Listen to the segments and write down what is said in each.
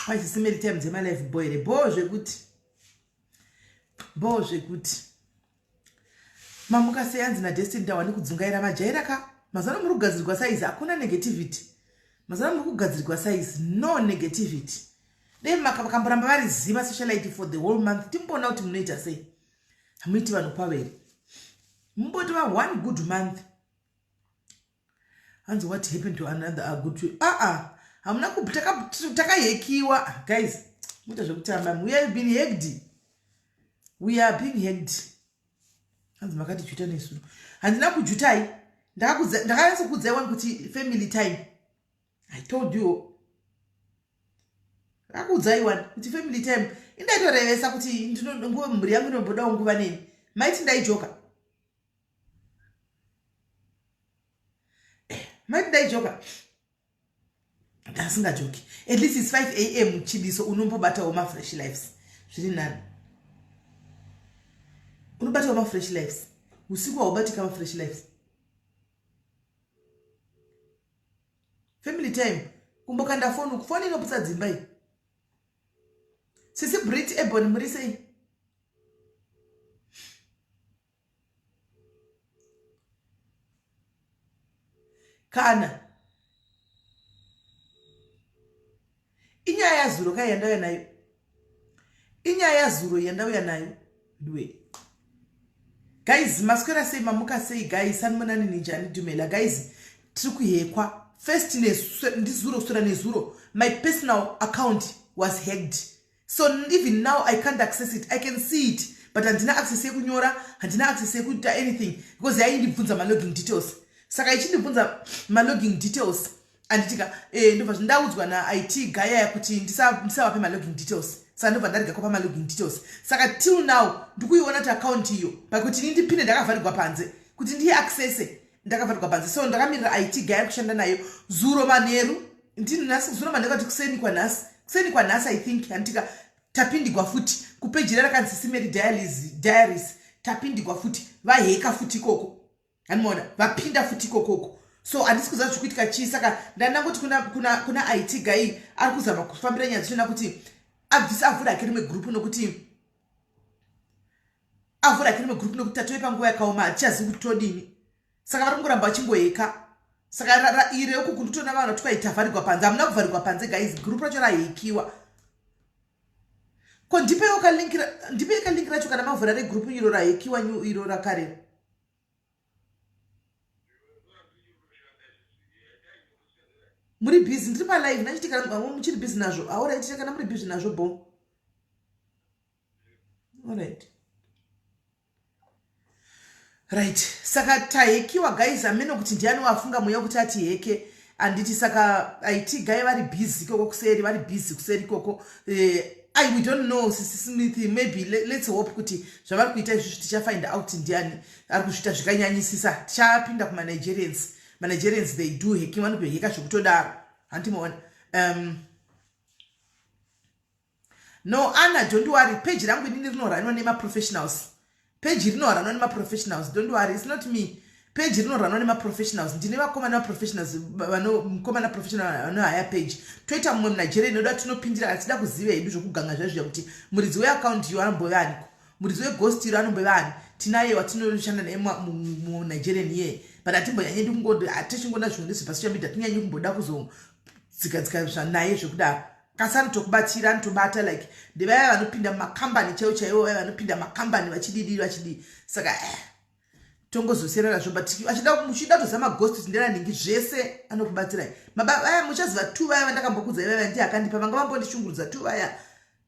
Kwai sisimeri time dzemalife boy here bhoo zvekuti bhoo zvekuti mamuka sei anzi nadestiny tawani kudzungaira majaira ka mazano muri kugadzirwa saizi hakuna negativity mazano muri kugadzirwa saizi no negativity dei vakamboramba vari ziva socialite for the whole month timboona kuti munoita sei hamuiti vanhu kwavo here mumboti va one good month hanzi what happened to another a good aa ah, ah. hamuna takahekiwa ah, guys muita zvekutamba we have been hacked we are being hacked hanzi makati juta nesuro handina kujutai ndakanyatsokuudzai wani kuti family time i told you akuudzai wani kuti family time indaitorevesa kuti nguva mhuri yangu inombodawo nguva neni maiti ndaijoka eh, maiti ndaijoka ndasingajoki at least its 5 am chidiso unombobatawo mafresh lives zviri nani unobatawo mafresh lives usiku haubatika mafresh lives family time kumbokanda foni uku foni inoputsa dzimba iyi sisi brit ebon muri sei kana inyaya yazuro kai yandauya nayo inyaya yazuro yandauya nayo dwe guys maswera sei mamuka sei guys sanmonani ninjani dumela guys tiri kuhekwa first ndizuro kuswera nezuro my personal account was hacked so even now i can't access it i can see it but handina access yekunyora handina access yekuita anything because yaindibvunza malogging details saka ichindibvunza malogging details anditika eh, ndobva zvindaudzwa nait gaya kuti ndisavape malogging details saka ndobva ndarega kupa malogging details saka till now ndikuiona kuti account iyo pakuti ini ndipinde ndakavharirwa panze kuti ndiiaccesse ndakavharirwa panze so ndakamirira it gaya kushanda nayo zuro manheru ndini nhasi zuro manheru kati kuseni kwanhasi kuseni kwanhasi i think handitika tapindigwa futi kupeji rerakanzi simeri diaries tapindigwa futi vaheka futi ikoko handimaona vapinda futi ikokoko so handisi kuziva zviri kuitika chii saka ndandangoti kuna, kuna, kuna it guy ari kuzama kufambira nyaya dzichona kuti abvise avhure hake rimwe group nokuti avhure hake rimwe group nokuti tatove panguva yakaoma hatichazivi kuti todini saka vari kungoramba vachingoheka saka ire uku kunditoona vanhu vati kwai tavharigwa panze hamuna kuvharigwa panze guys group racho rahekiwa ko ndipeiwo kalink kalink racho kana mavhura regroup iro rahekiwa new iro rakare muri busy ndiri palive ndachiti kana muchiri busy nazvo aorit kana muri busy nazvo bo orit right saka tahekiwa guys amene kuti ndiani wafunga mweya wekuti ati heke anditi saka it guy vari busy ikoko kuseri vari busy kuseri ikoko eh, i we don't know sisi smith maybe let's hope kuti zvavari kuita izvizvi tichafind out ndiani ari kuzviita zvikanyanyisisa tichapinda kumanigerians manigerians they do hacking vanotoheka zvekutodaro handimaona um, no anna don't worry page rangu inini rinoranwa nemaprofessionals page rinoranwa nemaprofessionals don't worry it's not me page rinoranwa nemaprofessionals ndine vakomana vaprofessionals mukomana professional vanohaya page toita mumwe munigeria inoda tinopindira atida kuziva hedu zvokuganga zvaizviya kuti muridzi weaccount iyo anombove aniko muridzi weghost iro anombove ani tinaye watinoshanda naye munigerian iyeye but hatimbonyanyi ndikungo hatichingoda zvinhu ndezvepasocial media tinyanyi kumboda kuzodzika dzika zvanaye zvekudaro kasi anotokubatsira anotobata like ndevaya vanopinda mumakambani chaivo chaivo vaya vanopinda makambani vachididi vachidii saka eh, tongozosiyana nazvo but achida muchida kutoziva maghost kuti nderanhingi zvese anokubatsirai mababa vaya muchaziva tu vaya vandakambokudza ivaya ndiye akandipa vanga vambondishungurudza tu vaya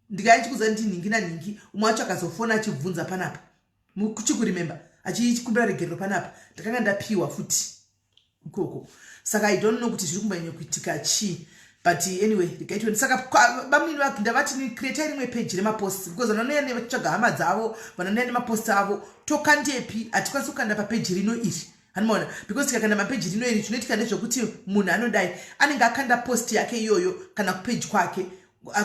ndikaya ndichikudza nditi nhingi nanhingi umwe wacho akazofona achibvunza panapa muchikuremember achikumbira regerero panapa ndakanga ndapiwa futi ikoko saka i don't know kuti zviri kumbanyanya kuitika chii but anyway regai saka bamunini vake ndavati ni creatai rimwe page remaposts because vanouya nevatsvaga hama dzavo vanouya nemaposts avo tokandepi hatikwanisi kukanda papeji rino iri anomaona because tikakanda mapeji rino iri chinoitika ndezvekuti munhu anodai anenge akanda post yake iyoyo kana kupeji kwake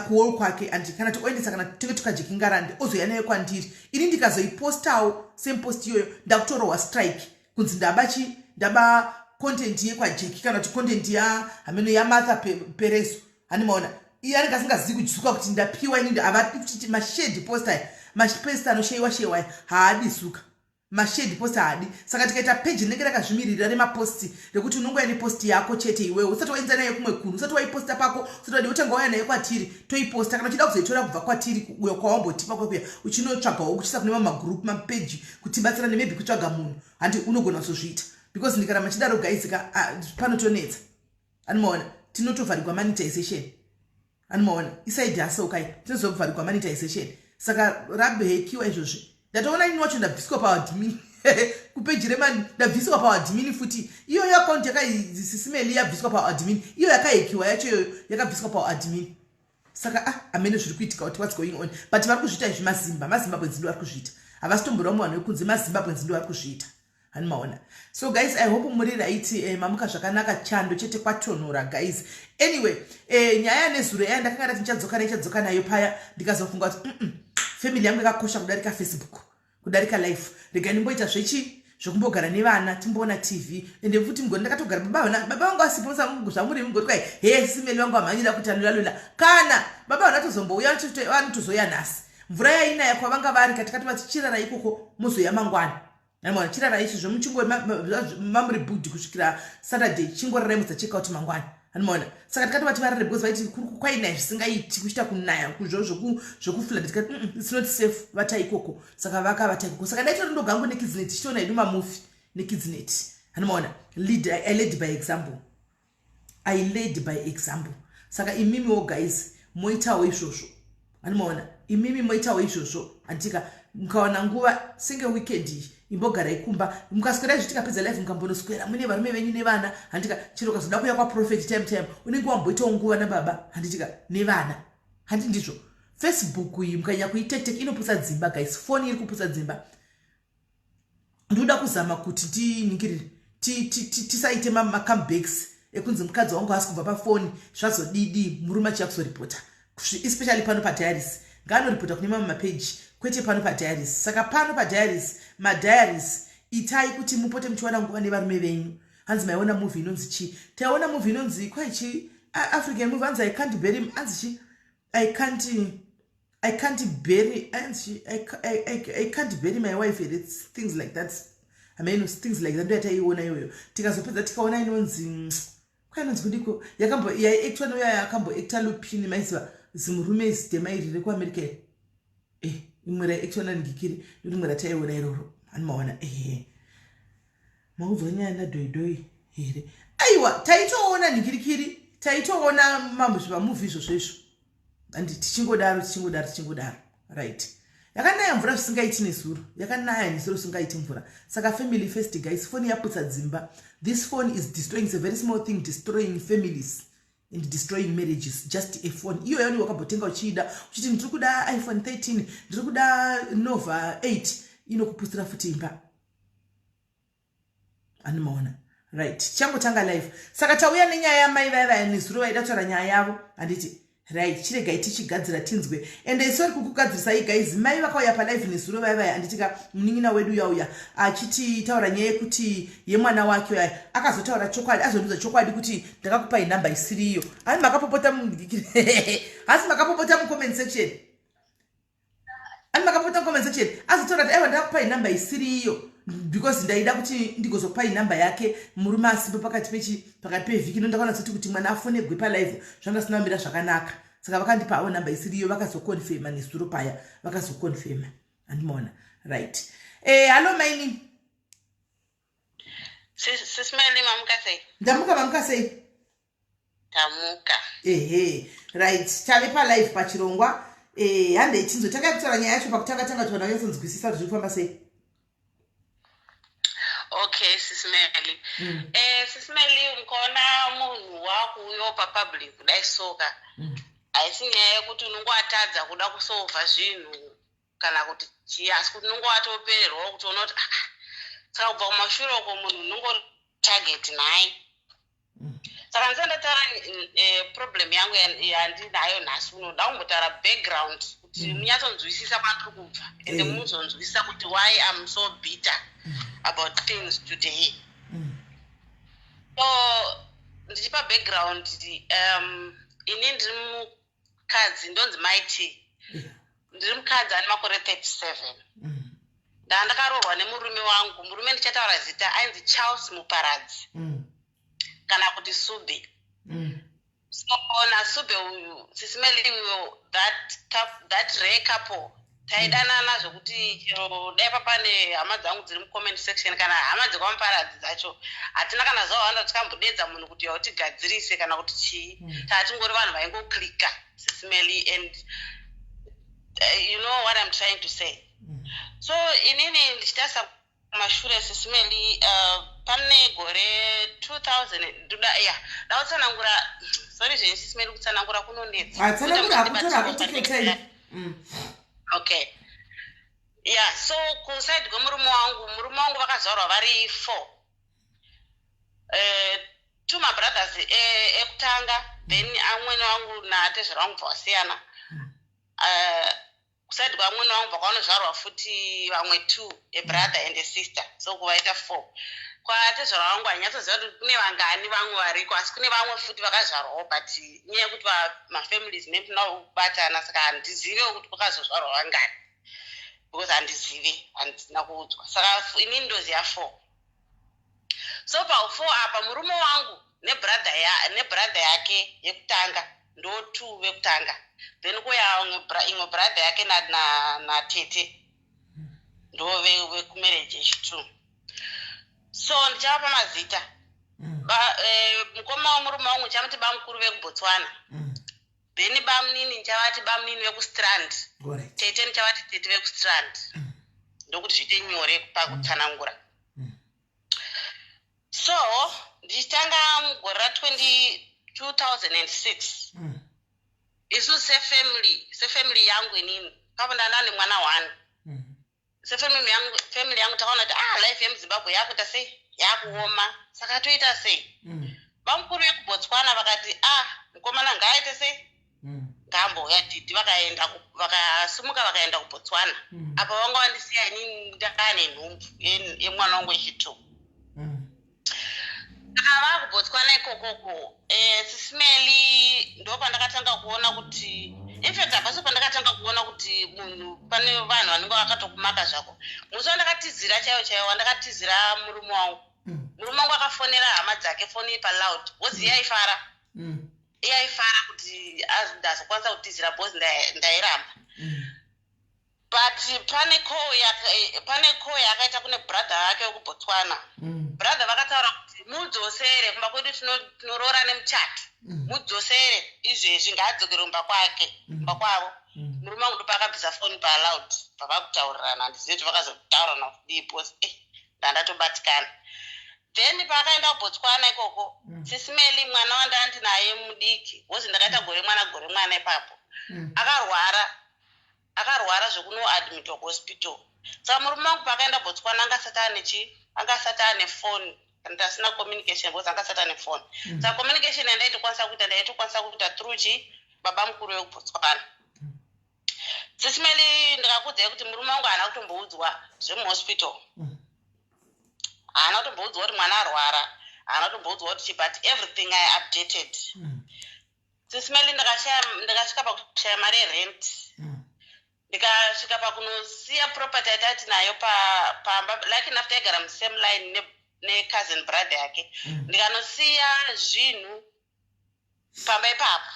kuwall kwake and kana tioendesa kana tinge tukajekingarande ozouya nayo kwandiri ini ndikazoipostawo same post iyoyo ndakutorohwa strike kunzi ndaba chi ndaba content yekwajeki kana kuti content ya hameno yamartha pereso hani maona Iye anenge asingazivi kudzuka kuti ndapiwa inini. Havadi kuti mashared post aya, mapost anosheyiwa sheyiwa aya, haadi zuka mashared post, haadi. Saka tikaita peji rinenge rakazvimirira remaposti, rekuti unongouya neposti yako chete iwewe, usati wainza naye kumwe kunhu, usati waiposta pako, usati wadi, utanga wauya naye kwatiri, toiposta. Kana uchida kuzoitora kubva kwatiri uyo kwawambotipa kwekuya, uchinotsvagawo kuchisa kune mamwe magroup, mapeji, kutibatsira nemaybe kutsvaga munhu, handi unogona kuzozviita? Because ndikaramba chidaro, guys ka, panotonetsa, anomaona? Tinotovharigwa monetization, anomaona? Iside hustle kai, tinozovharigwa monetization. Saka rabhekiwa izvozvi. Ndatoona ini wacho ndabviswa paadmin kupeji remani, ndabviswa paadmin futi. Iyoyo akaunti yakaisisimeli yabviswa paadmin, iyo yakahekiwa yacho iyoyo yakabviswa paadmin. Saka amene zviri kuitika kuti what's going on, but vari kuzviita izvi mazimba, maZimbabweans ndo vari kuzviita. Havasi tomborwa muvanhu vekunze, maZimbabweans ndo vari kuzviita, hani maona? So guys, I hope muri right. Mamuka zvakanaka? Chando chete, kwatonhora, guys. Anyway, nyaya yanezuro yaya ndakanga ndati ndichadzoka nayo, ichadzoka nayo paya, ndikazofunga kuti family yangu yakakosha kudarika Facebook, kudarika life. Rega ndimboita zvechi zvekumbogara nevana, timboona TV. Ende futi mugoni ndakatogara, baba vangu asipo, zvamuri mugoti kwai he simeli vangu vamhanyira kuti alulalula. Kana baba vana tozombouya, vanotozoya nhasi. Mvura yainaya kwavanga vari, katikati vati chirara ikoko, muzoya mangwana. Amwana chirara izvozvo, muchingo mamuri booked kusvikira Saturday, chingororai muzacheck out mangwana, anomaona? Saka tikati vati varare because vaiti kwainaya zvisingaiti, kuchita kunaya zvekuflood. Tikati, it's not safe, vata ikoko." Saka vakavata ikoko. Saka ndaitori ndogangu neKidsnet, tichitoona hedu mamovie neKidsnet, anomaona? Lead, I led by example, I led by example. Saka imimiwo, guys, moitawo izvozvo, anomaona? Imimi moitawo izvozvo, handitika? Mukawana nguva senge weekend iyi, imbogarai kumba. Mukaswera izvi, tikapedza live, mukambonoswera mune varume venyu nevana, handitika? Chero ukazoda kuuya kwaprofet time time, unenge wamboitawo nguva nababa, handitika, nevana, handi ndizvo? Facebook iyi mukanyanya kuitektek, inoputsa dzimba, guys. Foni iri kuputsa dzimba. Ndoda kuzama kuti tiningirire, tisaite macomebacks ekunzi mukadzi wangu haasi kubva pafoni, zvazodidi, murume achiya kuzoripota. Especially pano padiaries, ngaanoripota kune mamwe mapeji, kwete pano padiaries. Saka pano padiaries, madiaries, itai kuti mupote muchiwana nguva nevarume venyu. Hanzi maiona movie inonzi chii? Taiona movie inonzi kwai chi African movie, hanzi "I can't bury", hanzi chi I can't bury", hanzi I can't bury my wife here, things like that. I mean, things like that. Ndoyataiona iyoyo. Tikazopedza tikaona inonzi kwainonzi kudiko, yakambo yaiactwa neuya yakamboacta Lupin, maiziva zimurume zitema iri rekuAmerica. Imwe raiactwa nandikiri, ndorimwe rataiona iroro, animaona? Ehe, maudzwa nyaya nadhoidhoi here? Aiwa, taitoona nhikirikiri, taitoona mambo zvimamovie izvozvo izvo, andi tichingodaro, tichingodaro, tichingodaro. Right, yakanaya mvura zvisingaiti nezuro, yakanaya nezuro zvisingaiti mvura. Saka family first, guys. Foni yaputsa dzimba. This phone is destroying. It's a very small thing destroying families and destroying marriages. Just a phone iyo yaoni wakambotenga uchiida, uchiti ndiri kuda iPhone 13, ndiri kuda Nova 8, inokupusira futi imba, animaona? Right, tichangotanga live. Saka tauya nenyaya yamai vaya vaya nezuro vaida kutaura nyaya yavo, handiti? Right, chiregai tichigadzira tinzwe. Ende sorry kukugadzirisai, guys. Mai vakauya palive nezuro vaya vaya, handitika? Munin'ina wedu yauya achititaura nyaya yekuti yemwana wake uya akazotaura chokwadi, azondiudza chokwadi kuti ndakakupai nhamba isiriyo. Hani makapopota, hasi makapopota mucomment section, ani makapopota mucomment section. Azotaura kuti aiwa, ndakakupai nhamba isiriyo because ndaida kuti ndigozokupai nhamba yake murume asipo pakati pechi pakati pevhiki. No, ndakaona soti kuti mwana afonegwe palive zvanga sina kumira zvakanaka. Saka vakandipa havo nhamba isiriyo, vakazokonfema nezuro paya, vakazokonfema, handimaona? Right, hallo maini. Sisimeli, mamuka sei? Ndamuka, mamuka sei? Tamuka. Ehe, right, tave palive pachirongwa. Handei tinzwe. Takai kutaura nyaya yacho pakutanga tanga kuti vanhu vanyatsonzwisisa kuti zviri kufamba sei. Okay, Sisimeli. Sisimeli, mukaona munhu wakuuyawo papublic kudai soka, haisi nyaya yekuti unonge watadza kuda kusolva zvinhu kana kuti chii, asi kuti unonge watopererwawo kutoona kuti ah, saka kubva kumashure uko munhu unonge target nhai. Saka ndisati ndataura problem yangu yandinayo nhasi uno, nda kumbotaura background kuti munyatsonzwisisa kwandiri kubva, ende muzonzwisisa kuti why I'm so bitter about things today. So ndichipa background, ini ndiri mukadzi, ndonzi Maiti. Ndiri mukadzi ane makore 37. Ndaa ndakaroorwa nemurume wangu. Murume ndichataura zita, ainzi Charles Muparadzi kana kuti Sube. So naSube uyu, Sis Melly, uyo that rare couple taidanana zvokuti chero dai papane hama dzangu dziri mucomment section kana hama dzekwaMuparadzi dzacho, hatina kana zuva wanda tikambodedza munhu kuti yautigadzirise kana kuti chii. Tatingori vanhu vaingoclicka, Sis Melly, and you know what I'm trying to say. So inini ndichitarisa kumashure, Sis Melly, pane gore 2000, ndoda ya ndakutsanangura, sorry zvenyu, Sis Melly, kutsanangura kunonetsa. Atsanangura, hakutora hakutake time. Okay, yeah, so kuside kwemurume wangu, murume wangu vakazvarwa vari four, two mabrothers ekutanga, then amwene wangu natezvara wangu bva wasiyana. Kuside kwamwene wangu bva kwanozvarwa futi vamwe two, a brother and a sister, so kuvaita four. Kwatezvara wangu handinyatsoziva kuti kune vangani vamwe variko, asi kune vamwe futi vakazvarwawo, but nyaya yekuti mafamilies maybe kubatana, saka handizive kuti kwakazozvarwa vangani because handizive, handina kuudzwa. Saka inini ndoziva four. So pafour apa, murume wangu nebrother nebrother yake yekutanga, ndo two vekutanga, then kuya imwe brother yake natete, ndo vekumarriage yechitu. So ndichavapa mazita. Mukoma wemurume wangu ndichamuti bamukuru vekuBotswana. Then bamunini ndichavati bamunini vekuStrand. Tete ndichavati tete vekuStrand, ndokuti zviite nyore pakutsanangura. So ndichitanga mugore ra20 2006, isu sefamily yangu, inini papo ndanda nemwana one. Sefamily yangu, family yangu takaona kuti, ah, life yemuZimbabwe yakuita sei, yakuoma, saka toita sei? Vamukuru vekuBotswana vakati, ah, mukomana ngaaite sei, ngaambouya. Didi vakaenda vakasumuka vakaenda kuBotswana. Apa vanga vandisiya inini ndakaane nhumbu yemwana wangu wechitu. Saka vakuBotswana ikokoko, Sis Melly, ndo pandakatanga kuona kuti, infact hapasi pandakatanga kuona kuti munhu, pane vanhu vanenge vakatokumaka zvako. Musi wandakatizira chaiwo chaiwo, wandakatizira murume wangu, murume wangu akafonera hama dzake, foni paloud, because iye aifara. Iye aifara kuti ndazokwanisa kutizira because ndairamba. But pane call yaakaita kune brother vake wekuBotswana. Brother vakataura kuti mudzosere kumba kwedu, tinoroora nemuchato. Mudzosere izvezvi, ngaadzokere kumba kwake, kumba kwavo. Murume wangu ndopaakabvisa foni paloud, pavakutaurirana. Handizivi kuti vakazotaurana kudii because ndandatobatikana. Then paakaenda kuBotswana ikoko, Sis Melly, mwana wandandinaye mudiki, because ndakaita gore mwana, gore mwana ipapo, akarwara, akarwara zvekunoadmitwa kuhospital. Saka murume wangu paakaenda Botswana anga asati ane chi anga asati ane foni kana asina communication because anga asati ane foni. Saka communication yandaitokwanisa kuita, ndaitokwanisa kuita through chi baba mukuru vekuBotswana. Sis Melly, ndikakuudzai kuti murume wangu haana kutomboudzwa zvemuhospital. Haana kutomboudzwa kuti mwana arwara, haana kutomboudzwa kuti chi, but everything I updated. Sis Melly, ndakasvika pakushaya mari yerent. Ndikasvika pakunosiya property yatati nayo pamba. Like enough taigara musame line necousin brother yake. Ndikanosiya zvinhu pamba ipapo.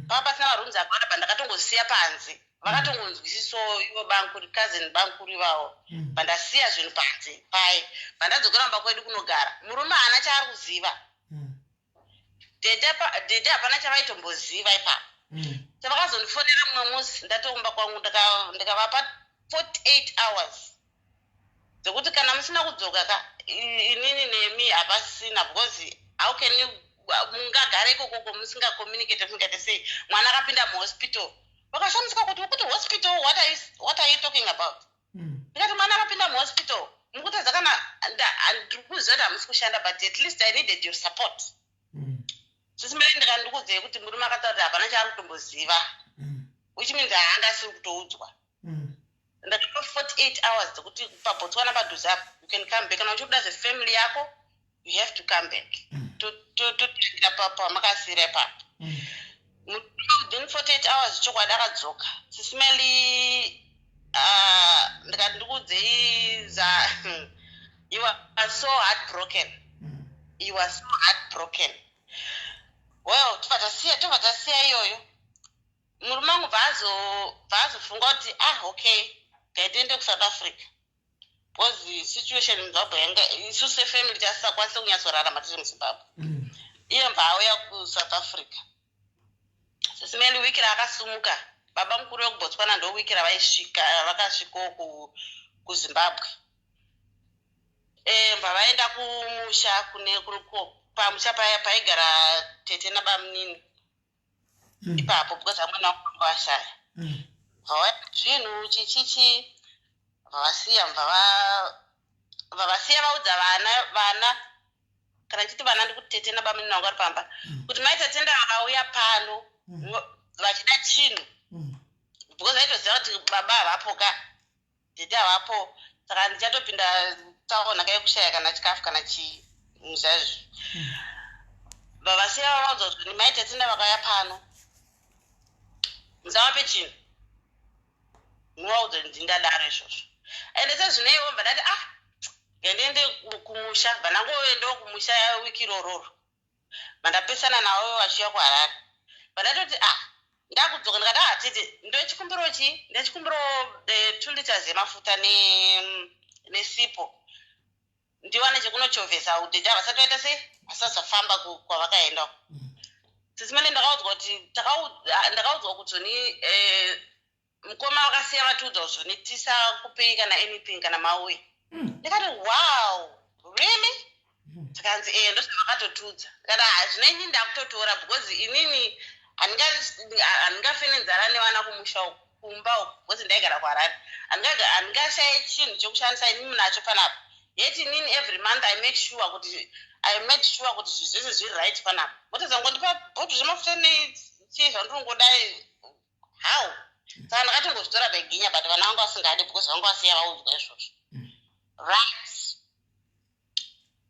Pava pasina marooms akawanda, pandakatongosiya panze vakatongonzwisisawo ivo bankuri, cousin bankuru ivavo. Pandasiya zvinhu panze paye, pandadzokera kumba kwedu kunogara, murume haana chaari kuziva. Dhedhe hapana chavaitomboziva ipapo. Chavakazondifonera mumwe musi ndatokumba kwangu, ndikavapa 48 hours dzekuti kana musina kudzoka ka, inini nemi hapasina, because how can you, mungagara ikokoko musingacommunicate, musingaite sei? Mwana akapinda muhospital. Vakashamisika kuti, ukuti hospital? What are you talking about? Ndikati mwana akapinda muhospital, mukutadza kana ndiri kuziva kuti hamusi kushanda, but at least I needed your support. Sis Melly, ndikandikudzei kuti murume akataura kuti hapana chaari kutomboziva, which means haanga asiri kutoudzwa. Ndakapa 48 hours dzekuti paBotswana padhuze apo, you can come back. Kana uchikuda zvefamily yako, you have to come back. Totangira pamakasiyira ipapo. Within 48 hours, chokwadi akadzoka. Sis Melly, ndikati ndikuudzei za, he was so heartbroken. He was so heartbroken. Well, tobva tasiya iyoyo. Murume wangu bva azofunga kuti, "Ah, okay, ngaitiende kuSouth Africa," because situation muZimbabwe yanga, isu sefamily tasisakwanisi kunyatsorarama tiri muZimbabwe. Iye mbva auya kuSouth Africa. Sis Melly, wiki raakasumuka, baba mukuru vekuBotswana, ndo wiki ravaisvika, vakasvikawo kuZimbabwe. Mbva vaenda kumusha kune pamusha paya paigara tete nabamunini ipapo, because amweni vangu vanga vashaya. Bva zvinhu chichichi bvavasiya, bvavasiya vaudza vana, kana chiti vana, ndikuti tete nabamunini vangu vari pamba, kuti mai Tatenda vakauya pano vachida chinhu, because vaitoziva kuti baba havapo ka, tete havapo, saka ndichatopinda tsaona yekushaya kana chikafu kana chii zvazvo. Vavasiya vavaudza kuti mai Tatenda vakauya pano, musavape chinhu, muvaudza kuti ndingadaro izvozvo. Ende sezvineiwo bva ndati, "Ah, ngandiende kumusha." Bva ndangoendawo kumusha wiki irororo, mandapesana navo vachiuya kuHarare. Bva ndatoti, "Ah, ndakudzoka." Ndikati, "Ah, tete, ndochikumbiro chii? Ndechikumbiro 2 liters yemafuta nesipo, ndiwane chekunochovhesa." Tete havasati vaita sei, vasazofamba kwavakaenda. Sis Melly, ndakaudzwa kuti ndakaudzwa kuti zoni mukoma vakasiya vatiudza kuti zvoni tisakupei kana anything kana mauya. Ndikati, "Wow, really?" Tikanzi, "E, ndozvavakatotiudza." Ndikati, "Ha, zvino inini ndakutotora, because inini handingafe nenzara nevana kumusha uku, kumba uku, because ndaigara kuHarare. Handingashaye chinhu chekushandisa inini nacho panapa. Yet inini every month I made sure kuti zvinhu zvese zviri right panapa. Motozangondipa bhodho zvemafuta nechii zvandinongodai, how?" Saka ndakatongozvitora beginya, but vana vangu vasingadi, because vanga vasiya vaudzwa izvozvo. Right,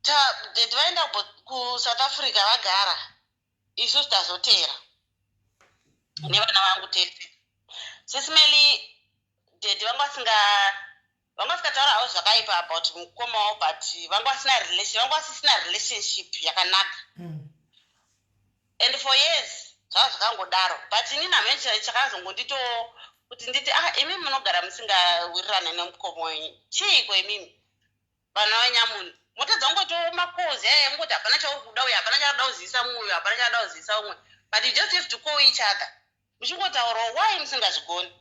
daddy vaenda kuSouth Africa, vagara, isusu tazotera nevana vangu tese. Sis Melly, daddy vanga vasingataura havo zvakaipa about mukoma wavo, but vanga vasisina relationship yakanaka. And for years zvava zvakangodaro, but inini hamene chakazongondito kuti nditi, "Ah, imi munogara musingawirirane nemukoma wenyu, chiiko imimi vana vanyamunhu? Motadza kungotiwo makozi aya, kungoti hapana chauri kuda uyu, hapana chakuda kuzivisa mumwe uyu, hapana chakuda kuzivisa umwe, but you just have to call each other muchingotaurawo. Why musingazvigoni?"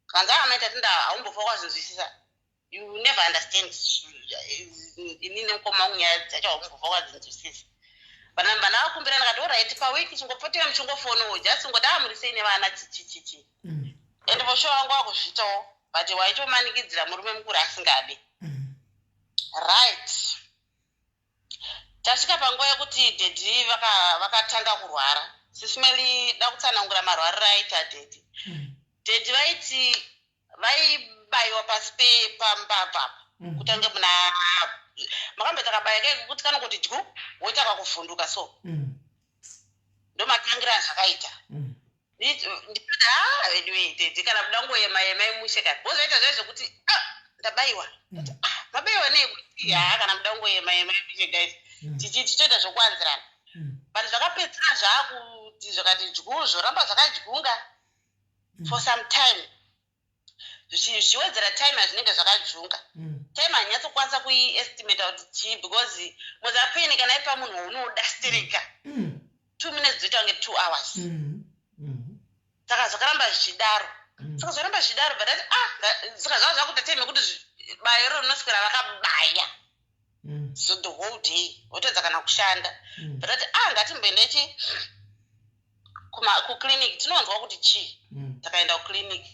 Kanzi, "Amaita tinda, haumbofa wazvinzwisisa. You never understand inini nemukoma wangu, nyaya dzacho haumbofa wadzinzwisisa." Vana vakumbira, ndikati, "Alright, pawiki chingopotewa muchingofonowo, just ngoti, 'Ah, muri sei nevana?' Chichichichi." And for sure wangu wakuzviitawo, but waitomanikidzira murume mukuru asingadi. Right, tasvika panguva yekuti daddy vakatanga kurwara. Sis Melly, da kutsanangura marwariro aita daddy. Daddy vaiti vaibayiwa pasi pambabva, kutange muna makamboita kabaya keke kuti kanongoti dyu, woita kakuvhunduka, so ndomatangira azvakaita. Ndikati, "Ha, anyway daddy, kana kuda ngoyema yema imushe kani." Wozoita zvaizvo zvekuti, "Ah, ndabayiwa." Ndati, "Ah, mabayiwa nei?" Kuti, "Ha, kana muda ngoyema yema imushe guys." Tichitoita zvokuwanzirana, but zvakapedzisira zvaakuti zvakati dyu, zvoramba zvakadyunga for some time, zvichiwedzera time yazvinenge zvakajunga. Time hanyatsokwanisa kuiestimata kuti chii, because muzapeni kana iri pamunhu waunoda stereka, 2 minutes dzoita kunge 2 hours. Saka zvakaramba zvichidaro. Saka zvaramba zvichidaro, but ati, ah, saka zvava zvakuita time yekuti bayo iro rinoswera vakabaya. So the whole day wotadza kana kushanda. But ati, "Ah, ngatimboendechi kuclinic, tinonzwa kuti chii." Takaenda kuclinic,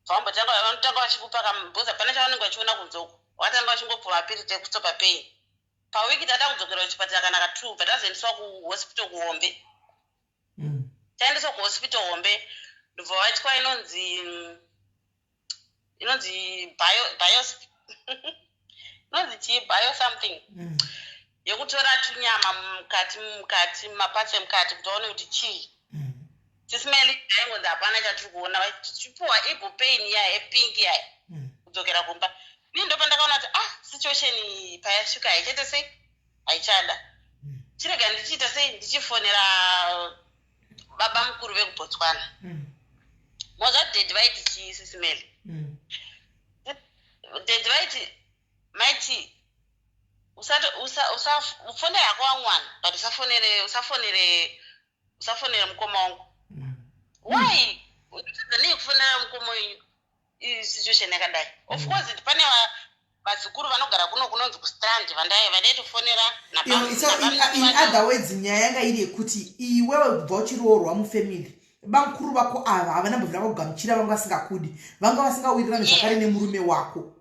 vambotanga, vanotanga vachikupa kamubhoza, pane chavanenge vachiona kunze uko. Vakatanga vachingopuwa mapiriti ekustopa pain. Pawiki tata kudzokera kuchipatara kana ka2, bva tazoendeswa kuhospital kuhombe. Taendeswa kuhospital hombe, ndobva vaitwa inonzi bio, inonzi chii, bio something, yekutora tunyama mukati, mapatsi emukati, kuti vaone kuti chii. Sis Melly, aingonzi hapana chatiri kuona, tichipuwa ibupain iya yepink iya. Kudzokera kumba, ini ndopandakaona kuti, ah, situation iyi payasvika haichaita sei, haichada. Chirega ndichiita sei, ndichifonera baba mukuru vekuBotswana. Moza daddy vaiti chii, Sis Melly? Daddy vaiti, maiti ufonere hako wamwana, but usafonere mukoma wangu. Why? Unotadza nei kufonera mukoma wenyu situation yakadai? Of course pane vazukuru vanogara kuno kunonzi kuStrand vandaitofonera. So in other words, nyaya yanga iri yekuti iwewe kubva uchiroorwa mufamily, bamukuru vako ava havana mbobvira vakugamuchira, vanga vasingakudi, vanga vasingawirirani zvakare nemurume wako.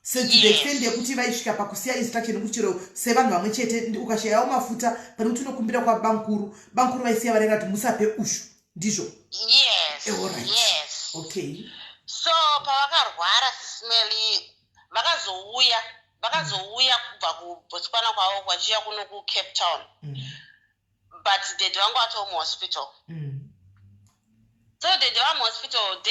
So to the extent yekuti vaisvika pakusiya instruction yekuti chero sevanhu vamwe chete ukashayawo mafuta, pane kuti unokumbira kwabamukuru, bamukuru vaisiya varera kuti musape ushu, ndizvo? Yes. Alright. Yes. Okay. So pavakarwara, Sis Melly, vakazouya kubva kuBotswana kwavo kwachiuya kuno kuCape Town, but daddy vangu vatoo muhospital. So daddy vamuhospital,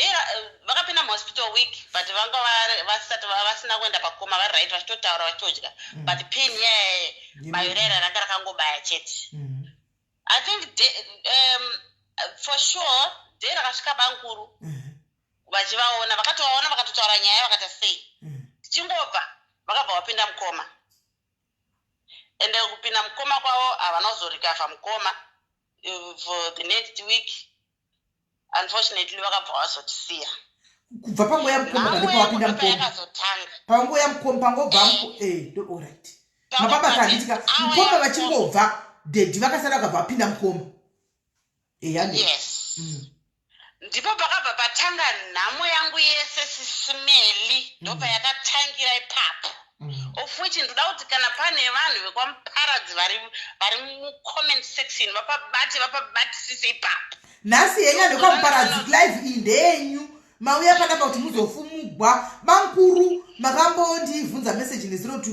vakapinda muhospital week, but vanga vasati vasina kuenda pacoma, vari right, vachitotaura, vachitodya, but pain yaye, bayo raira ranga rakangobaya chete. I think for sure day rakasvika bankuru vachivaona, vakatovaona, vakatotaura nyaya, vakata sei. Tichingobva, vakabva vapinda mucoma, ende kupinda mucoma kwavo havana kuzorecover mucoma. For the next week, unfortunately, vakabva vazotisiya. Kubva panguva yamukoma Nhamo kane pawapinda yangu mukoma? yakazotanga. Panguva yamukoma, pangobva alright, mapabata handitika mukoma vachingobva, daddy vakasara, vakabva vapinda mukoma, eya. Yes. Ndipo pakabva patanga nhamo yangu yese, Sis Melly, ndopayakatangira ipapo, of which ndoda kuti kana pane vanhu vekwaMuparadzi vari mucomment section, vapabate, vapabatisise ipapo. Nhasi henyu ndekwaMuparadzi, live iyi ndeyenyu, mauya panapa kuti muzofumugwa. Bankuru, makambondibvunza meseji nezuro kuti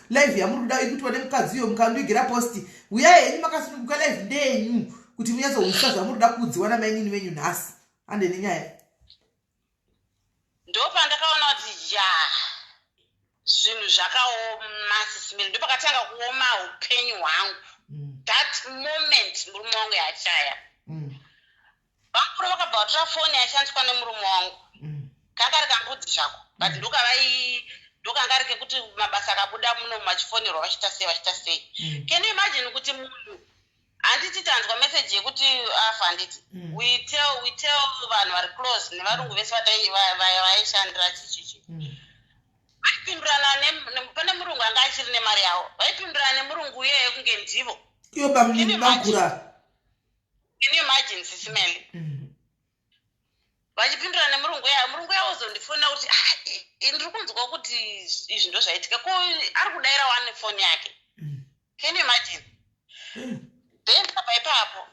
live yamuri kuda ikuitwa nemukadzi uyo, mukandigira post. Uyai henyu makasununguka, live ndeyenyu kuti munyatsohwisisa zvamuri kuda kuudziwa namainini venyu nhasi. Hande nenyaya. Ndopandakaona kuti, ya, zvinhu zvakaoma, Sis Melly. Ndopakatanga kuoma upenyu hwangu. That moment murume wangu yachaya, vakuru vakabva vatora foni yaishandiswa nemurume wangu. Kanga ri kambudzi zvako, but ndokanga kari kekuti mabasa akabuda muno machifonerwa, vachiita sei, vachiita sei. Can you imagine kuti munhu, handiti tanzwa meseji yekuti afa, handiti? We tell vanhu vari close nevarungu vese vaishandira chichichi. Vaipindurana pane murungu anga achiri nemari yavo, vaipindurana nemurungu iyeye kunge ndivo. Iyo bamunini bankura? Can you imagine, Sis Melly? Vachipindura nemurungu uya, murungu uya wozondifonera kuti, "Ah, ndiri kunzwa kuti izvi ndo zvaitika." Ko ari kudayira wani foni yake? Can you imagine? Then apa ipapo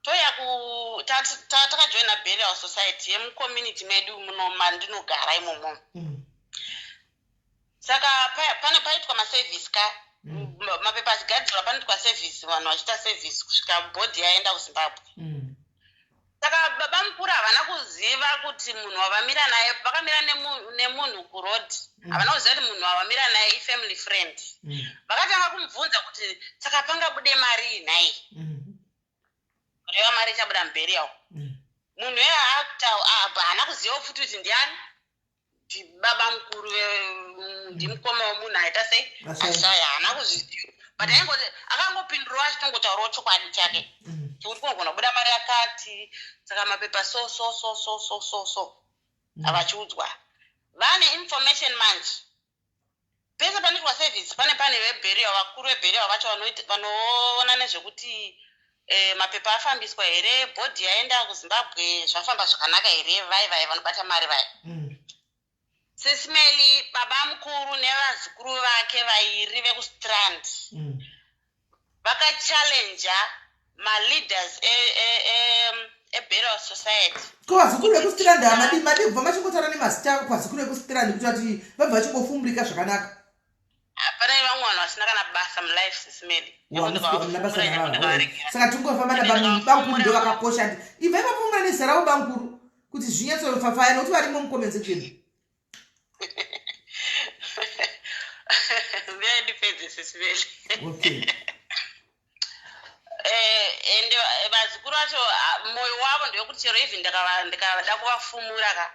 toya ku takajoina burial society yemucommunity medu muno mandinogara imomo. Saka pane paitwa maservice ka, mapepa achigadzirwa, panoitwa service, vanhu vachiita service kusvika body yaenda kuZimbabwe. Saka baba mukuru havana kuziva kuti munhu wavamira naye, vakamira nemunhu kuroad, havana kuziva kuti munhu wavamira naye ifamily friend. Vakatanga kumubvunza kuti, saka pangabude mari nhai? Kureva mari ichabuda muburial. Munhu iye haana kuzivawo futi kuti ndiani, ndibaba mukuru ndimukoma wemunhu aita sei? Ashaya. Ashaya. Haana kuzviziva, but aingoti akangopindurawo achitongotaurawo chokwadi chake chekuti kunogona kubuda mari yakati, saka mapepa so so so so so so so. Havachiudzwa, vane information manje. Pese panoitwa service pane veburial, vakuru veburial vacho vanoona nezvekuti mapepa afambiswa here, body yaenda kuZimbabwe zvafamba zvakanaka here, vai vai vanobata mari vaya. Sis Melly, baba mukuru nevazukuru vake vairi vekuStrand vakachallenja maleaders eburial society. Ko vazukuru vekuStrand madi madi kubva machingotaura nemazita avo kuvazukuru vekuStrand kuti vati vabva vachingofumurika zvakanaka? Hapana vamwe vanhu vasina kana basa mulife, Sis Melly. Basa. Saka tingofamba nabankuru, ndo vakakosha. Ndi ibva ipapfumura nezita ravo bankuru kuti zvinyatsofafaya, nokuti varimo mucomment section. Mbuya, ndipedze, Sis Melly. Okay. Ende vazukuru vacho, mwoyo wavo ndewekuti chero even ndikada kuvafumura ka,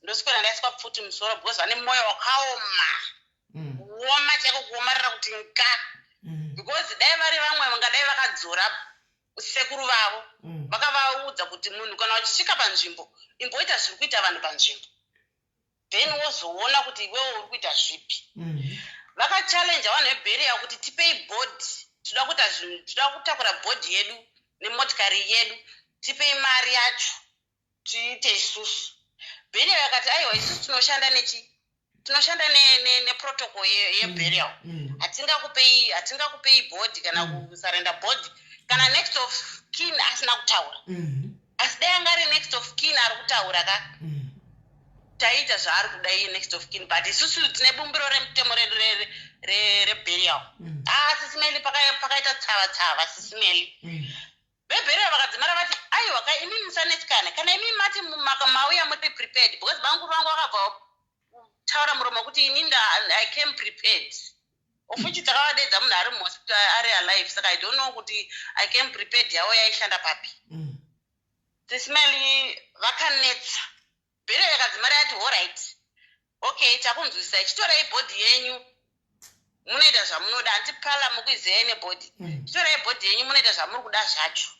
ndoswera ndaiswa pfuti musoro, because vane mwoyo wakaoma. Kuoma chaiko, kuomarara kuti nka. Because dai vari vamwe, vangadai vakadzora sekuru vavo, vakavaudza kuti munhu kana uchisvika panzvimbo, imboita zviri kuita vanhu panzvimbo, then wozoona kuti iwewe uri kuita zvipi. Vakachallenja vanhu veburial kuti tipei body, toda kuita zvinhu, toda kutakura body yedu nemotikari yedu, tipei mari yacho tiite isusu. Burial yakati aiwa, isusu tinoshanda nechi tinoshanda neprotocol yeburial. Hatingakupei body kana kusurrender body kana next of kin asina kutaura. Asi dai anga ari next of kin ari kutaura ka, taiita zvaari kuda iye next of kin, but isusu tine bumbiro remutemo redu reburial. Ah, Sis Melly, pakaita tsava tsava, Sis Melly. Veburial vakadzimara vati aiwa ka, imi musanetsikana, kana imi mati mauya muri prepared, because bankuru vangu vakabva kutaura muromo wekuti ini I came prepared, of which takavadedza munhu ari muhospital ari alive, saka I don't know kuti "I came prepared" yavo yaishanda papi. Sis Melly, vakanetsa. Burial yakadzimara yati alright, okay, takunzwisai, chitorai body yenyu munoita zvamunoda. Hanti pala mukuiziyai nebody? Chitorai body yenyu munoita zvamuri kuda zvacho.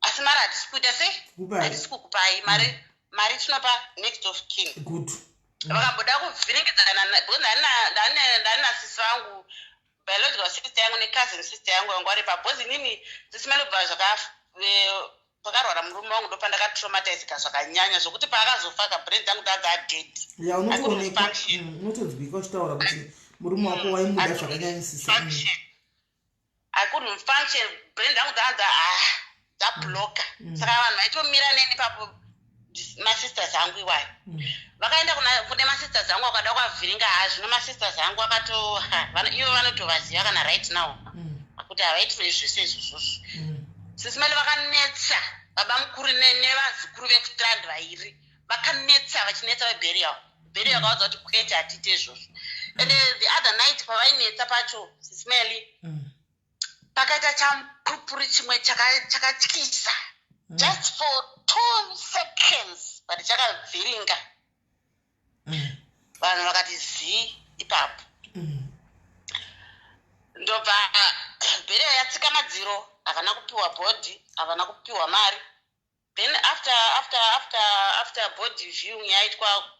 Asi mari hatisi kuita sei? Kupai. Hatisi kukupai mari. Mari tinopa next of kin. Good. Vakamboda kuvhiringidzana because ndani nasisi vangu, biological sister yangu necousin sister yangu vangu vari pa, because inini, Sis Melly, kubva zvaka pakarwara murume wangu, ndo pandakatraumatizika zvakanyanya, zvokuti paakazofa ka, brain dzangu dzadza dead. Ya, unotoonekwa. Function. Unotonzwika uchitaura kuti murume wako waimuda zvakanyanyisisa. Function. I couldn't function, brain dzangu dzanza, ah, dzablocka. Saka vanhu vaitomira neni papo masisters angu iwayo. Vakaenda kune masisters angu, akada kuvavhiringa. Ha, zvino masisters angu akato ha, ivo vanotovaziva kana right now kuti havaitire zvese izvozvozvo. Sis Melly, vakanetsa baba mukuru nevazukuru vekustrand vairi, vakanetsa vachinetsa veburial. Burial vakaudza kuti kwete, hatiite izvozvo. And the other night pavainetsa pacho, Sis Melly, pakaita chamupupuri chimwe chakatyisa just for 2 seconds, but chakabviringa. Vanhu vakati zii ipapo. Ndobva burial yatsika madziro, havana kupiwa body, havana kupiwa mari. Then after body viewing yaitwa,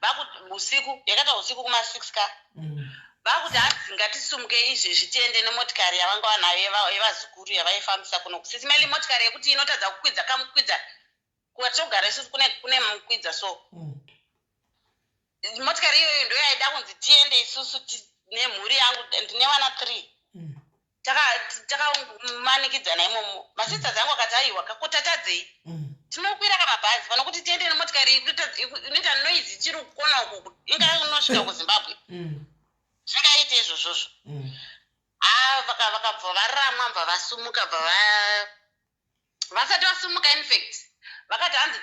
vakuti usiku, yakaita usiku kuma6 ka, vakuti hanzi ngatisumuke izvezvi tiende nemotikari yavanga vanayo yevazukuru yavaifambisa kuno. Sis Melly, motikari yekuti inotadza kukwidza kamukwidza kwatogara isusu, kune mukwidza, so motikari iyoyo ndo yaida kunzi tiende isusu nemhuri yangu. Ndine vana three. Takamanikidzana imomo. Masisters angu akati aiwa, kakotatadzei, tinokwira kamabhazi pano kuti tiende nemotikari inoita noise ichiri kukona uku, inga inosvika kuZimbabwe. Zvingaite izvozvozvo? Ha, vakabva varamwa, bva vasumuka, bva vasati vasumuka, infact vakati hanzi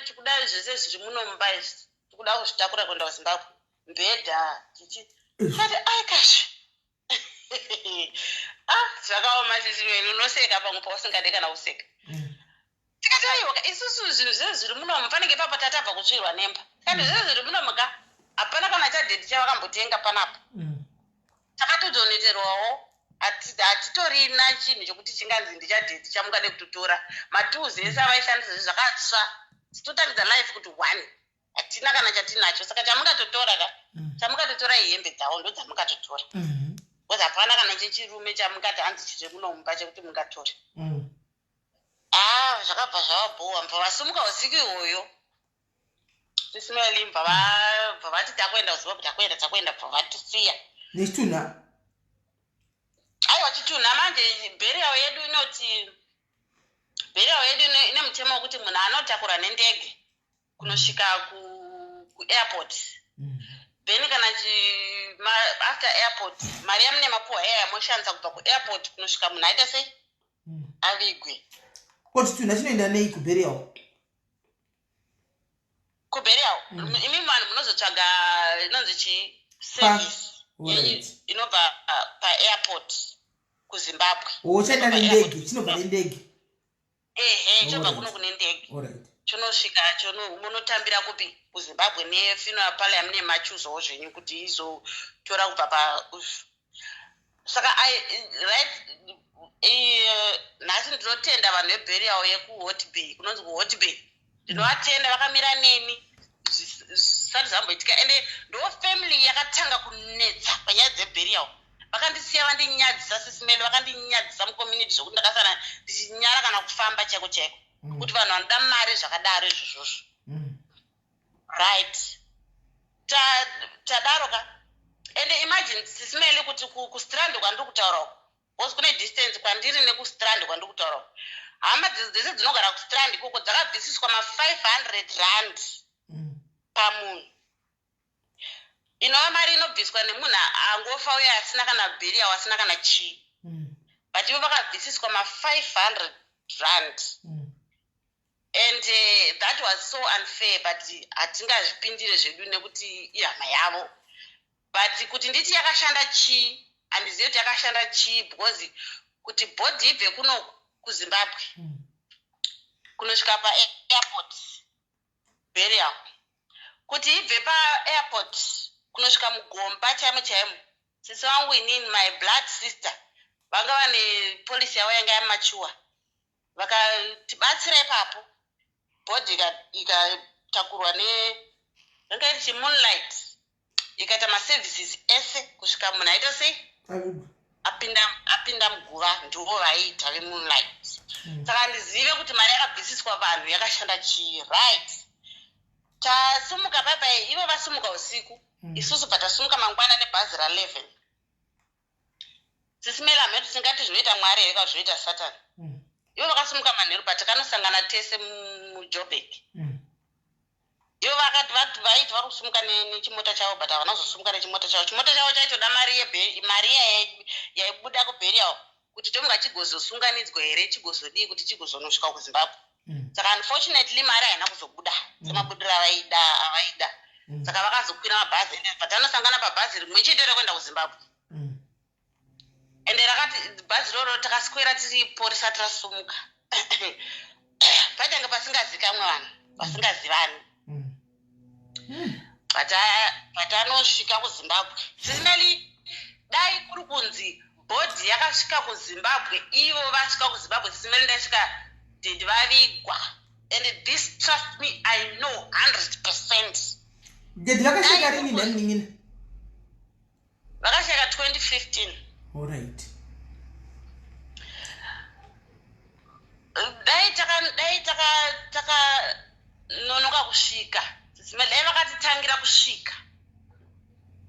tikuda zvese zviri muno mumba izvi, tikuda kuzvitakura kuenda kuZimbabwe, mbedha chichi. Kati aikasha, ah, zvakaoma, Sis Melly. Unoseka pamwe pausingade kana kuseka. Tikati aiwa, isusu zvinhu zvese zviri munomu, panenge papo tatabva kutsvirwa nemba, tikati zvese zviri munomu ka, hapana kana chadaddy chavakambotenga panapa. Takatodoneterwawo, hatitorina chinhu chokuti chinganzi ndechadaddy chamungade kutotora. Matools ese avaishandisa zve zvakatsva, titotangidza life kuti one, hatina kana chatinacho. Saka chamungatotora ka, chamungatotora ihembe dzavo, ndo dzamungatotora, because hapana kana chechirume chamungati hanzi chiri muno mumba chekuti mungatore. Ah, zvakabva zvavabhowa, mubva vasumuka usiku ihwoyo, Sis Melly, bva vati takuenda kuZimbabwe, takuenda, takuenda, bva vatisiya. Nechitunha? Aiwa, chitunha manje, burial yedu inoti, burial yedu ine mutemo wekuti munhu anotakura nendege kunosvika kuairport. Then kana after airport, mari yamune mapuwa iya yamoshandisa kubva kuairport kunosvika munhu aita sei, avigwe. Ko chitunha chinoenda nei kuburial? Kuburial, imi vanhu munozotsvaga inonzi chi service yenyu inobva paairport kuZimbabwe. O, chaenda nendege, chinobva nendege? Ehe, chobva kuno kune ndege. Chinosvika, munotambira kupi? KuZimbabwe, nefuneral parlour yamune machuzowo zvenyu kuti izotora kubva pa. Saka right, nhasi ndinotenda vanhu veburial yekuHout Bay, kunonzi kuHout Bay. Ndinovatenda, vakamira neni zvisati zvamboitika. Ende ndo family yakatanga kunetsa panyaya dzeburial. Vakandisiya vandinyadzisa, Sis Melly, vakandinyadzisa mucommunity zvokuti ndakasara ndichinyara kana kufamba chaiko chaiko, kuti vanhu vanoda mari zvakadaro izvozvozvo. Right, tadaro ka. Ende imagine, Sis Melly, kuti kuStrand kwandiri kutaura uko, because kune distance kwandiri nekuStrand kwandiri kutaura uko, hama dzese dzinogara kuStrand ikoko dzakabvisiswa ma500 rand pamunhu, inova mari inobviswa nemunhu angofa uye asina kana burial, asina kana chii, but ivo vakabvisiswa ma500 rand. And that was so unfair, but hatingazvipindire zvedu nekuti ihama yavo. But kuti nditi yakashanda chii, handizivi kuti yakashanda chii, because kuti body ibve kuno kuZimbabwe kunosvika paairport burial, kuti ibve paairport kunosvika mugomba chaimo chaimo, sisi vangu inini, my blood sister, vanga vane policy yavo yanga yamachuwa, vakatibatsira ipapo. Body ikatakurwa ne yanga iri chiMoonlight, ikaita maservices ese kusvika munhu aita sei? Avigwa. Apinda muguva. Ndivo vaiita veMoonlight. Saka handizive kuti mari yakabvisiswa vanhu yakashanda chii. Right, tasumuka paipai, ivo vasumuka usiku, isusu bva tasumuka mangwana nebhazi ra11. Sis Melly, hameno tingati zvinoita Mwari here kana zvinoita Satani. Ivo vakasumuka manheru, but takanosangana tese muJoburg. Ivo vakati vaiti vari kusumuka nechimota chavo, but havana kuzosumuka nechimota chavo. Chimota chavo chaitoda mari mari yaibuda kuburial kuti tomuka chigozosunganidzwa here, chigozodii kuti chigozonosvika kuZimbabwe. Saka unfortunately mari haina kuzobuda semabudiro avaida. Saka vakazokwira mabhazi, ende patanosangana pabhazi rimwe chete rekuenda kuZimbabwe. Ende rakati bhazi roro takaswera tiripo risati rasumuka, paitanga pasingazikamwe vanhu vasingazivani. Patanosvika kuZimbabwe, Sis Melly, dai kuri kunzi body yakasvika kuZimbabwe ivo vasvika kuZimbabwe, Sis Melly, ndasvika daddy vavigwa. And this, trust me, I know 100%. Daddy vakasheka rini nhamunin'ina? Vakasheka 2015. Dai takanonoka kusvika, dai vakatitangira kusvika,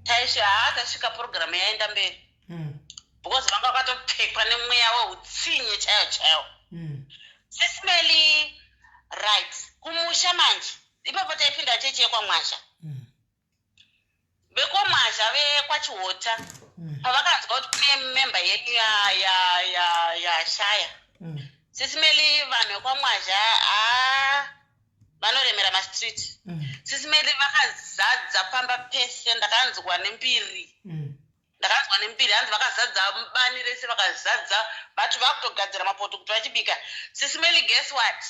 taisvi haa tasvika purogiramu yaenda mberi, because vanga vakatopfekwa nemweya weutsinye chaiwo chaiwo. Sis Melly, right, kumusha manje ipapo taipinda chechi yekwaMwazha. VekwaMwazha vekwaChihota, pavakanzwa kuti kune member yedu yashaya, Sis Melly, vanhu vekwaMwazha ha vanoremera mastreet. Sis Melly, vakazadza pamba pese. Ndakanzwa nembiri. Ndakanzwa nembiri, hanzi vakazadza bani rese, vakazadza vati vakutogadzira mapoto kuti vachibika. Sis Melly, guess what?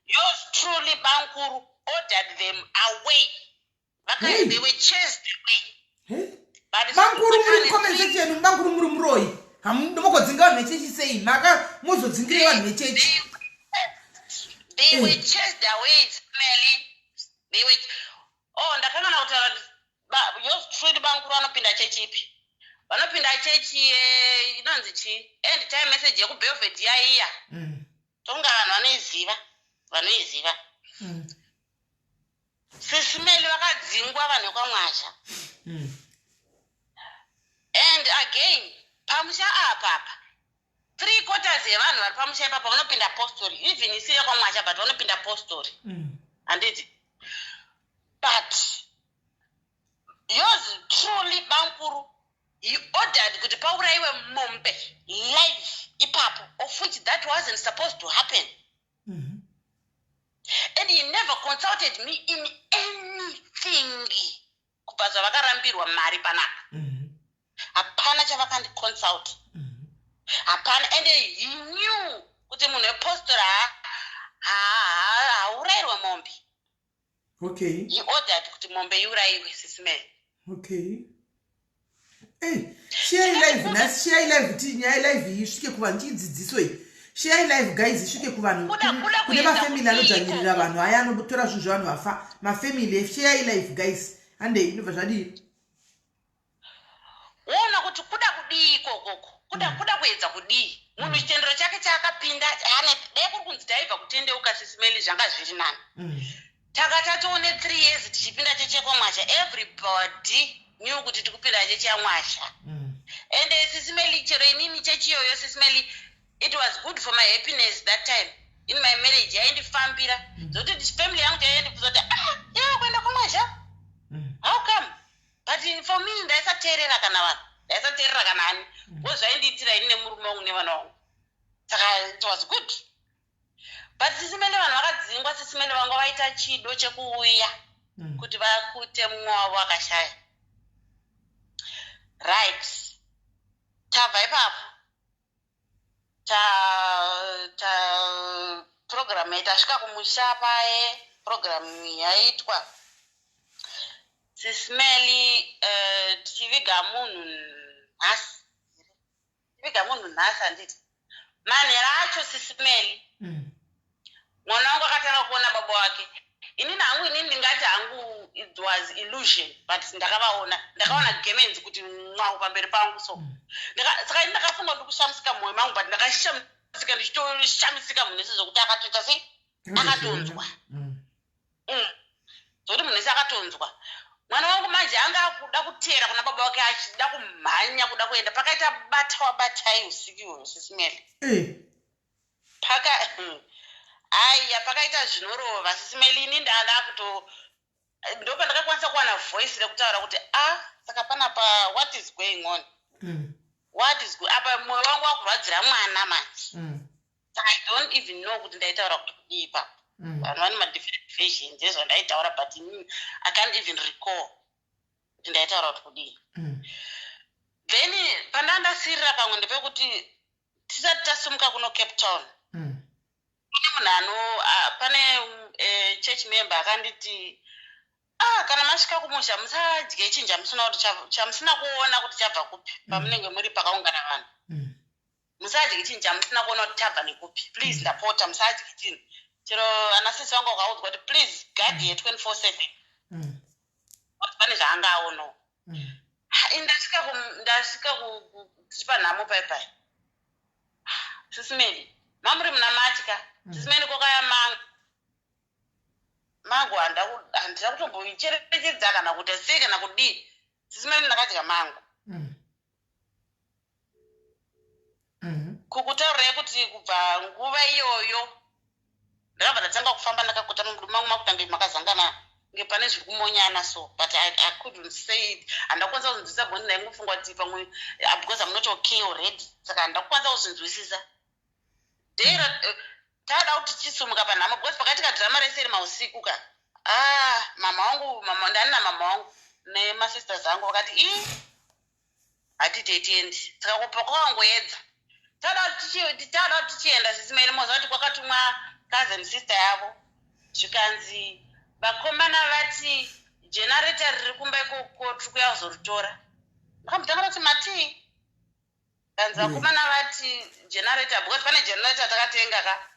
Yours truly, Bankuru, ordered them away. Hey. They were chased away. Hey. But Bankuru, muri comment section, bankuru muri muroyi. Hamukodzinga vanhu vechechi sei? Maka muzodzingire vanhu vechechi. They were chased away, Smelly. They were, oh, ndakangana kutaura kuti yours truly bankuru vanopinda chechi ipi? Vanopinda chechi inonzi chi End Time Message yekuBelvedere iya. Tonga vanhu vanoiziva, vanoiziva. Sis Melly, vakadzingwa vanhu vekwaMwazha. And again, pamusha apa three quarters yevanhu vari pamusha ipapa vanopinda postori, even isiri yekwamwazha, but vanopinda postori, handiti? But Yours truly, bankuru, he ordered kuti paurayiwe mombe live ipapo, of which that wasn't supposed to happen. And he never consulted me in anything. Kubva zvavakarambirwa mari panapa, hapana chavakandiconsult, hapana. And he knew kuti munhu wepostora haurayirwe mombe. He ordered kuti mombe iurayiwe, Sis Melly. Okay. Hey, share live nhasi, share live, ti nyaya live iyi isvike kuvanhu, chidzidziso iyi. Share live, guys, isvike kuvanhu. Kuda kune kuedza mafamily kudii anodzvanyirira ikoko? Vanhu aya anotora zvinhu zvevanhu vafa, mafamily. Share live, guys. Handei, inobva zvadii? Woona kuti kuda kudii ikokoko, kuda kuedza kudii? Munhu chitendero chake chaakapinda ane, dai kuri kunzi taibva kutendeuka, Sis Melly, zvanga zviri nani. Taka tatoone 3 years tichipinda chechi yekwaMwasha. Everybody knew kuti tikupinda chechi yaMwasha. And Sis Melly, chero inini chechi iyoyo, Sis Melly, it was good for my happiness that time in my marriage. Yaindifambira zvokuti family yangu yaindibvunza kuti, "Ah, iwe kuenda kwaMwasha, how come?" But for me ndaisateerera kana vanhu, ndaisateerera kana ani, ngo zvaindiitira ini nemurume wangu nevana vangu. Saka it was good. But Sis Melly, vanhu vakadzingwa, Sis Melly, vanga vaita chido chekuuya kuti vakute mumwe wavo akashaya, right? Tabva ipapo, ta ta program tasvika kumusha paye, program yaitwa, Sis Melly. Tichiviga munhu nhasi, tichiviga munhu nhasi, handiti manhero acho, Sis Melly, mwana wangu akatanga kuona baba wake. Inini hangu, inini ndingati hangu it was illusion, but ndakavaona, ndakaona gemenzi kuti mwau pamberi pangu. So saka ini ndakafunga kuti kushamisika mumwoyo mangu, but ndakashamisika ndichitoshamisika munhu ese zvokuti akatoita sei, akatonzwa. Zvokuti munhu ese akatonzwa. Mwana wangu manje anga akuda kuteera kuna baba wake, achida kumhanya, kuda kuenda. Pakaita bata wabatai usiku iwoyo, Sis Melly. Paka aiya, pakaita zvinorova, Sis Melly. Ini ndada kuto, ndopandakakwanisa kuwana voice rekutaura kuti, "A, saka panapa what is going on?" What is apa mwoyo wangu wakurwadzira mwana manje. Saka I don't even know kuti ndaitaura kuti kudii ipapo. Vanhu vane madifferent versions ezvandaitaura, but inini I can't even recall kuti ndaitaura kuti kudii. Then pandandasirira pamwe ndepekuti tisati tasumuka kuno Cape Town, pane munhu ano pane church member akanditi, "Ah, kana masvika kumusha musadye chinhu chamusina kuti chamusina kuona kuti chabva kupi." Pamunenge muri pakaungana vanhu, musadye chinhu chamusina kuona kuti chabva nekupi. Please, ndapota, musadye chinhu. Chero ana sisi vangu vakaudzwa kuti, "Please guard ye24/7," kuti pane zvaanga aonawo. Ha, ini ndasvika tichipa nhamo pai pai, Sis Melly, mamuri muna matya. Sis Melly, kokaya mangu mangu, handina kutomboicherechedza kana kuita sei kana kudii. Sis Melly, ndakadya mango. Kukutaurirai kuti kubva nguva iyoyo ndakabva ndatanga kufamba ndakakotama, mudumu mangu makutange makazangana nge pane zviri kumonyana. So but I couldn't say it, handakwanisa kuzvinzwisisa because ndaingofunga kuti pamwe because I'm not okay already. Saka handakukwanisa kuzvinzwisisa. Dera tada kuti tichisumuka panhamo, because pakaitika dhirama rese iri mausiku ka, ah, mama wangu, mama, ndani namama wangu nemasisters angu vakati, "Ii, hatitei tiendi." Saka kupa kwakangoedza, tada kuti tichienda, Sis Melly, moziva kuti kwakatumwa cousin sister yavo, zvikanzi vakomana vati generator riri kumba ikoko, tiri kuya kuzoritora. Ndakambotanga kuti matii? Kanzi vakomana vati generator, because pane generator takatenga ka,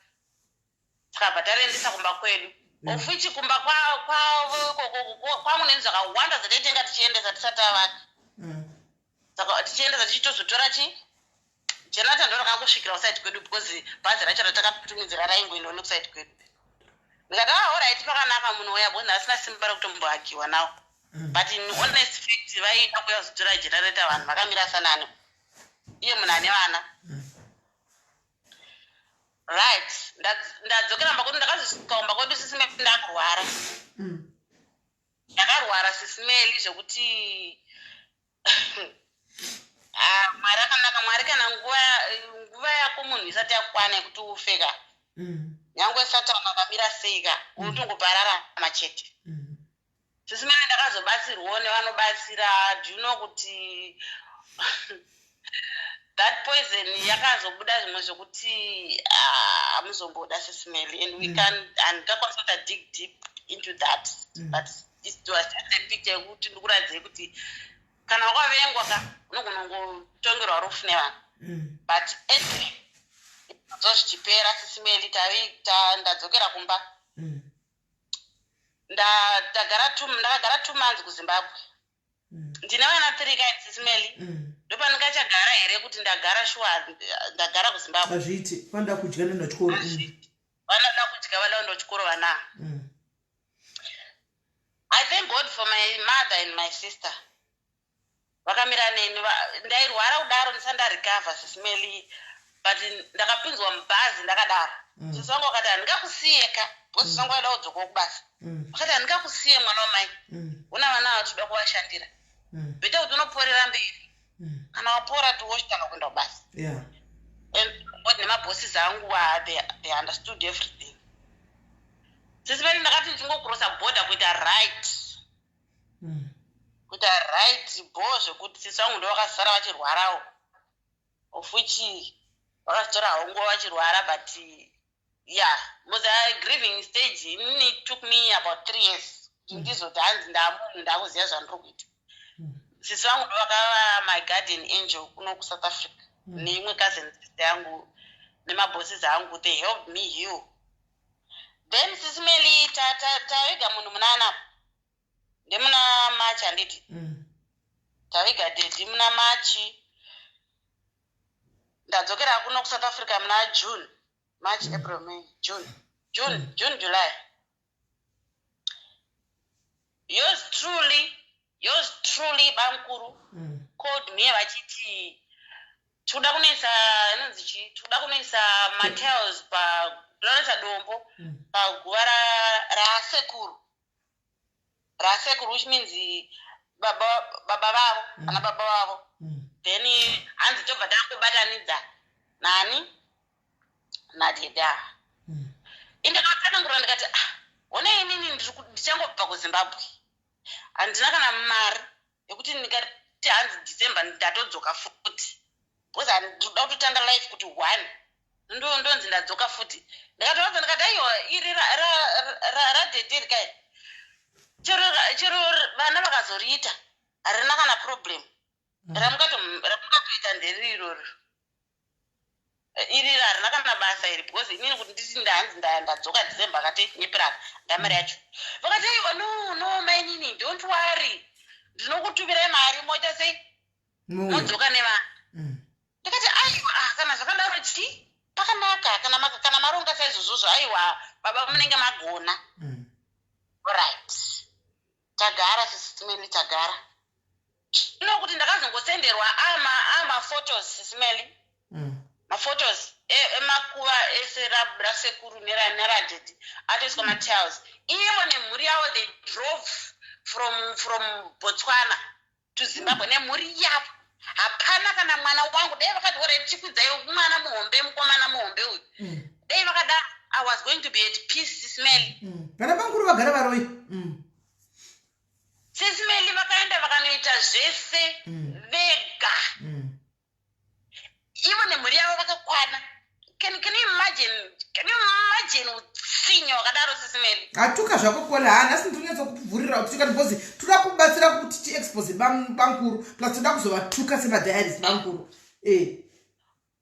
tikabva tarendesa kumba kwedu, of which kumba kwavo ikoko kwangu neni zvakawanda zvataitenga tichiendesa tisati tavaka. Saka tichiendesa tichitozotora chi generator, ndo rakangosvikira kuside kwedu, because bhazi racho ratakatumidzira raingoendawo nekuside kwedu. Ndikati, "Ah, alright, pakanaka, munouya," because ndasina simba rekutomboagiwa nawo. But in honest fact, vaida kuuya kuzotora generator, vanhu vakamira sanani, iye munhu ane vana, right? Ndadzokera mba kwedu, ndakazosvika kumba kwedu, Sis Melly, ndakurwara. Ndakarwara, Sis Melly, zvekuti, ah, Mwari akanaka. Mwari, kana nguva yako munhu isati yakwana yekuti ufe ka, nyange Satani akamira sei ka, unotongopararama chete. Sis Melly, ndakazobatsirwawo nevanobatsira. Do you know kuti that poison yakazobuda zvimwe zvekuti, ah, hamuzomboda, Sis Melly, and we can handingakwanisa kuita dig deep into that, but it was just a picture yekuti ndikuratidzei kuti kana wakavengwa ka, unogona kungotongerwa rufu nevanhu. But anyway, zo zvichipera, Sis Melly, ndadzokera kumba. Ndakagara 2 months kuZimbabwe. Ndine vana three kai, Sis Melly. Ndopandingachagara here kuti ndagara shuwa, ndagara kuZimbabwe? Hazviiti, vanoda kudya nenochikoro. Vanoda kudya, vada kuenda kuchikoro vana. I thank God for my mother and my sister vakamira neni. Ndairwara kudaro ndisati ndarecover, Sis Melly, but ndakapinzwa mubhazi ndakadaro. Sisi vangu vakati, "Handingakusiyeka," because sisi vangu vaida kudzokawo kubasa. Vakati, "Handingakusiye, mwana wamai. Una vana ava toda kuvashandira. Better kuti unoporera mberi. Kana wapora, tiwochitanga kuenda kubasa." And God nemabosses angu, ah, they understood everything. Sisi Melly, ndakati ndichingokurosa border kuita right, kuita right bo, zvekuti sisi vangu ndo vakasara vachirwarawo, of which vakazitora havo nguva vachirwara. But yeah, muza grieving stage inini, it took me about 3 years kuti ndizoti hanzi ndamunhu ndakuziva zvandiri kuita. Sisi vangu ndo vakava my guardian angel kuno kuSouth Africa, neimwe cousin sister yangu nemabosses angu. They helped me heal. Then, Sis Melly, taviga munhu munana ndemuna March, handiti? Taviga daddy muna March. Ndadzokera kuno kuSouth Africa muna June. March, April, May, June, June, June, July. Yours truly, yours truly, bamukuru called me vachiti tikuda kunoisa inonzi chii, tikuda kunoisa matiles pa, toda kunoisa dombo paguva rasekuru, rasekuru, which means baba vavo, ana baba vavo. Then hanzi tobva tangobatanidza nani, nadaddy. Indakatsanangura ndikati, "Ah, honai, inini ndichangobva kuZimbabwe, handina kana mari yekuti ndingati hanzi December ndatodzoka futi, because ndinoda kutotanga life kuti one ndonzi ndadzoka futi." Ndikatovaudza ndikati, "Aiwa, iri radaddy rikai, chero vana vakazoriita harina kana problem. Ramungatoita nderiri iroro, iri harina kana basa iri, because inini kuti nditi ndahanzi ndadzoka December akatinyeperana ndamari yacho." Vakati, "Aiwa, no, no, mainini, don't worry, ndinokutumirai mari, moita sei, Muuya. modzoka nevana." Ndikati, "Aiwa, ah, kana zvakadaro chi pakanaka, kana maronga saizvozvozvo, aiwa baba, munenge magona." Right, tagara, Sis Melly, tagara. Nokuti ndakazongosenderwa amaphotos, Sis Melly, maphotos emakuva ese rasekuru neradaddy atoiswa matiles. Ivo nemhuri yavo, they drove from Botswana to Zimbabwe nemhuri yavo. Hapana kana mwana wangu. Dai vakati, "Ore, chikwidzai mwana muhombe, mukomana muhombe uyu," dai vakadaro, I was going to be at peace, Sis Melly. Vana bamukuru vagara varoi. Sis Melly, vakaenda vakanoita zvese vega. Ivo nemhuri yavo vakakwana. Can you imagine? Can you imagine utsinye hwakadaro, Sis Melly? Hatuka zvako kole. Ha, nhasi ndinonyatsokuvhurira kutuka because toda kubatsira kuti tiexpose bamukuru, plus toda kuzovatuka semadiaries bamukuru e.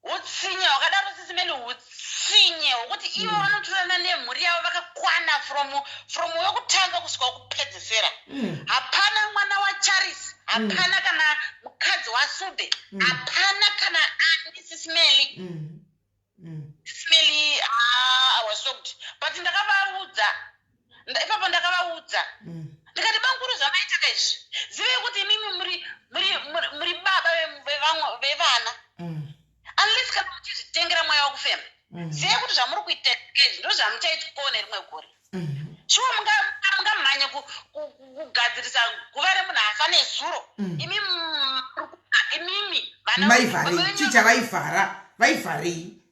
Utsinye hwakadaro, Sis Melly, utsinye hwokuti ivo vanotorana nemhuri yavo vakakwana, from wekutanga kusvika wekupedzesera. Hapana mwana waCharis, hapana kana mukadzi waSube, hapana kana ani, Sis Melly. Sis Melly, ah, I was shocked, but ndakavaudza. Ipapo ndakavaudza ndikati, "Bamukuru, zvamaitaka izvi, zivei kuti imimi muri baba vevana. Unless kana muchizvitengera mweya wekufema, zivei kuti zvamuri kuita izvi ndo zvamuchaitwawo nerimwe gore." Shuwa mungaramba Mungamhanye kugadzirisa guva remunhu afa nezuro. Imi imimi vana Maivharei? Chii chavaivhara? Vaivharei?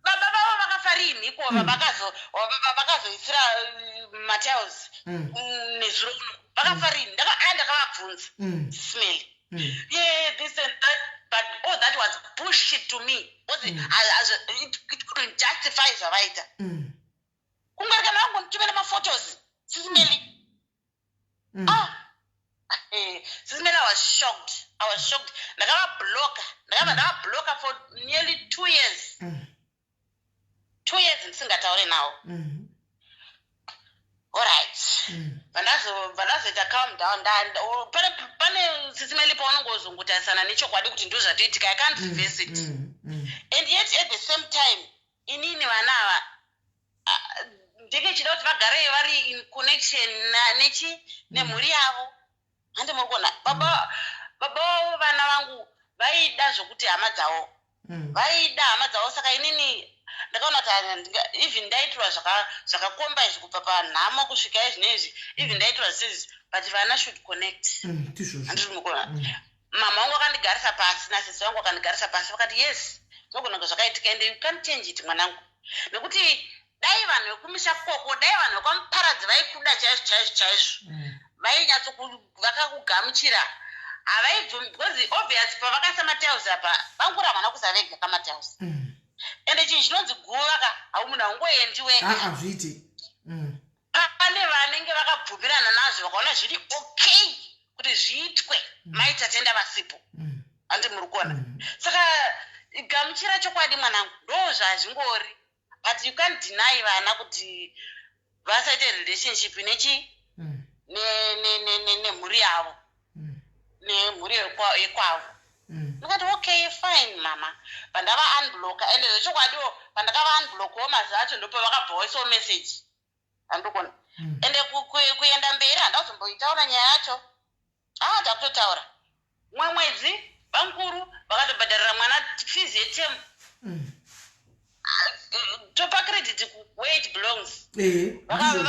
Baba vavo vakafa rinhi ko? Vakazoisira matiles nezuro uno, vakafa rinhi? Ndakavabvunza, Sis Melly. Yeah, this and that, but all that was bullshit to me because it couldn't justify zvavaita. Kungari kana vangonditumira maphotos, Sis Melly. Ah, Sis Melly, I was shocked, I was shocked. Ndakavabloka, ndakabva ndavabloka for nearly 2 years. 2 years ndisingataure nawo. Alright. Vandazoita calm down. Pane, Sis Melly, paunongozongotarisana nechokwadi kuti ndo zvatoitika. I can't reverse it. And yet at the same time, inini vana ava, ah, ndenge chida kuti vagare vari in connection nechi nemhuri yavo, handi muri kuona? Baba vavo, vana vangu vaida zvokuti hama dzavo, vaida hama dzavo. Saka inini ndakaona kuti even ndaitirwa zvakakomba izvi, kubva panhamo kusvika izvinezvi, even ndaitirwa zvisizvi, but vana should connect. Tizvozvo. Handiri mukuona? Mama vangu vakandigarisa pasi, nasisi vangu vakandigarisa pasi, vakati, "Yes, zvinogona kunge zvakaitika ende you can't change it, mwanangu, nekuti dai vanhu vekumisha koko, dai vanhu vekwaMuparadzi vaikuda chaizvo chaizvo chaizvo, vainyatso vakakugamuchira, havaibvumi." Because obvious, pavakaisa matiles apa, vangura havana kuisa vega kamatiles. Ende chinhu chinonzi guva ka, hau munhu haungoendi wega. Ah, hazviiti. Pane vanenge vakabvumirana nazvo, vakaona zviri okay kuti zviitwe maitatenda vasipo. Handi muri kuona? Saka gamuchira chokwadi, mwanangu, ndo zvazvingori, but you can't deny vana kuti vasaite relationship nechi nemhuri yavo, nemhuri yekwavo. Ndikati, "Okay, fine, mama." Pandava unblocka, ende zvechokwadiwo pandakava unblockawo, mazuva acho ndopavakabva waisawo message, handikona. Ende kuenda mberi handazomboitaura nyaya yacho. Ah, takutotaura mumwe mwedzi, vankuru vakatobhadharira mwana fees yeterm. Topa credit where it belongs. Ndizvozvo.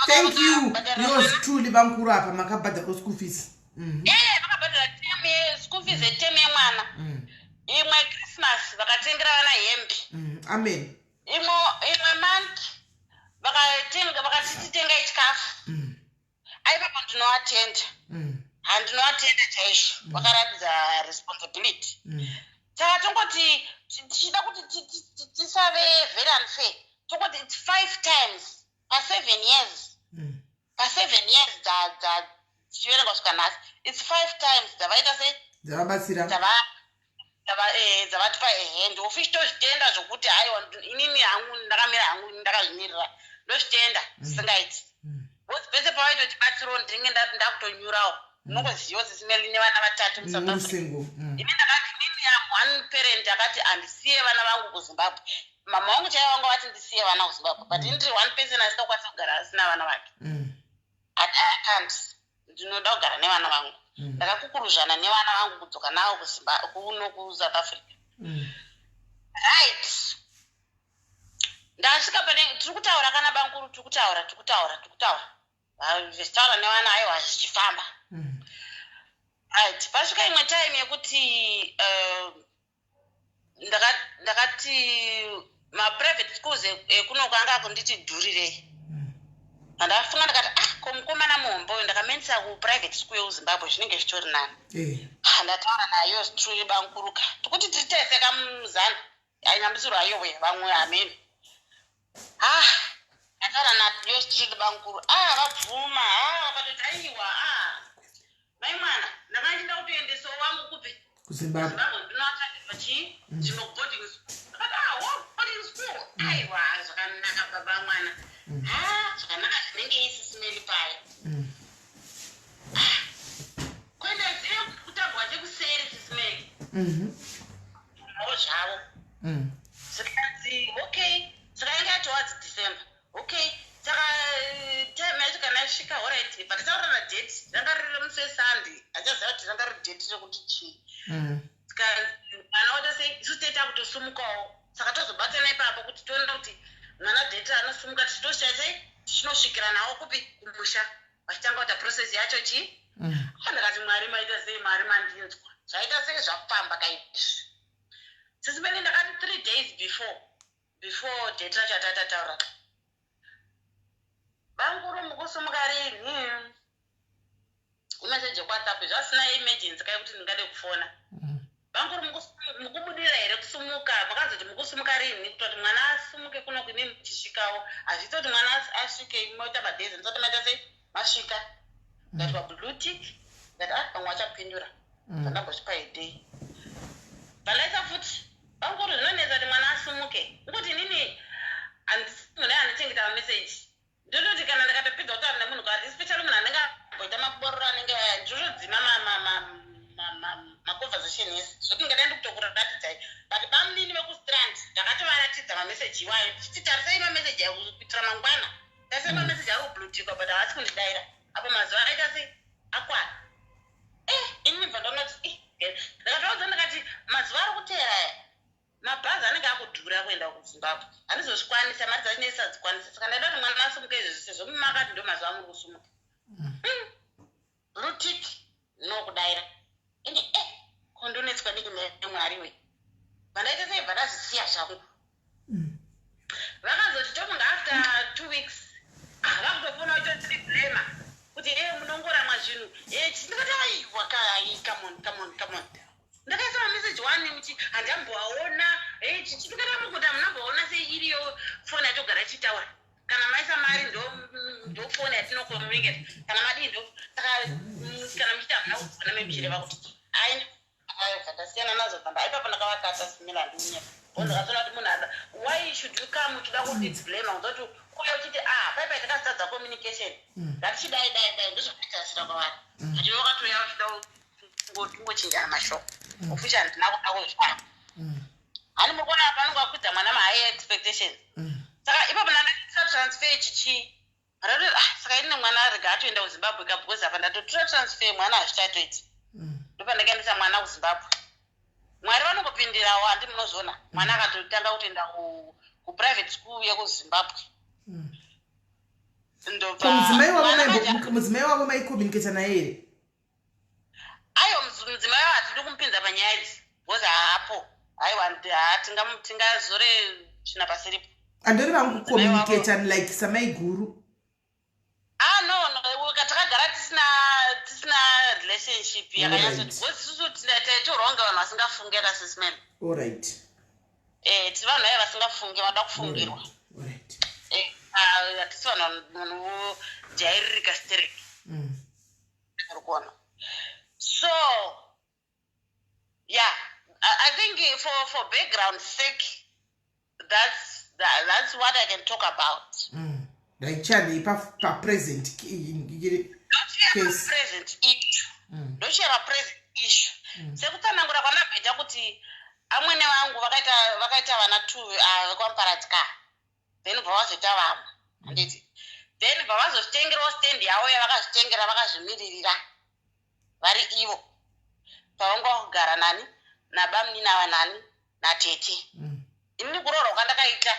Thank you. Vakabhadharira Yours mwana. truly, vankuru apa makabhadharwa school fees. Vakabhadhara term yeschool fees, yeterm yemwana. Imwe Christmas vakatengera vana hembe. Amen. Imwe month vakatenga, vakati titengai chikafu. Aipapo ndinoatenda. Handinoatenda chaizvo, vakaratidza responsibility. Saka tongoti tichida kuti tisave very unfair, tongoti it's five times pa7 years. Pa7 years tichiverenga kusvika nhasi, it's five times dzavaita sei? Dzavabatsira. Dzavatipa ehand ofi. Tozvitenda zvokuti haiwa, inini hangu ndakamira hangu, ndakazvimirira, ndozvitenda zvisingaiti. Because pese pavaitotibatsirawo, ndinenge ndakutonyurawo. Unongoziva, Sis Melly, nevana vatatu muSouth Uri Africa. single. Ini ndakati, inini am one parent akati handisiye vana vangu kuZimbabwe. Mama vangu chaivo vanga vati ndisiye vana kuZimbabwe, but ini ndiri one person asingakwanisi kugara asina vana vake. I can't, ndinoda kugara nevana vangu. Ndakakukuruzvana nevana vangu kudzoka navo kuno kuSouth Africa. Right, ndasvika pane tiri kutaura kana bankuru, tiri kutaura, tiri kutaura, tiri kutaura, zvichitaura nevana, aiwa, zvichifamba. Right, pasvika imwe time yekuti ndakati maprivate schools ekuno kwanga akunditi dhurirei. Handafunga, ndakati, "Ah, ko mukomana muhombe uyu ndakamaendesa kuprivate school yekuZimbabwe, zvinenge zvitori nani." Ah, ndataura nayo truly bankuruka, tikuti tiri tese kamuzana ainyambisirwa ayowe vamwe hameno. Ah, ndataura nayo truly bankuru, ah, vabvuma. Ah, vakatoti, "Aiwa, ah, mai mwana, ndakachida kutoendesawo wangu kupi?" KuZimbabwe. Zimbabwe, ndinoatsvakirwa chii, zvimwe boarding school. Ndakati, "Ah, wo boarding school, aiwa, zvakanaka, baba mwana." Ha, zvakanaka zvinenge, Sis Melly paya. Kuenda zive kutambwa chekuseri, Sis Melly. Wo zvavo. Zvikanzi, "Okay." Saka yange yatowards December. Okay, saka time yacho kana yasvika, alright, but taurana date, ranga riri musi weSunday, achaziva kuti ranga riri date rekuti chii. Tikanzi mwana wacho sei, isu tete takutosumukawo, saka tozobatsana ipapo kuti tione kuti mwana date anosumuka tichitosvika sei. Tichinosvikira nawo kupi? Kumusha, vachitanga kuita process yacho chii. Ndakati, "Mwari, maita sei? Mwari mandinzwa. Zvaita sei? Zvafamba kaizvi." Sisi Melly, ndakati 3 days before date racho atataura, "Bamukuru, mukusumuka rini?" Imeseji yekuWhatsApp, zvasina emergency kai kuti ndingade kufona. "Bamukuru, mukubudira here kusumuka? Makazoti mukusumuka rini kutoti mwana asumuke kuno kuimi muchisvikawo? Hazviiti kuti mwana asvike moita madays ndisati maita sei, masvika." Ndikaitwa blue tick. Ndikati, "Ah, pamwe vachapindura." Zvandambosvipa idei, bvandaisa futi, "Bamukuru, zvinonetsa kuti mwana asumuke. Ngokuti inini handisi munhu anochengeta mameseji. Ndototi kana ndakatopedza kutaura nemunhu kati, especially munhu anenge amboita mabororo anenge aya, ndinotodzima maconversation ese zvokuti ndingadai ndikutokuratidzai. But bamunini vekuStrand ndakatovaratidza mameseji iwayo ndichiti, 'Tarisai mameseji ayo kuitira mangwana. Tarisai mameseji ari kubluetikwa, but havasi kundidaira apo mazuva aita sei, akwana.' Inini bva ndaona kuti ndakatoudza, ndakati, 'Mazuva ari kuteera aya mabhazi anenge akudhura kuenda kuZimbabwe. Handizozvikwanisa, mari dzacho nesadzikwanisa. Saka ndaida kuti mwana asumuke izvezvi sezvo makati ndo mazuva amuri kusumuka.' Blue tick, nokudaira. Ende kondonetswa diki nemwari we. Vandaita sei, bva ndazvisiya zvangu. Vakazoti tofunga after 2 weeks, ah, vakutofona vachitondiblamer kuti e munongoramwa zvinhu e. Ndikati, 'Aiwa kai, come on, come on, come on. Ndakaisa mameseji one muchi handamboaona.' Ndikati, 'Amukuti hamunamboaona sei? Iriyo foni yatogara ichitaura. Kana maisa mari ndo foni yatinokommunicate. Kana madii ndo saka kana muchiti hamuna kuona, memuchireva kuti ai.' Bva ndasiyana nazo. Bva ipapo ndakavakata simila ndiunyepa ndakatoona kuti munhu ada, why should you come uchida kundiblame? Kuzoti uya uchiti, 'Ah, paipai takazitadza communication, ngatichidai dai dai.' Ndozvakaitasira kwavari. But iwe wakatouya uchida kungochinjana mashoko, of which handina kuda kuzvaa. Hani muri kuona apa anonge akwidza mwana mahigh expectations. Saka ipapo ndandaita transfer chichi ndati, "Ah, saka ini mwana rega atoenda kuZimbabwe ka, because apa ndatotora transfer, mwana hazvichatoiti." Ndopandakaendesa mwana kuZimbabwe. Mwari vanongopindirawo, handi munozviona. Mwana akatotanga kutoenda kuprivate school yekuZimbabwe. Ndobva Ko mudzimai wavo mwana manje- mudzimai wavo maicommunicata naye here? Aiwa, mudzimai wavo hatidi kumupinza panyaya idzi because haapo. Aiwa, tingazore tsvina pasiripo. Andori vangu kucommunicata like samaiguru. Ah, no, takagara tisina relationship yakanyatsoti because isusu taitorwa kunge vanhu vasingafunge kasisi Melly. Tiri vanhu vaya vasingafunge, vanoda kufungirwa. Ah, hatisi vanhu vanojairirika stereki. Uri kuona? So yeah, I think for background sake, that's what I can talk about. Ndaichadei papresent case. Present issue. Ndochera present issue sekutsanangura kwamabheta kuti amwene vangu vakaita vana two vekwaMuparadzi ka, then bva vazoita vamwe, handiti? Then bva vazozvitengerawo stand yavo yavakazvitengera, vakazvimiririra vari ivo. Pavanga kugara nani, nabamunini ava, nani, natete. Inini kuroorwa kwandakaita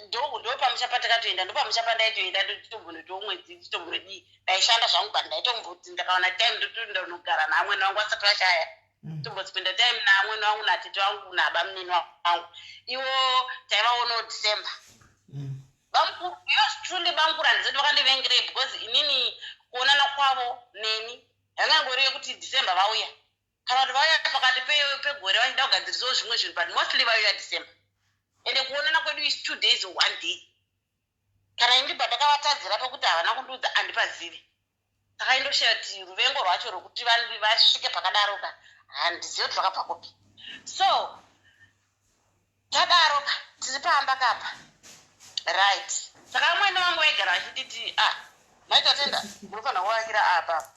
ndo pamusha patakatoenda, ndo pamusha pandaitoenda, ndotombonoti mwedzi titombonodii. Ndaishanda zvangu, but ndaitomboti ndakawana time ndotoenda kunogara naamwene vangu vasati vashaya. Tombospenda time naamwene vangu, natete vangu, nabamunini vangu. Ivo taivaonawo December. Bamukuru, yours truly, bamukuru handizoti vakandivengerei because inini kuonana kwavo neni yanga ingori yekuti December vauya, kana kuti vauya pakati pegore vachida kugadzirisawo zvimwe zvinhu, but mostly vauya December. Ende kuonana kwedu is 2 days or one day. Kana indi pandakavatadzira pekuti havana kundiudza, handipazivi. Saka indoshaya kuti ruvengo rwacho rwekuti vasvike pakadaro ka, handizivi kuti rwakabva kupi. So tadaro ka, tiri pamba kapa, right? Saka amwene vangu vaigara vachititi, "Ah, maitatenda, munofanira kuvakira apa.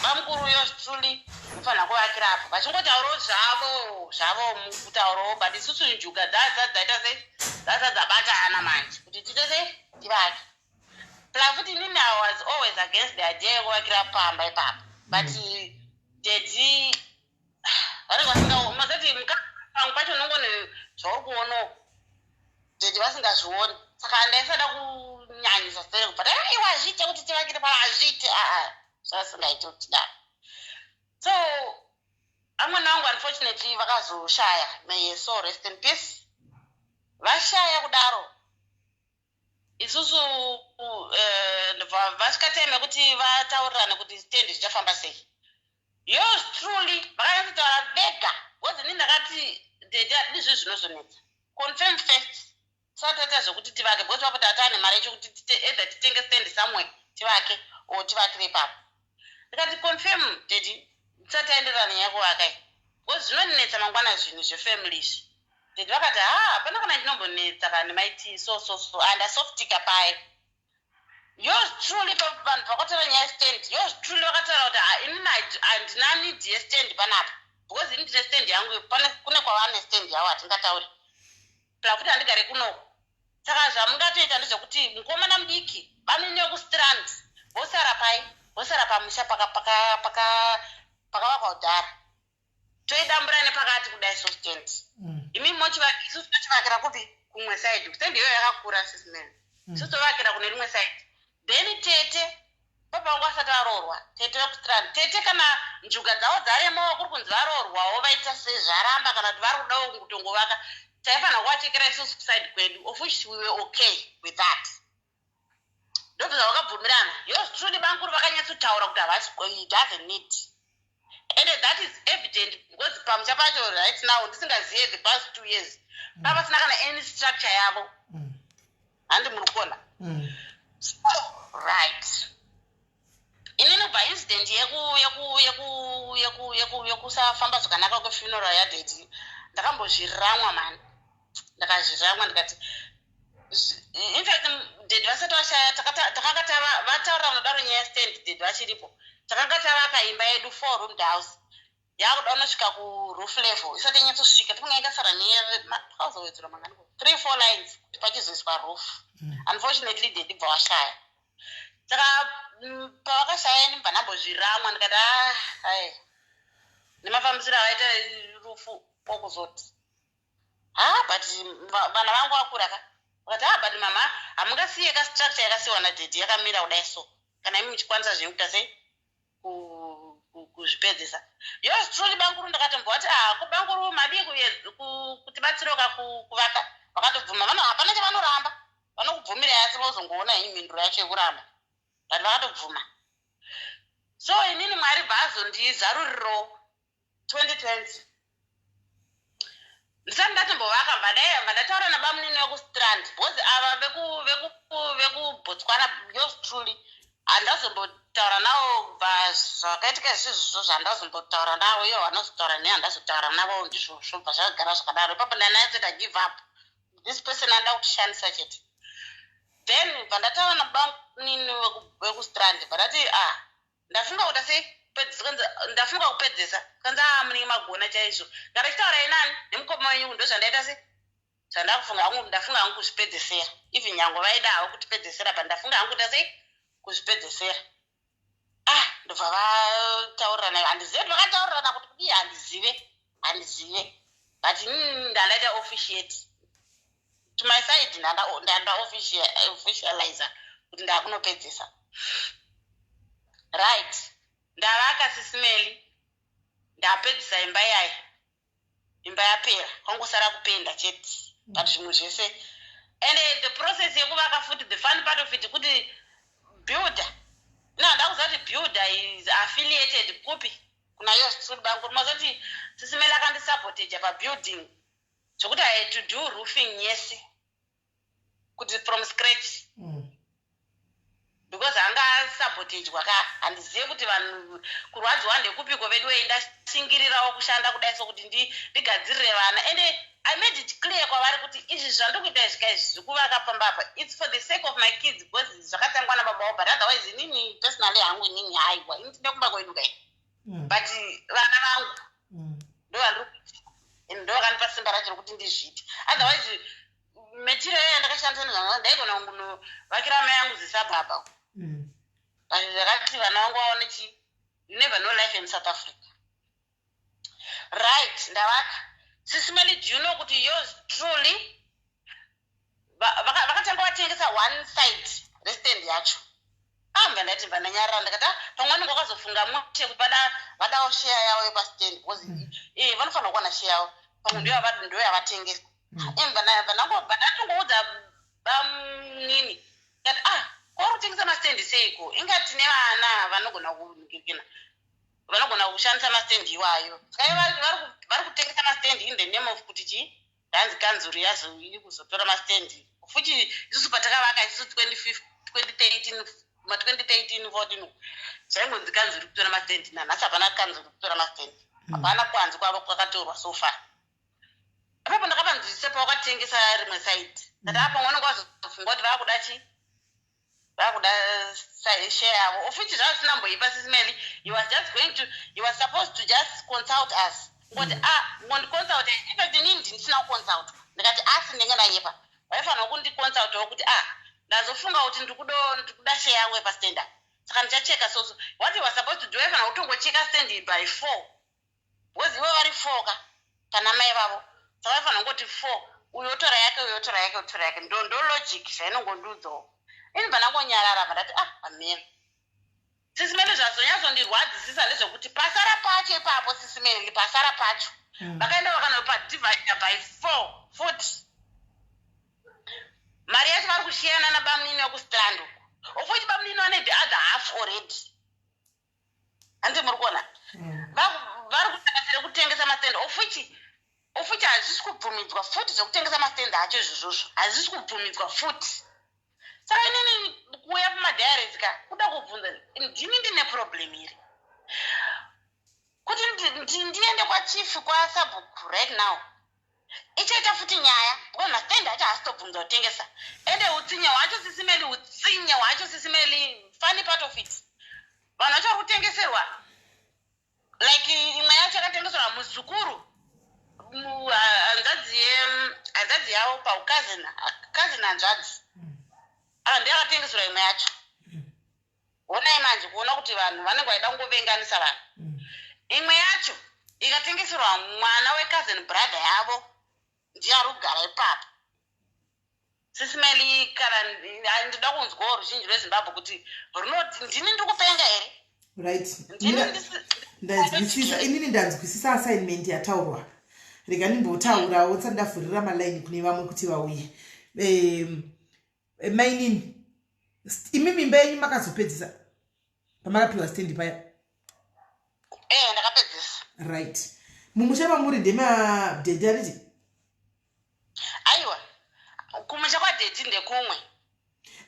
Bamukuru, yours truly, munofanira kuvakira apa." Vachingotaurawo zvavo zvavo mukutaurawo, but isusu njuga dzadza dzaita sei, dzadza dzabatana manje kuti tiite sei, tivake. Plus futi inini I was always against the idea yekuvakira pamba ipapa, but daddy vanenge vasinga mazati pangu pacho unongone zvauri kuonawo daddy vasingazvioni. Saka ndaisada kunyanyisa sere, but aiwa, hazviite kuti tivakire pano, hazviite. Aa, zvasingaiti kuti tidaro. So amwene vangu unfortunately vakazoshaya, may so rest in peace. Vashaya kudaro, isusu vasvika time yekuti vataurirane kuti stand zvichafamba sei. Yours truly vakanyatsotaura vega, because ini ndakati, "Daddy, hatidi zvinhu zvinozonetsa. Confirm first tisati taita zvekuti tivake," because vakuti hatane mari yacho kuti either titenge stand somewhere tivake or tivakire ipapo. Ndikati, "Confirm, daddy, tisati taenderana nenyaya yekuvaka iyi, because zvinonetsa mangwana zvinhu zvefamily izvi." Daddy vakati, "Ha, hapana kana chinombonetsa kana maiti so so so." Andasoftika paye. Yours truly, vanhu vakatora nyaya yestand, yours truly vakataura kuti, "Ha, inini handina need yestand panapa, because ini ndine stand yangu." Kune kwavane stand yavo hatingatauri pla kuti handigare kunoko. Saka zvamungatoita ndezvekuti mukomana mudiki vanini vekuStrand vosara pai, vosara pamusha pakavakwa kudhara, toidambura nepakati kudai, so stand imi isusu tochivakira kupi? Kumwe side. Stand iyoyo yakakura, Sis Melly. Isusu tovakira kune rimwe side. Then tete, papa vangu vasati varoorwa, tete vekuStrand, tete kana njuga dzavo dzaremawo, kuri kunzi varoorwawo, vaita sezvaramba kana kuti vari kudawo kutongovaka, taifanira kuvachekera isusu kuside kwedu, of which we were okay with that. Ndobva zvavakabvumirana. Yours truly, bankuru vakanyatsotaura kuti havasi, he doesn't need, and that is evident because pamusha pacho right now, ndisingazive the past 2 years, papasina kana any structure yavo. Handi muri kuona? So right, inini kubva incident yekusafamba zvakanaka kwefuneral yadaddy, ndakambozviramwa mani, ndakazviramwa. Ndikati in fact daddy vasati vashaya, takanga vataura vanodaro nyaya yestand. Daddy vachiripo, takanga tavaka imba yedu, four roomed house, yakuda unosvika kuroof level, isati yanyatsosvika, tifunga yakasara nepakazowedzerwa mangani, three four lines kuti pachizoiswa roof. Unfortunately daddy bva washaya. Saka pavakashaya, ini mbva ndambozviramwa, ndikati, "Ah, ai, nemafambisiro avaita rufu kwokuzoti ha." But vana vangu vakura ka, vakati, "Ha, but mama, hamungasiye ka structure yakasiyiwa nadaddy yakamira kudai. So kana imi muchikwanisa zvenyu kuita sei, kuzvipedzisa." Yours truly, bankuru ndakatombovati, "Ah, kubankuru madii kutibatsirawo ka kuvaka?" Vakatobvuma. Hapana chavanoramba, vanokubvumira, asi vozongoona henyu mhinduro yacho yekuramba, but vakatobvuma. So inini Mwari bva azondizaruriro 2020, ndisati ndatombovaka, bva ndataura nabamunini vekuStrand, because ava vekuBotswana, yours truly handazombotaura navo kubva zvakaitika izvizvozvo. Zvandazombotaura navo, ivo vanozotaura nei, handazotaura navo, ndizvozvo, bva zvakagara zvakadaro. Ipapo ndanaitota give up, this person anoda kutishandisa chete. Then bva ndataura nabamunini vekuStrand, bva ndati, "Ah, ndafunga kuita sei, ndafunga kupedzesa." Kanzi, "A, munenge magona chaizvo. Kana chitaurai nani nemukoma wenyu, ndo zvandaita sei, zvandakufunga hangu, ndafunga hangu kuzvipedzesera." Even nyange vaida havo kutipedzesera, but ndafunga hangu kuita sei, kuzvipedzesera. Ah, ndobva vataurirana, handizive kuti vakataurirana kuti kudii, handizive, handizive, but inini ndandaita officiate to my side, ndanda officializa kuti ndakunopedzesa. Right, ndavaka, Sis Melly, ndapedzisa imba yaya. Imba yapera, kwangosara kupenda chete, but zvimwe zvese. And the process yekuvaka futi, the fun part of it kuti builder ino, handakuziva kuti builder is affiliated kupi, kuna yours truly. Bangu mazoti Sis Melly akandisabotaja pabuilding zvokuti I had to do roofing yese kuti from scratch because anga asabotejwa ka. Handizive kuti vanhu kurwadziwa ndekupiko vedu wei. Ndashingirirawo kushanda kudai sokuti ndigadzirire vana, ende I made it clear kwavari kuti izvi zvandikuita izvi ka, izvi zvekuvaka pamba apa, it's for the sake of my kids, because zvakatangwa nababa wavo. But otherwise inini personally hangu, inini haiwa, ini tine kumba kwedu kai. But vana vangu ndo vandiri kuitira, and ndo vakandipa simba racho rokuti ndizviite. Otherwise material yayo yandakashandisa nezvanga, ndaigona kunovakira mai angu zisabhabha. But ndakati vana vangu vaone chi, you never know life in South Africa, right? Ndavaka, Sis Melly. Do you know kuti yours truly Vakatanga vatengesa one side restand yacho. Ambva ndati bva ndanyarara, ndikati, "Ah, pamwe vanenge vakazofunga mushe kuti vadawo share yavo yepastand because vanofanira kuwana share yavo, pamwe ndo yavatengesa." Bva ndatongoudza bamunini kati, "Ah, kwauri kutengesa mastendi seiko? Inga tine vana vanogona kuningirikina, vanogona kushandisa mastendi iwayo." Saka ivo vari kutengesa mastendi in the name of kuti chii? Hanzi kanzuru yazo iri kuzotora mastendi futi. Isusu patakavaka isusu 2015, 2013, ma2013 14, zvaingonzi kanzuru kutora mastendi. Nanhasi hapana kanzuru kutora mastendi, hapana kwanzi kwavo kwakatorwa so far. Ipapo ndakavanzwisisa pawakatengesa rimwe side, ndati apa vanenge vazofunga kuti vakuda chi vakuda share yavo, of which zvazvisina mboipa. Sis Melly, he was just going to he was supposed to just consult us, ngoti, ah, ngondiconsult. In fact, inini ndisina kuconsultwa, ndikati asi ndinge ndanyepa. Vaifanira kundiconsultawo kuti, ah, ndazofunga kuti ndikuda share yangu yepastand up, saka ndichacheka. So what he was supposed to do, vaifanira kutongocheka stand by four, because ivo vari four ka, kana mai vavo. Saka vaifanira kungoti four, uyu otora yake, uyu otora yake, otora yake. Ndo logic zvainongondiudzawo ini. Bva ndangonyarara, bva ndati, ah, amen. Sis Melly, zvazonyatsondirwadzisisa ndezvekuti pasara pacho ipapo, Sis Melly, pasara pacho vakaenda vakanopadivhaida by four futi. Mari yacho vari kushiyana nabamunini wekustrand uku, of which bamunini vane the other half already. Hanzi muri kuona? Vari kutakasira kutengesa mastendi, of which hazvisi kubvumidzwa futi zvekutengesa mastendi acho izvozvozvo, hazvisi kubvumidzwa futi. Saka inini kuuya pamadiaries ka kuda kubvunza, ndini ndine problem iri kuti ndiende kwachief, kwasabhuku right now, ichaita futi nyaya because mastendi acho haasi tobvunza kutengesa. Ende utsinye hwacho, Sis Melly, utsinye hwacho, Sis Melly, funny part of it, vanhu vacho vari kutengeserwa, like imwe yacho yakatengeserwa muzukuru, hanzvadzi yavo paucousin, cousin hanzvadzi. Ava ndiyo yakatengeserwa imwe yacho. Honai manje, kuona kuti vanhu vanenge vaida kungovenganisa vanhu. Imwe yacho ikatengeserwa mwana wecousin brother yavo, ndiye ari kugara ipapo. Sis Melly, kana ndinoda kunzwawo ruzhinji rweZimbabwe kuti runoti ndini ndiri kupenga here? Right. Ndini Ndanzwisisa inini, ndanzwisisa assignment yataurwa. Rega ndimbotaurawo tsati ndavhurira malaini kune vamwe kuti vauye. Mainini, imi mimba yenyu makazopedzisa pamakapiwa stendi paya? Eh, ndakapedzisa. Right. Mumusha mamuri ndemadhedhi, handiti? Aiwa, kumusha kwadhedhi ndekumwe.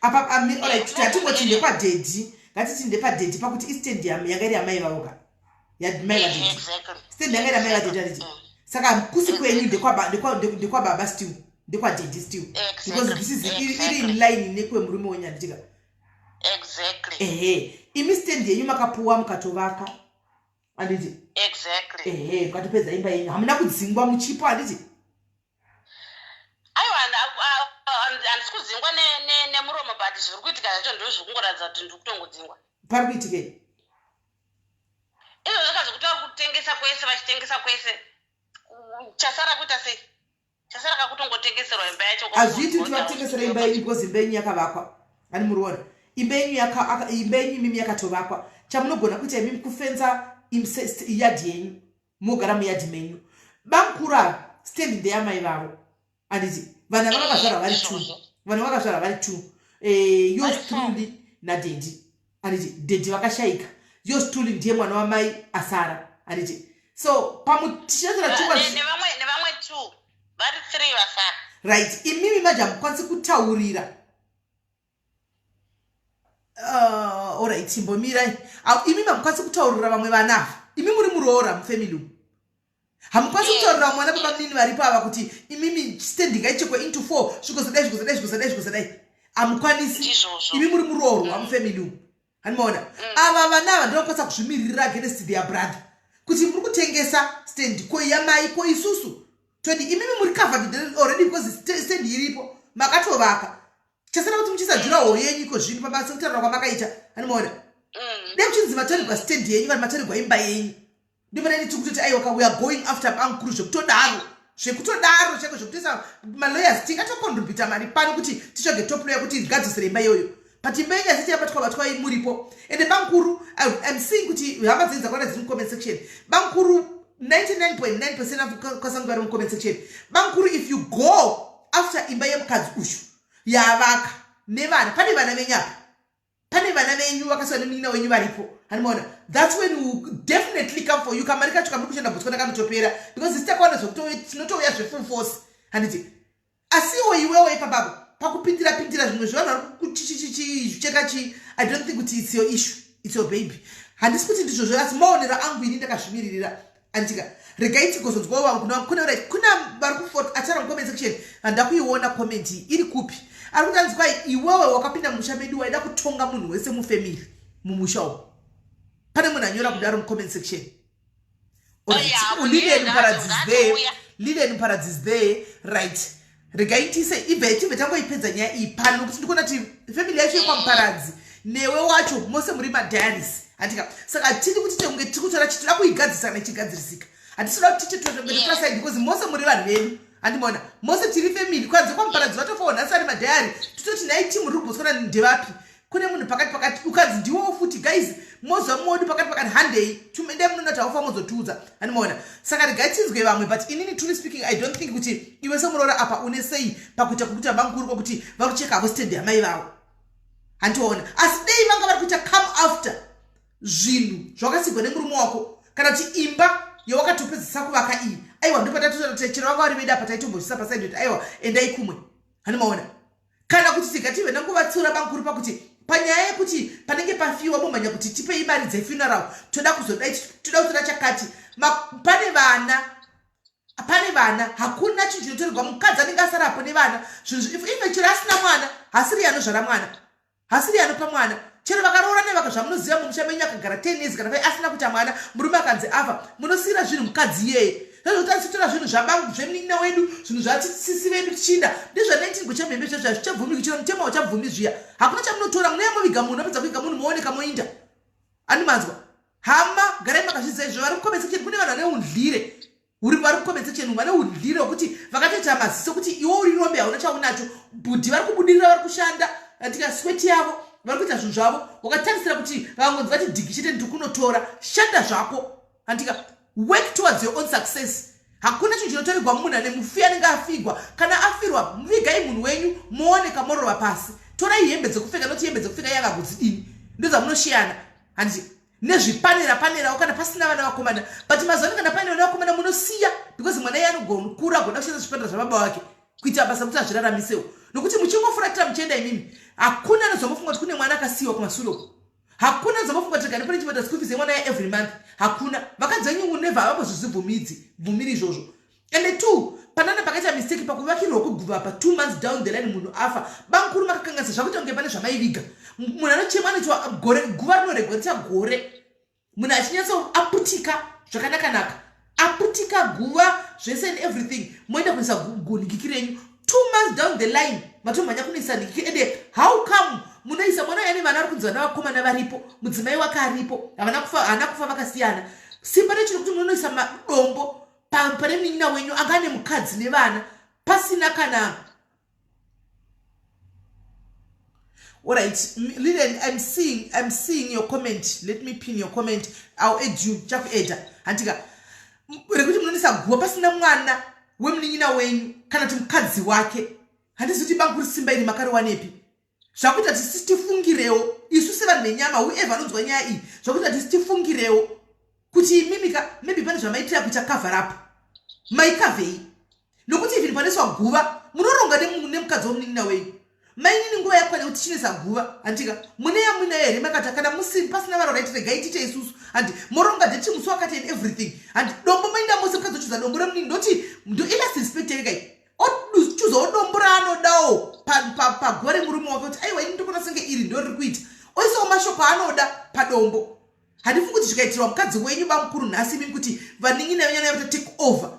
Apa alright, tatingoti ndekwadhedhi, ngatiti ndepadhedhi, pakuti istendi yanga iri yamai vavo ka, yamai vadhedhi. Exactly. Stendi yanga iri yamai vadhedhi, handiti? Mm. Saka kusi kwenyu ndekwababa still, ndekwadhedhi still, because this is iri in line nekwemurume wenyu, handitika? Exactly. Ehe, imi stendi yenyu makapuwa mukatovaka, handiti? Exactly. Ehe, mukatopedza imba yenyu, hamuna kudzingwa, muchipo, handiti? Aiwa, handisi kudzingwa nemuromo, but zviri kuitika zvacho ndo zviri kungoratidza kuti ndiri kutongodzingwa. Pari kuitikei? Izvo zvakazokuti vari kutengesa kwese, vachitengesa kwese, chasara kuita sei? Chasara kakutongotengeserwa imba yacho. Hazviiti kuti vakutengesera imba yenyu, because imba yenyu yakavakwa, ani muriona? Imba yenyu imimi yakatovakwa. Chamunogona kuita imimi kufenza yadhi yenyu, mogara muyadhi menyu. Bamukuru ava, stand ndeyamai vavo, handiti? Vana vakazvarwa vari two, vana vakazvarwa vari two, yours truly nadhedhi, handiti? Dhedhi vakashayika, yours truly ndiye mwana wamai asara, handiti? So pamutichatira chingwa Nevamwe two, vari three vasara. Right. Imimi manje hamukwanisi kutaurira. Alright, imbomirai. Imimi hamukwanisi kutaurira vamwe vana ava. Imi muri muroora mufamily umu, hamukwanisi kutaurira vamwe vana babamunini varipo ava kuti imimi stand ngaichekwe into four, zvikozodai, zvikozodai, zvikozodai, zvikozodai. Hamukwanisi. Ndizvozvo. Imi muri muroorwa mufamily umu, hanimaona? Ava vana ava ndovakwanisa kuzvimiririra against their brother kuti muri kutengesa stand, ko yamai, ko isusu todi? Imimi muri covered already because stand iripo, makatovaka. Chasara kuti muchiisa durawall yenyu iko zvino pabasa kutaura kwamakaita, hanimaona? Dai muchinzi matorerwa stand yenyu kana matorerwa imba yenyu, ndimana tiri kutoti aiwa, we are going after bamukuru zvekutodaro. Zvekutodaro chaiko, zvekutoisa malawyers, tingatocontributa mari pano kuti titsvage top lawyer kuti igadzisire imba iyoyo. But imba yenyu yasati yabatwa batwa muripo. Ende bankuru, I'm seeing kuti hama dzenyu dzakawanda dziri mucomment section. Bankuru, 99.9% kwasangu vari mucomment section. Bankuru, if you go after imba yemukadzi uyu yavaka nevana, pane vana venyu apa, pane vana venyu vakasiwa nemunin'ina wenyu varipo, handimaona? That's when we definitely come for you. Kamari kacho kamuri kushanda Botswana kanotopera, because isi takaona zvekuti tinotouya zvefull force, handiti? Asiwo iwewo ipapapo pakupindira pindira zvimwe zvevanhu vari kuchichichicheka chi, I don't think kuti it's your issue, it's your baby. Handisi kuti ndizvozvo, asi maonero angu ini ndakazvimiririra, anditika? Regai tigozonzwawo vangu. Kune, right, kuna vari kuachara mucomment section. Handakuiona comment iyi, iri kupi? Ari kuti anzi kwai iwewe wakapinda mumusha medu, waida kutonga munhu wese mufamily mumusha umu. Pane munhu anyora kudaro mucomment section. Lilian Muparadzi is there. Lilian Muparadzi is there, right? Regai tise ibve tibve tangoipedza nyaya iyi pano, nokuti ndikuona kuti family yacho yekwaMuparadzi newe wacho mose muri madiaries, handika? Saka hatidi kuti tekunge tiri kutora, tinoda kuigadzirisa kana ichigadzirisika. Hatisi kuti tichitotora side, because mose muri vanhu vedu, handimaona? Mose tiri family. Kwanze kwaMuparadzi vatofawo nhasi ari madiary, tototi nhai timu riri kuBotswana ndevapi? Kune munhu pakati pakati, ukanzi ndiwowo futi. Guys, mozva modu pakati pakati, handei tumendai munoona kuti haufa mozotiudza, handimaona? Saka regai tinzwe vamwe. But inini, truly speaking, I don't think kuti iwe semuroora apa une sei pakuita kwekuti vabankuru kwekuti vari kucheka havo stand yamai vavo, handiona? Asi dei vanga vari kuita come after zvinhu zvakasigwa nemurume wako, kana kuti imba yawakatopedzisa kuvaka iyi, aiwa, ndopatatochero vanga vari vedu apa taitombozvisa paside kuti aiwa, endai kumwe, handimaona? Kana kuti tikative nanguvatsiura bankuru pakuti panyaya yekuti panenge pafiwa momhanya kuti tipei mari dzefuneral, toda kuzodai, toda kutora chakati. Pane vana, pane vana, hakuna chinhu chinotorerwa mukadzi anenge asarapo nevana. Zvinhu ife chero asina mwana, hasiri anozvara mwana, hasiri anopa mwana. Chero vakaroora nevaka, zvamunoziva mumusha menyu, akagara 10 years kana vai asina kuita mwana, murume akanzi afa, munosiyira zvinhu mukadzi iyeye. Zvezvokuti asitora zvinhu zvabangu, zvemunin'ina wedu, zvinhu zvatisisi vedu tichinda ndezva 19 kuchamhembe zvezvo hazvichabvumiki. Chero mutemo hauchabvumi zviya. Hakuna chamunotora. Munouya moviga munhu, apedza kuviga munhu mooneka moinda, andimanzwa? Hama, garai makazvidza izvo. Vari mucomment section, kune vanhu vane undlire uri vari mucomment section, vane undlire wekuti vakatoita maziso kuti iwe uri rombe, hauna chaunacho. Bhudhi vari kubudirira, vari kushanda tikasweti yavo, vari kuita zvinhu zvavo. Wakatarisira kuti vakangonzi vati dhigi chete, ndiri kunotora. Shanda zvako, handika? Work towards your own success. Hakuna chinhu chinotorerwa munhu ane mufi anenge afigwa. Kana afirwa, vigai munhu wenyu, mooneka morova pasi. Torai hembe dzekupfeka, noti hembe dzekupfeka yakagodzidini ndodzamunoshiyana, handiti? Nezvipanera panerawo kana pasina vana vakomana. But mazuva ano kana paine vana vakomana, munosiya, because mwana iye anogokura agona kushandisa zvipanera zvababa wake kuita basa kuti azviraramisewo. Nokuti muchingofuratira muchienda imimi, hakuna anozombofunga kuti kune mwana akasiyiwa kumasure uko. Hakuna anozombofunga kuti kani pane chibata school fees yemwana yaevery month. Hakuna. Vakadzi venyu never havambozvizibvumidzi bvumiri izvozvo. And two, panana pakaita mistake pakuvakirwa kweguva pa 2 months down the line munhu afa. Bankuru, makakanganisa zvakuita kunge pane zvamaiviga. Munhu anochema anoitwa gore, guva rinoregwa richa gore, munhu achinyatso aputika zvakanakanaka, aputika guva zvese and everything, moenda kuisa gunhikiki renyu. 2 months down the line matomhanya kunoisa nhikiki. Ende how come munoisa mwana uya nevana vari kunzi vana vakomana varipo, mudzimai wake aripo, havana kufa, haana kufa, vakasiyana simba rechino kuti munonoisa madombo pane munin'ina wenyu anga ane mukadzi nevana pasina kana? Alright, Lilian, I'm seeing your comment. Let me pin your comment. I'll add you, chakuedha, handika? Rekuti munonisa guva pasina mwana wemunin'ina wenyu kana kuti mukadzi wake, handizi kuti bankuru simba iri makariwanepi? Zvakuita tisi tifungirewo isu sevanhu venyama, whoever anonzwa nyaya iyi, zvakuita tisi tifungirewo kuti imimika maybe pane zvamaitira kuita cover up. Maikavhei? Nokuti even panoiswa guva munoronga nemukadzi womunin'ina wenyu. Mainini, nguva yakwana kuti chinesa guva, handika? Mune yamuinayo here? Makati kana musi pasina varo, right, regai tiite isusu, handi? Moronga date, musi wakati and everything, handi? Dombo maenda mose, mukadzi ochuza dombo remunini. Ndoti ndo ilast respect yekai, ochuzawo dombo raanodawo paguva remurume wake, kuti aiwa, ini ndikuona senge iri ndo riri kuita, oisawo mashoko aanoda padombo. Handifungi kuti zvikaitirwa mukadzi wenyu bamukuru nhasi imimi, kuti vanin'ina venyu vanoita take over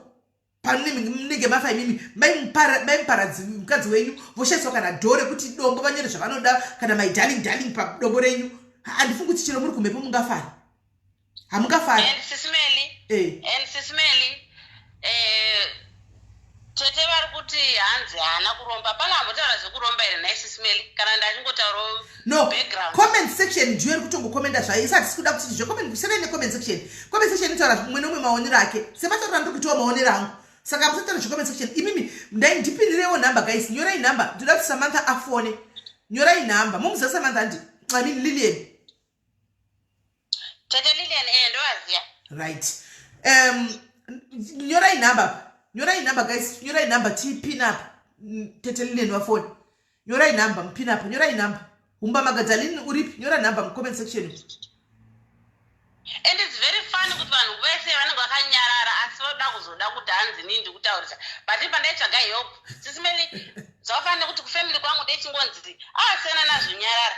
pamunenge mafa imimi, maimuparadzi mukadzi wenyu, voshandiswa kana dhoo rekuti dombo vanyore zvavanoda, kana my darling darling padombo renyu. Handifungi kuti chero muri kumhepo mungafari, hamungafari. And Sis Melly, and Sis Melly, hanzi haana kuromba pana ambotaura zvekuromba here nhai sisimeli kana ndachingotaurawo no comment section ndiyo iri kutongokomenda zvayo isi hatisi kuda kuti zvecomment seve necomment section comment section inotaura mumwe neumwe maonero ake semataurira ndiri kuitawo maonero angu saka musataura zvecomment section imimi ndai ndipindirewo number guys nyorai number ndoda kuti samantha afone nyorai number momuziva samantha andi i mean lilian tete lilian eh ndovaziya right um nyorai number nyorai number guys nyorai number tipin up mm, tete lilian vafone nyorai number mupin up nyorai number humba magadalini uripi nyora number mucomment section and its very funny kuti vanhu vese vanenge vakanyarara asi voda kuzoda kuti hanzi nii ndikutaurisa but pandaitsvaga help sisimeli zvakafanira nekuti kufamily kwangu ndechingonzi asiyana ah, nazvo nyarara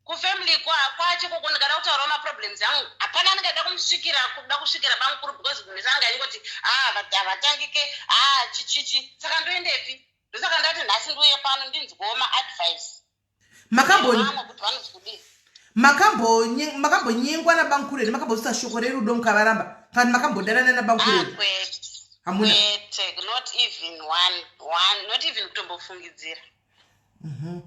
kufamily kwacho koko ndikada kutaurawo maproblems angu hapana anenge ada kumusvikira kuda kusvikira bamukuru because mhesa anga ingoti ah, havatangike ah, chichichi saka ndoendepi ndosaka ndati nhasi ndiuye pano ndinzwewo maadvice makambonyengwa nabamukuru here makambosvitsa shoko rerudo mukavaramba kana makambodanana nabamukuru here ah, hamuna not even one one not even kutombofungidzira mhm.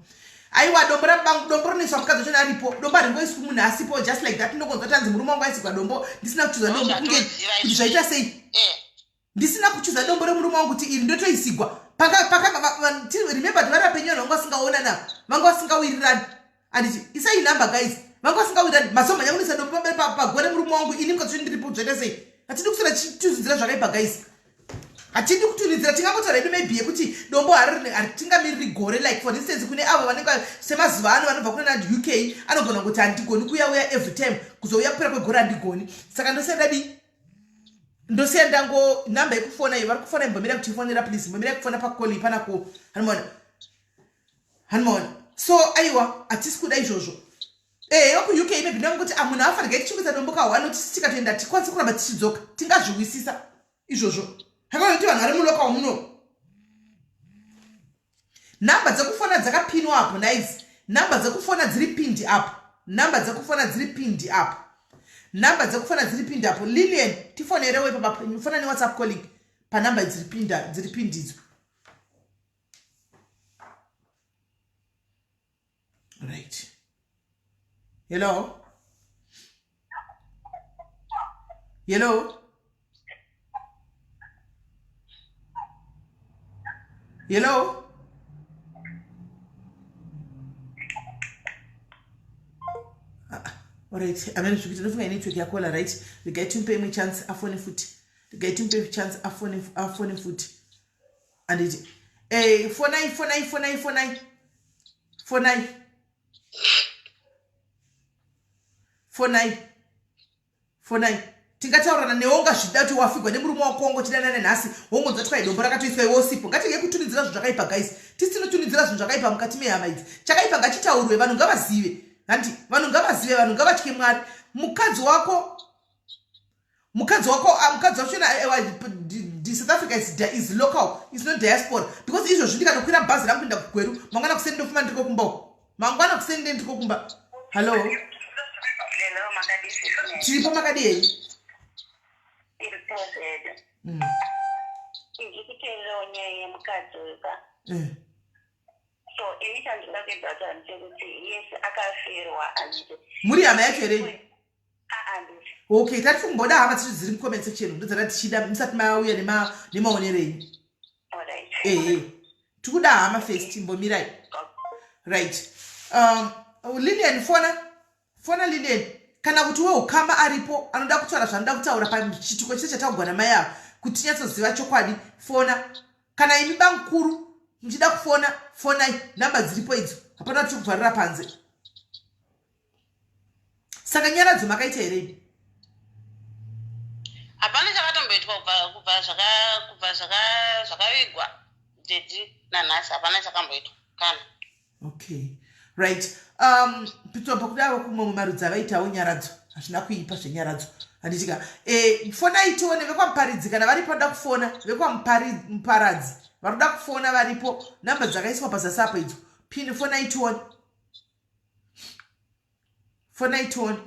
aiwa dombo rabangu dombo rinoiswa mukadzi wacho aripo dombo haringoiswi munhu asipo just like that ndinongonzwa tanzi murume wangu aisigwa dombo ndisina kuchuza dombo kunge kuti zvaita sei eh. ndisina kuchuza dombo remurume wangu kuti iri ndotoisigwa remember kuti vari vapenyu vanhu vanga vasingaonana vanga vasingawirirani anditi isai number guys vanga vasingawirirani mazomhanya kunoisa dombo pamberi pagore murume wangu ini mukadzi wacho ndiripo zvaita sei hatidi kuswera tichitunhidzira zvakaipa guys hatidi kutunidzira tingangotaura hedu maybe yekuti dombo haritingamiriri gore like for instance kune avo vanenge semazuva ano vanobva kuna nad uk anogona kuti handigoni kuuya uya every time kuzouya kupera kwegore handigoni saka ndosiya ndadii ndosiya ndango number yekufona iyo vari kufona imbomira kuti ifonera please imbomira kufona pakoli pana ku hanimona hanimona so aiwa hatisi kuda izvozvo Eh, yokuuk maybe ndangoti ah, munhu afa regai tichingisa dombo kahwano tisi tikatoenda tikwanise kuramba tichidzoka tingazvihwisisa izvozvo hakana kuti vanhu vari muloka muno nhamba dzekufona dzakapinwa apo naizi nhamba dzekufona dziri pindi apo nhamba dzekufona dziri pindi apo nhamba dzekufona dziri pindi apo lilian tifonerewo ipapa fona newhatsapp calling panhamba dziri pinda dziri pindidzo right hello hello hello ah, alright amene zvikuti ndofunga inetwork yakola right regai timupe imwe chance afone futi regai timupe chance afone afone futi anditi eh, fonai fonai fonai fonai fonai fonai fonai tingataurana newe ungazvida kuti wafigwa nemurume wako wangu chidanana nhasi wongonzwa twai dombo rakatoiswa iwe usipo ngatirege kutunidzira zvinhu zvakaipa guys tisi tinotunidzira zvinhu zvakaipa mukati mehama idzi chakaipa ngachitaurwe vanhu ngavazive hanti vanhu ngavazive vanhu ngavatye mwari mukadzi wako mukadzi wako ah, mukadzi wacho eh, south africa is, is local is not diaspora because izvozvi ndikatokwira bhazi rangu kuenda kugweru mangwana kuseni ndofuma ndiri kokumba uko mangwana kuseni nde ndiri kokumba hallo tiripo makadi henyu mm. eh. so ini chandinoda kuedza kutaura ndechekuti yes akafirwa anditi muri hama yacho here okay tati kumboda hama dzedu dziri mucomment section ndodzada tichida musati mauya nemaonero enyu ehe tikuda hama first imbomirai right um, lilian fona fona lilian kana kuti weukama aripo anoda kutaura zvaanoda kutaura pachitiko chese chataugwa namai ava kuti tinyatsoziva chokwadi fona kana imi bamukuru muchida kufona fonai nhamba dziripo idzo hapana kuti kuvharira panze saka nyaradzo makaita here imi hapana chakatomboitwa kubva kubva zvakavigwa dedi nanhasi hapana chakamboitwa kana okay right um pitobva kudavo kumamwe marudzi avaitawo nyaradzo hazvina kuipa zvenyaradzo handitika e, fonai tione vekwamuparidzi kana varipo vanoda kufona vekwamuparadzi vari kuda kufona varipo nhamba dzakaiswa pazasi apo idzo pini fonai tione fonai tione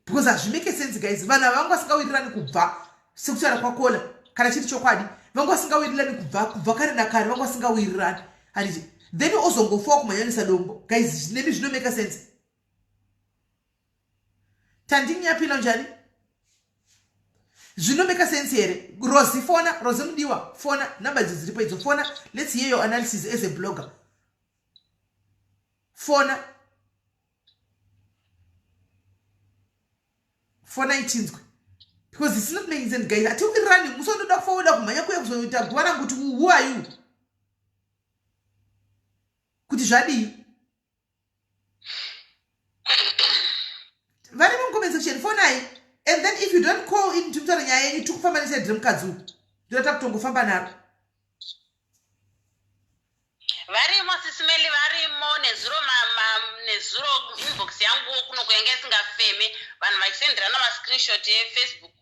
because hazvimeke sense guys vanhu ava vanga vasingawirirani kubva sekutaura kwakola Kana chiri chokwadi, vanga vasingawirirani kubva kubva kare nakare, vanga vasingawirirani, handiti? Then ozongofawo kumhanyanisa dombo. Guys, nemi zvinomeka sense? Tandinyapila njani? Zvinomeka sense here? Rosi, fona. Rosi mudiwa, fona. Namba idzo dziripo idzo, fona. Let's hear your analysis as a blogger. Fona, fona ichinzwe, because it's not making sense, guys. Hatiwirirani, musondoda kufoda kumhanya kuya kuzoita guva rangu kuti who are you, kuti zvadii? Vari mucomment section, fonai. And then if you don't call in timutaura nyaya yenyu, tikufamba neside remukadzi uyu, ndinoda kutongofamba naro. Varimo, Sis Melly, varimo. Nezuro nezuro inbox yanguwo kuno kuyange isingafeme, vanhu vachisenderana mascreenshot eFacebook,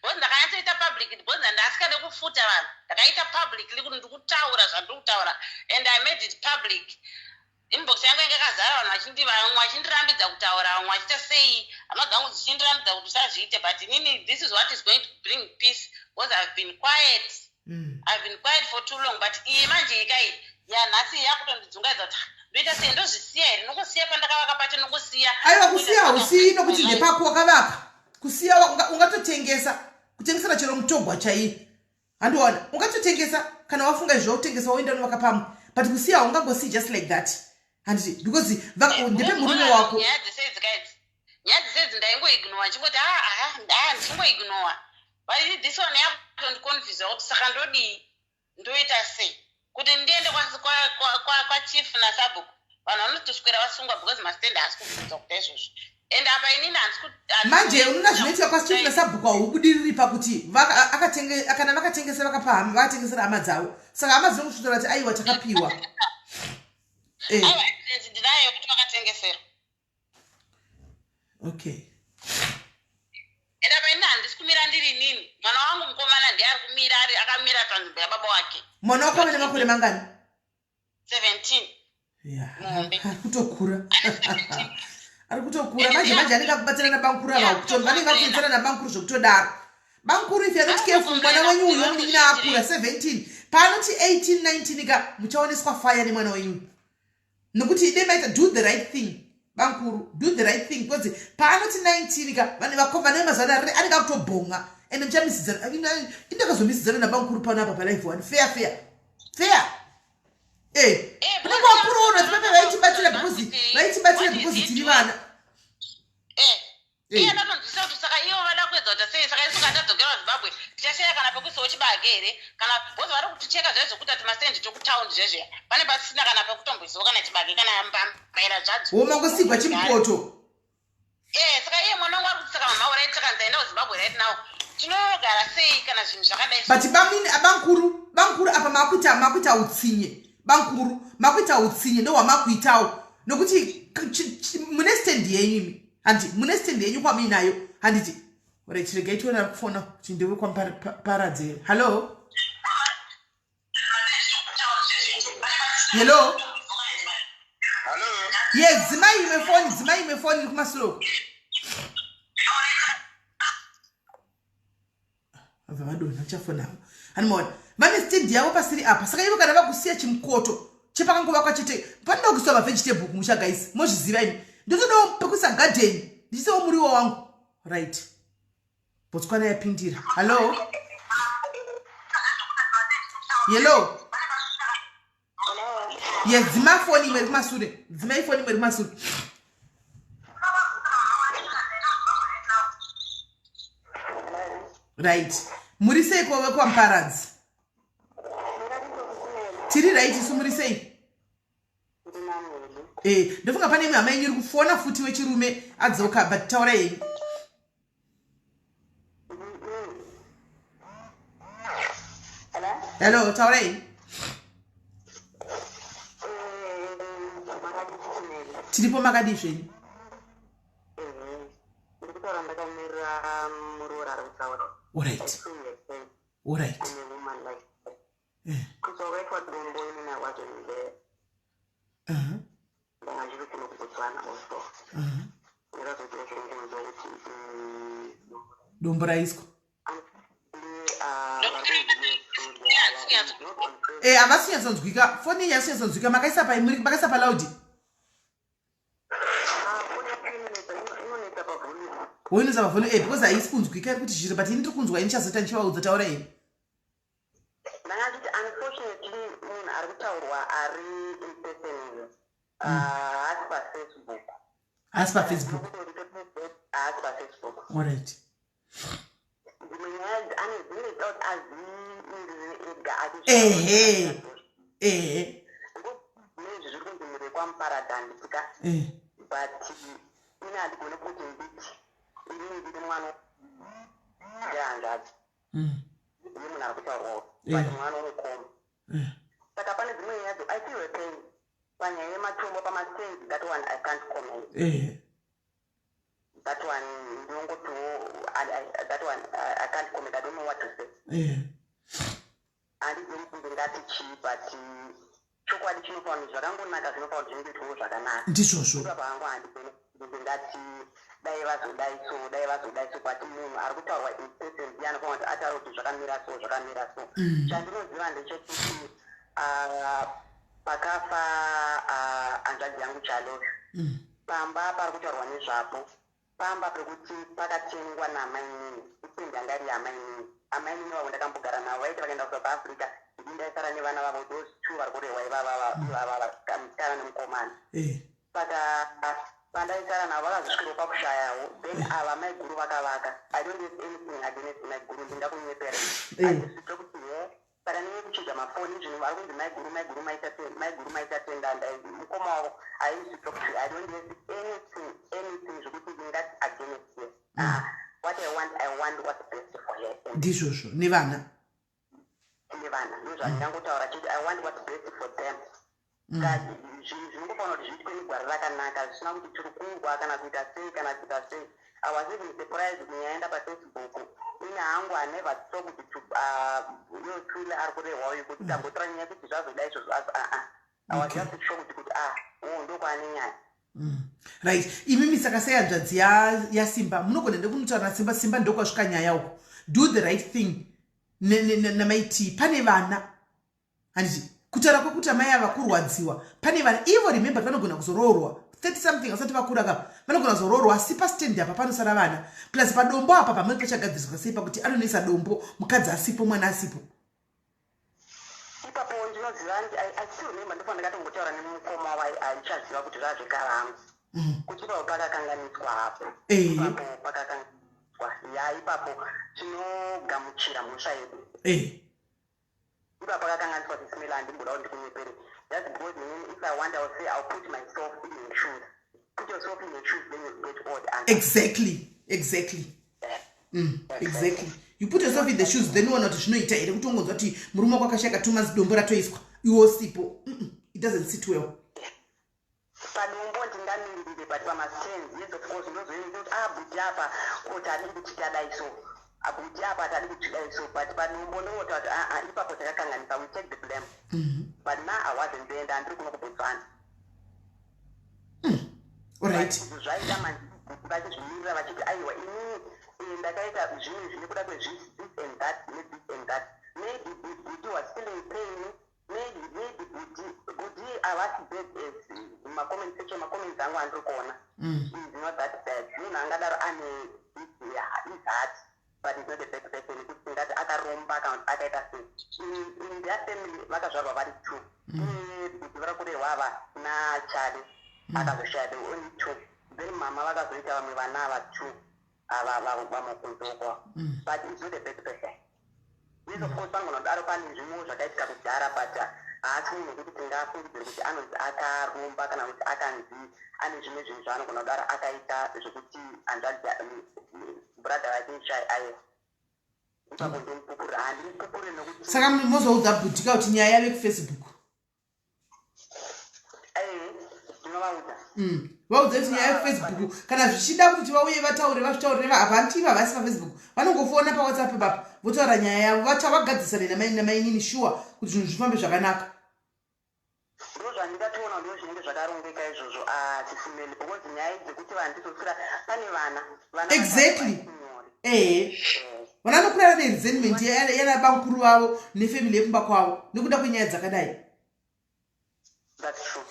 because ndakanyatsoita public, because ndasikade kufuta vanhu. Ndakaita publicly kuti ndiri kutaura zvandiri kutaura, and I made it public. Inbox yangu yange yakazara vanhu vamwe vachindirambidza kutaura, vamwe vachiita sei, hama dzangu dzichindirambidza kuti usazviite. But inini, this is what is going to bring peace, because I've been quiet. I've been quiet for too long, but iyi manje ikai yanhasi yakutondidzungaidza kuti, "Ah, ndoita sei? Ndozvisiya here? Nokosiya pandakavaka pacho, nokosiya?" Aiwa, kusiya hausiyi, nokuti ndepako wakavaka. Kusiya ungatotengesa, kutengesera chero mutogwa chaiye, handiona? Ungatotengesa kana wafunga izvo, wakutengesa, woenda unovaka pamwe, but kusiya haungangosii just like that, handiti? Because ndepe murume wako. Nyaya dzese idzi kaidzi, nyaya dzese idzi ndaingoignora, ndichingoti aa, ndichingoignora, but this one yakutondiconfusa kuti saka ndodii, ndoita sei kuti ndiende kwachief nasabhuku? Vanhu vanotoswera vasungwa because mastand haasi kubvunzwa kuita izvozvo, and apa inini handisi Manje unoona zvinoitika kwachief nasabhuku, haubudiriri pakuti kana vakatengesa, vakapa hama, vakatengesera hama dzavo, saka hama dzinongosvotora kuti aiwa, takapiwa. Aiwa, evidence ndinayo yekuti vakatengesera. And apa inini handisi kumira ndiri inini, mwana wangu mukomana ndiye ari kumira, ari akamira panzvimbo yababa wake. Mwana wako ave nemakore mangani? 17. Muhombe. Ari kutokura, ari kutokura manje. Manje anenge akubatsira nabankuru ava, vanenge vakutoitsana nabankuru zvekutodaro. Bankuru, if you're not careful, mwana wenyu uyo munin'ina akura 17, paanoti 18 19 ka, muchaoneswa fire nemwana wenyu, nokuti ide maita do the right thing. Bankuru, do the right thing, because paanoti 19 ka, vane vane mazana anenge akutobhonga, ende muchamisidzana. Indakazomisidzana nabankuru pano apa palive one. Fair, fair, fair. Kunenge wakuroona tipape vaitibatsira because vaitibatsira because tiri vana. Iye ndatonzwisa kuti saka ivo vada kuedza kuita sei? Saka isu kana tadzokera kuZimbabwe tichashaya kana pekuisawo chibage here? Kana because vari kuticheka zvaizvo zvokuita tumasendi tokutaundi zvezveya, pane pasina kana pekutomboisawo kana chibage kana mbambaira zvadzo. Womangosigwa chimukoto. Saka iye mwana wangu ari kuti, "Saka mama, right, saka nzaenda kuZimbabwe right now, tinogara sei kana zvinhu zvakadai?" But bamini, bankuru, bankuru, apa makuita utsinye. Bankuru, makuita utsinye, ndohwamakuitawo, nokuti mune stand yenyu imi, handiti? Mune stand yenyu kwamuinayo, handiti? Right, regai tione ari kufona kuti ndewe kwaMparadze. Hallo, hello. Hello. Yes, dzimai imwe foni, dzimai imwe foni iri kumasuro. Vabva vadonha, chafonavo animaona vane stand yavo pasiri apa. Saka ivo kana vakusiya chimukoto chepakangovakwa chete, panoda kuiswa mavegetable kumusha. Guys, mozviziva imi, ndotodawo pekuisa gadheni, ndichisewo muriwo wangu. Right, Botswana yapindira. Hallo, hello. Yes, dzima foni imwe iri kumasure, dzimai foni imwe iri kumasure. Right, muri sei kove kwaMparadzi? Tiri right isu, muri sei? Ndofunga pane imwe hama yenyu iri kufona futi, wechirume adzoka, but taura yenyu. Hello, taura yenyu. Tiripo, makadii zvenyu? Ndikutaura ndakamirira muroora ari kutaura. Alright. Kuitwa kwakaitwa dombo, inini I wasn't there. Ndanga ndiri kuno kuBotswana also. Ndakazoita zvinongonzwa kuti Dombo raiswa. Vari Handisi Not on Facebook. Havasi kunyatsonzwika. Foni yenyu haisi kunyatsonzwika. Makaisa pa makaisa paloud? Ah, foni yacho inonetsa, inonetsa pavolume. Woinoisa pavolume, because haisi kunzwika, iri kuti zviro, but ini ndiri kunzwa. Ini chazoita ndichivaudza. Taura ini. Ndanga nditi unfortunately munhu ari kutaurwa ari in person, haasi paFacebook. Haasi paFacebook. Haasi paFacebook. Alright. Dzimwe nyaya ane dzinenge dzida kuti azimirire ega. Ehe. Ehe. Nezvi zviri kunzi murekwamuparadhandika, but ini handigoni kuti nditi inini ndiri mwana wehanzvadzi yemunhu ari kutaurwawo, but mwana womukoma. Saka pane dzimwe nyaya I feel a pain panyaya yematombo, pamastands. That one I can't comment. That one ndinongotiwo that one I can't comment. I don't know what to say. Handizivi kuti ndingati chii, but chokwadi chinofanira kuti zvakangonaka, zvinofanira kuti zvingoitwawo zvakanaka. Ndizvozvo. Ipapo hangu handigoni kuti ndingati dai vazodai so, dai vazodai so, but munhu ari kutaurwa in person ndiye anofanira kuti ataure kuti zvakamira so, zvakamira so. Chandinoziva ndechekuti pakafa hanzvadzi yangu Chaloyo, pamba pari kutaurwa nezvapo, pamba pekuti pakatengwa namainini, istand yanga iri yamainini. Amainini vavo ndakambogara navo, vaiti vakaenda kuSouth Africa, ndii ndaisara nevana vavo, those two vari kurehwa ivava, ivava musikana nemukomana. Saka pandaisara navo vakazosvikirawo pakushayawo. Then ava maiguru vakavaka. I don't have anything against maiguru, ndingakunyepera kuti he, saka ndinge kuchinja mafoni zvinhu vari kunzi maiguru, maiguru maiguru maita tenda mukoma wavo. I used to talk to. I don't have anything zvekuti ndingati against her. Ah, what I want, I want what's best for her and Ndizvozvo, nevana. Nevana, ndozvandingangotaura chete. I want what's best for them. Zvinhu zvinongofanira kuti zviitwe negwari rakanaka, zvisina kuti tiri kurwa kana kuita sei, kana kuita sei. I was even surprised kuti nyaya yaenda paFacebook. Ini hangu I never talked to yo Tule ari kurehwa uyu kuti tambotora nyaya kuti zvazodai izvozvo azvo. Aa, I was just shocked kuti ah, oh, ndokwaane nyaya. Right, imimi saka sehanzvadzi yaSimba munogona ndekunotaura naSimba. Simba ndokwasvika nyaya uko. Do the right thing namaiti. Pane vana, handiti? Kutaura kwekuti amai ava kurwadziwa, pane vana ivo. Remember, vanogona kuzoroorwa 30 something vasati vakura kapa, vanogona kuzoroorwa, asi pastand apa panosara vana, plus padombo apa pamwe pachagadziriswa sei pakuti anonoisa dombo mukadzi asipo, mwana asipo? Ipapo ndinoziva, I still remember, ndofanira ndakatombotaura nemukoma waichaziva kuti zvazvekare hangu kuti ipapo pakakanganiswa hapo. Ipapo pakakanganiswa, ya, ipapo tinogamuchira mhosva yedu. Ipapo pakakanganiswa, Sis Melly, handimboda kuti ndikunyepere. Just because inini, if I want, I will say I'll put myself in your shoes. Put yourself in your shoes, then you get all the answers. Exactly. You put yourself in the shoes, then uona kuti zvinoita here kuti ungonzwa kuti murume wako akashaka 2 months, dombo ratoiswa, iwe usipo. It doesn't sit well. Padombo ndingamirire, but pamastands, yes, of course, ndozoenda kuti ah, bhuti apa ko tadi kuti tadai so, bhuti apa tadi kuti tidai so, but padombo ndongota kuti aa, ipapo takakanganisa, we take the blame. But now I wasn't there, ndandiri kuno kuBotswana. Zvaita manje vachizvimirira vachiti aiwa, inini ndakaita zvinhu zvine kuda kwezvisi, this and that, nethis and that. Maybe Bhuti was feeling pain, maybe Bhuti havasi bad as macomment section, macomments angu andiri kuona. Is not that bad. Munhu angadaro ane his heart, but is not a bad person kuti tingati akaromba kana kuti akaita sei. In their family vakazvarwa vari two. Bhuti vari kurehwa ava nachale akazoshaya, the only two. Then mama vakazoita vamwe vana ava two ava vamukunzokwa, but is not a bad person. Yes, of course, panogona kudaro pane zvimwewo zvakaitika kudhara, but haasi munhu wekuti tingafungidzire kuti anonzi akaromba kana kuti akanzi ane zvimwe zvinhu zvaanogona kudaro akaita zvekuti hanzvadzi, brother vake shai. Aiwa, ipapo ndomupupurira, handimupupure nekuti Saka mozoudza Bhutika kuti nyaya yave kuFacebook? Ee, ndinovaudza. Vaudze kuti nyaya yeFacebook, kana zvichida kuti vauye vataure, vazvitaurire. Havanti havasi paFacebook, vanongofona paWhatsApp papa votaura nyaya yavo, vagadzirisane namainini, sure, kuti zvinhu zvifambe zvakanaka. Ndo zvandingatoona, ndo zvinenge zvakarongeka izvozvo, Sis Melly, because nyaya dzekuti vanhu tizoswera pane vana, vana. Ehe, vana vanokurara neresentment yana bamukuru vavo nefamily yekumba kwavo nekuda kwenyaya dzakadai. That's true.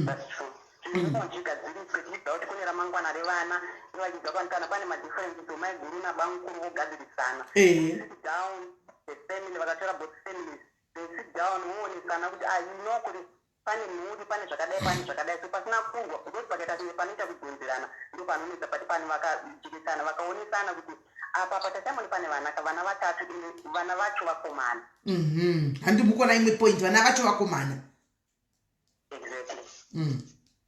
That's true. Zvinhu zvigadziriswe tichibva kuti kune ramangwana revana, vachibva kana pane madifferences omaiguru nabamukuru vogadzirisana. Sit down, the family, vakatora both families, they sit down voonesana kuti, ah, you know kuti pane mhuri, pane zvakadai, pane zvakadai, so pasina kurwa, because pakaita kunge panoita kudhonzerana ndo panonetsa. Pati pane vakajekesana, vakaonesana kuti apa patachamoni pane vana, vana vatatu, vana vacho vakomana. Handi mukona imwe point, vana vacho vakomana. Exactly.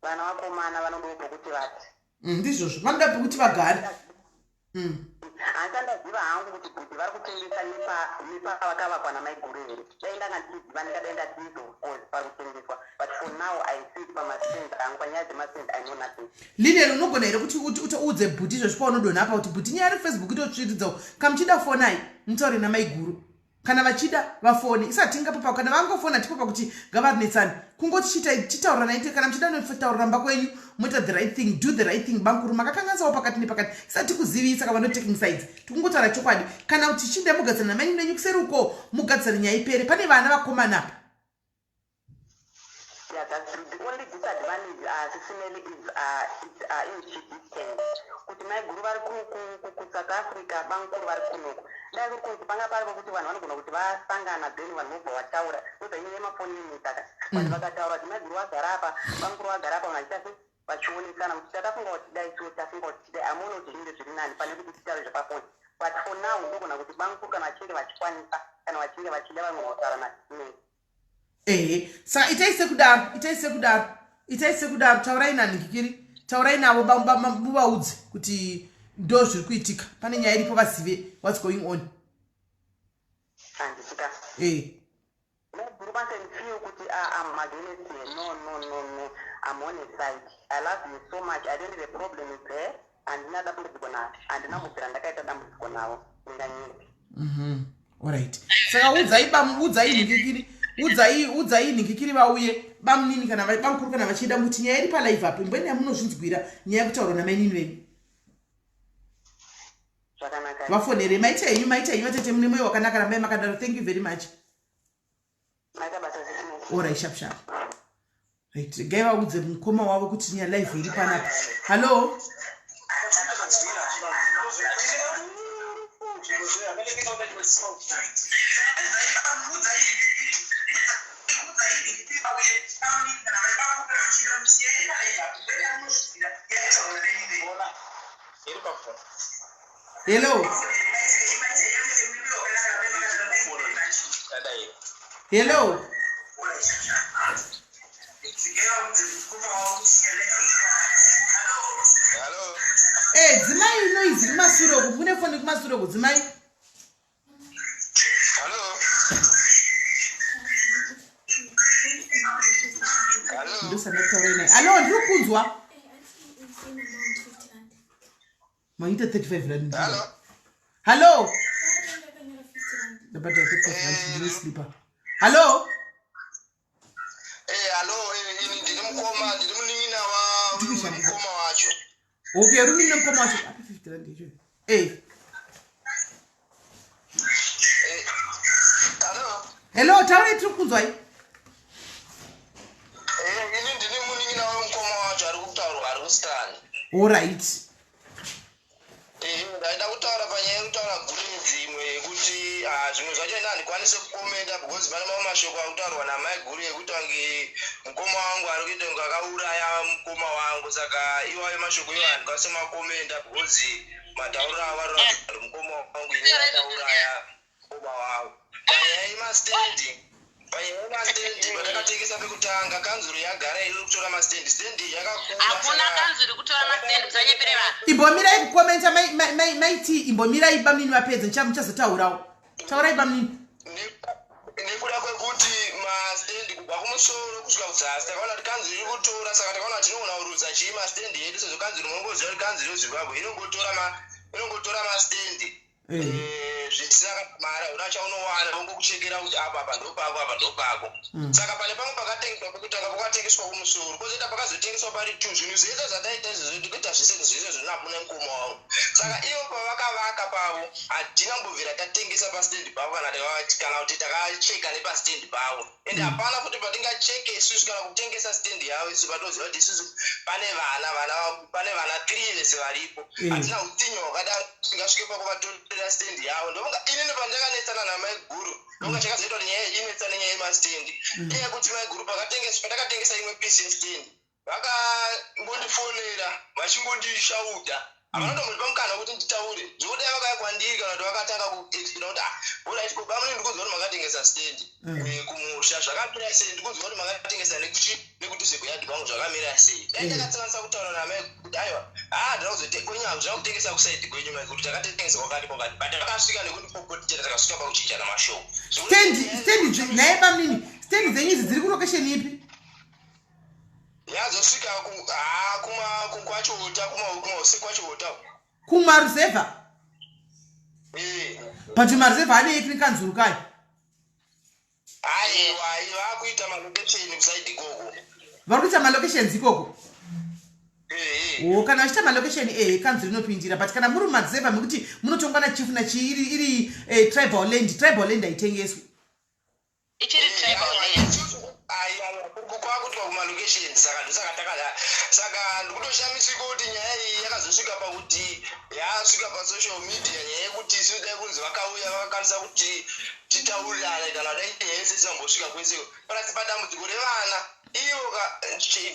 Vana vakomana vanodawo pokuti vati. Ndizvozvo, vanoda pekuti vagare. Handichandaziva hangu kuti kuti vari kutengesa nepavakavakwa namaiguru here. Dai ndanga ndichiziva, ndingadai ndatizo, of course pari kutengeswa, but for now I think pamastands angu, panyaya dzemastands, I know nothing. Lilian, unogona here kuti uudze bhuti izvozvo paunodonha apa kuti bhuti, nyaya reFacebook itotsviridzawo, kamuchida fonai mutaure namaiguru, kana vachida vafone, isati tingapopa, kana vangofona tipopa kuti ngavanetsane, kungoti chitaura naite, kana muchida notaura mba kwenyu, moita the right thing, do the right thing. Bankuru makakanganisawo pakati nepakati, isati tikuzivisa kava no taking sides, tikungotaura chokwadi. Kana kuti chinda mugadzana namaini nenyu kuseri uko, mugadzana, nyaya ipere, pane vana vakomana apa. Yeah, that's true. The only disadvantage, Sis Melly, is it's in distance. Kuti maiguru vari kuSouth Africa, bamukuru vari kunoku. Dai kuri kunzi panga pari pokuti vanhu vanogona kuti vasangana, then vanhu vobva vataura. Ndoza inyaya yemafoni yenyika ka. Vanhu vakataura kuti maiguru vagara apa, bamukuru vagara apa, vanhu vachiita se vachionesana kuti takafunga kuti dai so, tafunga kuti tidai, amuone kuti zvinenge zviri nani pane kuti titaure zvepafoni. But for now ndogona kuti bamukuru kana vachinge vachikwanisa, kana vachinge vachida, vanogona kutaura naSimeli. Ehe, saka itai sekudaro, itai sekudaro, itai sekudaro. Taurai nanhikikiri, taurai navo, muvaudze kuti ndo zviri kuitika, pane nyaya iripo, vazive what's going on. Handisika. Maiguru mustn't feel kuti I'm against her. No, no, no, no. I'm on her side. I love you so much. I don't have a problem with her. Handina dambudziko navo. Handina mubvira ndakaita dambudziko navo. Ndinganyimbi. Alright, saka udzai udzai nhikikiri, udzai nhikikiri vauye bamunini kana bamukuru kana vachida, kuti nyaya iri palive apo, imbweni yamunozvinzwira nyaya yekutaurwa namainini venyu. Zvakanaka. Vafonere. Maita henyu, maita henyu vatete, mune mwoyo wakanaka, rambai makadaro. Thank you very much. Maita basa, Sis Melly. Alright, sharp sharp. Right, regai vaudze mukoma wavo kuti nyaya live iri panapa. Hallo. Hello, hello. Hello. Eh, dzimai noise kumasure uku, kune foni kumasure uku, dzimai. Hello. Hello. Ndosandataura naye. Alo, ndiri kunzwa maita 35 rand. Hello. Hallo, ndabhadhara 35 rand, ndine slipper. Hallo. Eh, hello, ini ndiri mukoma, ndiri munin'ina wa Ndikushandisa. mukoma wacho. Okay, rumini mukoma wacho api 50 rand icho? Eh. Eh, hello. Hello, taurai, tiri kunzwai. Eh, ini ndini munin'ina wemukoma wacho ari kutaurwa, ari kustrand. Alright. Eh, ndaida kutaura panyaya yekutaura gurudzi imwe yekuti, ah, zvimwe zvacho ina handikwanisi kukomenda because pane mamwe mashoko akutaurwa namai guru ekuti ange mukoma wangu ari kuita kunge akauraya mukoma wangu, saka iwayo mashoko iwo handikwanisi makomenda because matauriro avo ari kuti mukoma wangu ini akauraya mukoma wangu. Panyaya yemastendi patakatengesa pekutanga, kanzuro yagara iri kutora mastendi, stendi yakakura. Hakuna kanzuro kutora mastendi, musanyepere vanhu. Imbomirai kukomenta, maiti, imbomirai bamunini vapedze, muchazotaurawo. Taurai, bamunini. Nekuda kwekuti mastendi kubva kumusoro kusvika kudzasi takaona kuti kanzuro iri kutora, saka takaona kuti tinogona kurudza chii mastendi edu, sezvo kanzuro, munongoziva kuti kanzuro yeZimbabwe inongotora mastendi. zvisina kana mari, hauna chaunowana, vongokuchekera kuti apa apa ndopako, apa ndopako. Saka pane pamwe pakatengeswa pekutanga, pakatengeswa kumusoro, kwozoita pakazotengeswa pari two. Zvinhu zvese zvataita izvozvo, tikuita zvese zvese zvinapuna mukoma wangu. Saka ivo pavakavaka pavo, hatina kumbobvira tatengesa pastendi pavo kana kuti takacheka nepastendi pavo. Ende hapana futi patingacheke isusu kana kutengesa stendi yavo isu patoziva kuti isusu pane vana, pane vana three vese varipo. Hatina utsinye hwakadaro tingasvike pakuvatorera stendi yavo. Ndofunga inini pandakanetsana namai guru, ndofunga chakazoita kuti nyaya iyi inetsane, nyaya yemastendi, inyaya yekuti mai guru patakatengesa imwe piece yestendi, vakangondifonera vachingondishauta. Havana kutombondipa mukana wekuti nditaure. Zvekudai vakauya kwandiri kana kuti vakatanga kuexplaina kuti, "Ah, alright, ko bamune, ndikuziva kuti makatengesa stendi kumusha, zvakamira sei? Ndikuziva kuti makatengesa nekuchi nekudhuze kweyadhi kwangu, zvakamira sei?" Dai takatsanganisa kutaura namai kuti, "Aiwa, ha, ndina kuzote kwenyu, handina kutengesa kusaidi kwenyu mai, kuti takatengesa kwakati kwakati," but vakasvika nekundipopotera, takasvika pakuchinjana mashoko. Stendi naye bamnini, stendi dzenyu idzi dziri kulocation ipi? Yazosvika ha, kuma kwachota, kumause kwachota. Kumaruzevha? Eh. But maruzevha anei kune kanzuru kayo? Aiwa, vakuita malocation kusaidi ikoko. Vari kuita malocations ikoko? Eh. O, kana vachiita malocation, kanzuru inopindira. But kana muri mumaruzevha mekuti munotongwa nachief nachi, iri tribal land, tribal land haitengeswi. Ichiri tribal land. Kwakuitwa kumalocation. Saka ndosaka takada, saka ndikutoshamisika kuti nyaya iyi yakazosvika pakuti yasvika pasocial media, nyaya yekuti isu dai kunzi vakauya vakakwanisa kuti titaurirane, kana dai nyaya yese isambosvika kwese. Plus padambudziko revana, ivo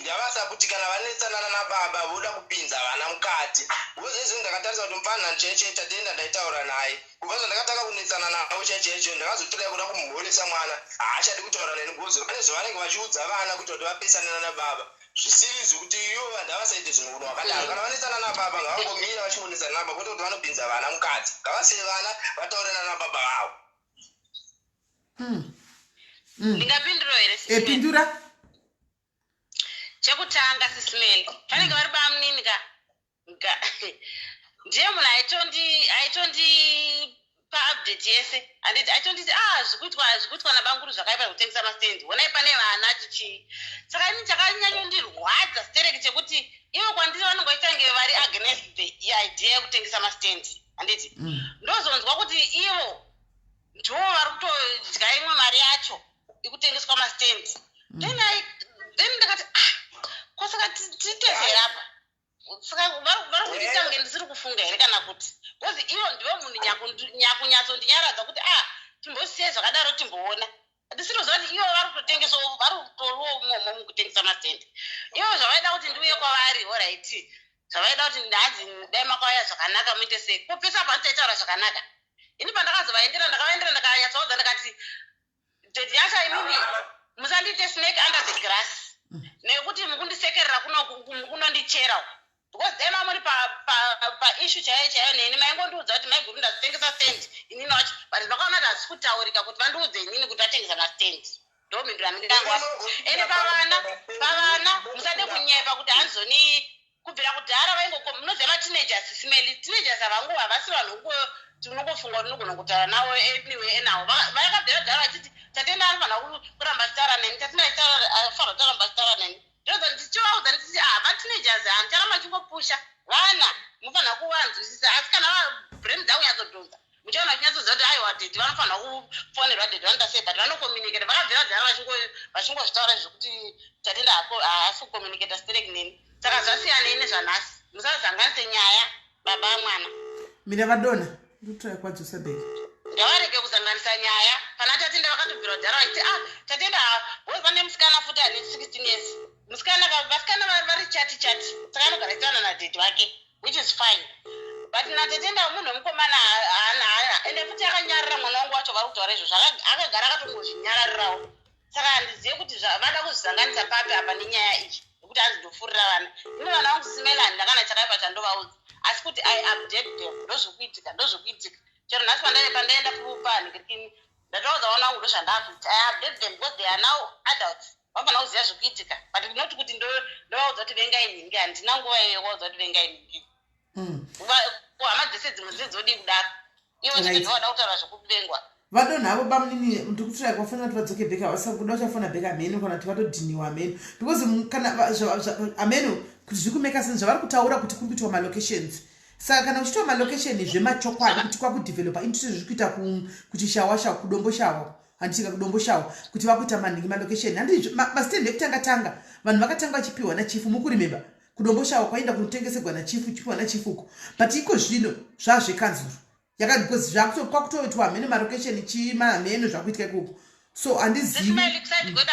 ngavasa kuti kana vanetsanana nababa voda kupinza vana mukati, because izvo ndakatarisa kuti mufana chaiche Tatenda ndaitaura naye kubva zvandakatanga kunetsana navo chaichaicho, ndakazotoda kuda kumhoresa mwana, haachadi kutaura neni because pane zvavanenge vachiudza vana kuita kuti vapesanana nababa zvisiri zvekuti ivo vanhu havasaite zvinhu kuno wakadaro. Kana vanetsana nababa, ngavangomira vachingonetsana nababa, kwete kuti vanopinza vana mukati. Ngavasiye vana vataurana nababa vavo. Ndingapindurawo here, E Sis Melly? Pindura. Chekutanga, Sis Melly, vanenge vari bamunini ka, ndiye munhu aitondipa update yese, handiti? Aitonditi, "Ah, zvikuitwa nabanguru zvakaipa, kutengesa mastendi, honai pane vana chichii." Saka ini chakanyanyondirwadza stereki chekuti ivo kwandiri vanonge vachitange vari against the idea yekutengesa mastendi, handiti? Ndozonzwa kuti ivo ndo vari kutodya imwe mari yacho ikutengeswa mastendi. Then ndakati, "Ah, ko saka tiite here apa? Saka vari kundiita kunge ndisiri kufunga here kana kuti?" Because ivo ndivo munhu nyakunyatsondinyaradza kuti, "Ah, timbosiye zvakadaro, timboona." Ndisiri kuziva kuti ivo vari kutotengesawo, vari kutoriwo momo mukutengesa mastendi. Ivo zvavaida kuti ndiuye kwavari, alright, zvavaida kuti hanzi dai makauya zvakanaka, muite sei kupisa pandichaitaura zvakanaka. Ini pandakazovaendera, ndakavaendera, ndakanyatsoudza, ndakati, "Daddy Nyasha, imimi musandiite snake under the grass, nekuti mukundisekerera kuno, mukunondichera uku, because dai mamuri paissue chaiyo chaiyo neni, maingondiudza kuti maiguru ndazitengesa stand inini wacho." But vakaona kuti hazisi kutaurika kuti vandiudze inini kuti vatengesa mastendi. Ndomhindura ndingangu. Ende pavana musade kunyepa kuti hanzoni kubvira kudhara vaingo, munoziva mateenagers, Sis Melly, teenagers havangu, havasi vanhu kuti unongofunga kuti unogona kutaura navo anyway. Enawo vakabvira kudhara vachiti Tatenda anofanira kuramba achitaura neni, Tatenda anofanira kutaramba achitaura neni. Ndodza ndichivaudza ndichiti, "Ah, mateenagers, handicharamba ndichingopusha vana, mufanira kuvanzwisisa." Asi kana brain dzakunyatsodhonza, muchaona vachinyatsoziva kuti aiwa, daddy vanofanira kufonerwa, daddy vanoita sei. But vanocommunicate, vakabvira kudhara vachingozvitaura zvekuti Tatenda haasi kucommunicata stereki neni. Saka zvasiyanei nezvanhasi? Musazanganise nyaya, baba mwana. Mina vadona, ndikutraya kwadzosa back. Ngavarege kuzanganisa nyaya. Pana Tatenda vakatobvira kudhara vachiti, "Ah, Tatenda." Boys vane musikana futi ane 16 years, musikana vasikana vari chati chati, saka anogara achitaura nadaddy vake, which is fine. But naTatenda munhu wemukomana haana, ende futi akanyarara. Mwana wangu wacho vari kutaura izvozvo, akagara akatongozvinyararirawo. Saka handizive kuti vada kuzvisanganisa papi apa nenyaya iyi yekuti hanzi ndofurira vana. Ine vana vangu, Sis Melly, handina kana chakaipa chandovaudza, asi kuti I update them, ndozvikuitika, ndozvikuitika. Chero nhasi pandaenda panhikirikini, ndatoudza vana vangu ndozvandakuita. I update them because they are now adults, vanofanira kuziva zvekuitika. But not kuti ndovaudza kuti vengai nhingi. Handina nguva iyoyo kuvaudza kuti vengai nhingi. Hama dzese dzimwe dzedzodii kudaro? Ivo chete ndovada kutaura zvekuvengwa. Vadonha avo bamunini, ndikutsvaya kuvafonera kuti vadzoke back, havasi kuda, uchafona back hameno kana kuti vatodhiniwa, hameno, because kana hameno kuti zviri kumeka sense zvavari kutaura kuti kuri kuitwa malocations. Saka kana kuchiitwa malocation zvemachokwadi kuti kwakudevelopa into zviri kuita kuchishawasha, kudomboshawa, handitika kudomboshawa kuti vakuita manhingi malocation, handi mastand ekutanga tanga vanhu vakatanga vachipiwa nachifu, mukurimemba kudomboshawa kwaenda kunotengesegwa nachifu, chipiwa nachifu uko, but iko zvino zvazvekanzuro yaka because zvakutoitwa hameno malocation chii, hameno zvakuitika ikoko, so handizivi. Sismail, kuside kwedu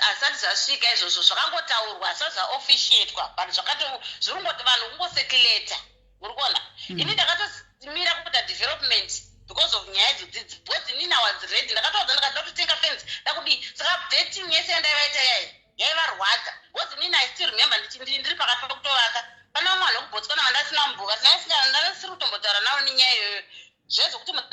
hazvisati zvasvika izvozvo. Zvakangotaurwa, hazvisati zvaofficiatwa, but zvakato zviri kungoti vanhu kungocirculata, uri kuona? Ini ndakatomira kuita development because of nyaya idzodzidzi, because inini I was ready. Ndakatoudza, ndikati ndakutotenga fence, ndakudii. Saka updating yese yandaivaita yayi yaivarwadza, because inini I still remember ndiri pakati pekutovaka, pane vamwe vanhu vekuBotswana vandasina mbuka, ndasiri kutombotaura navo nenyaya iyoyo, zvezvokuti munhu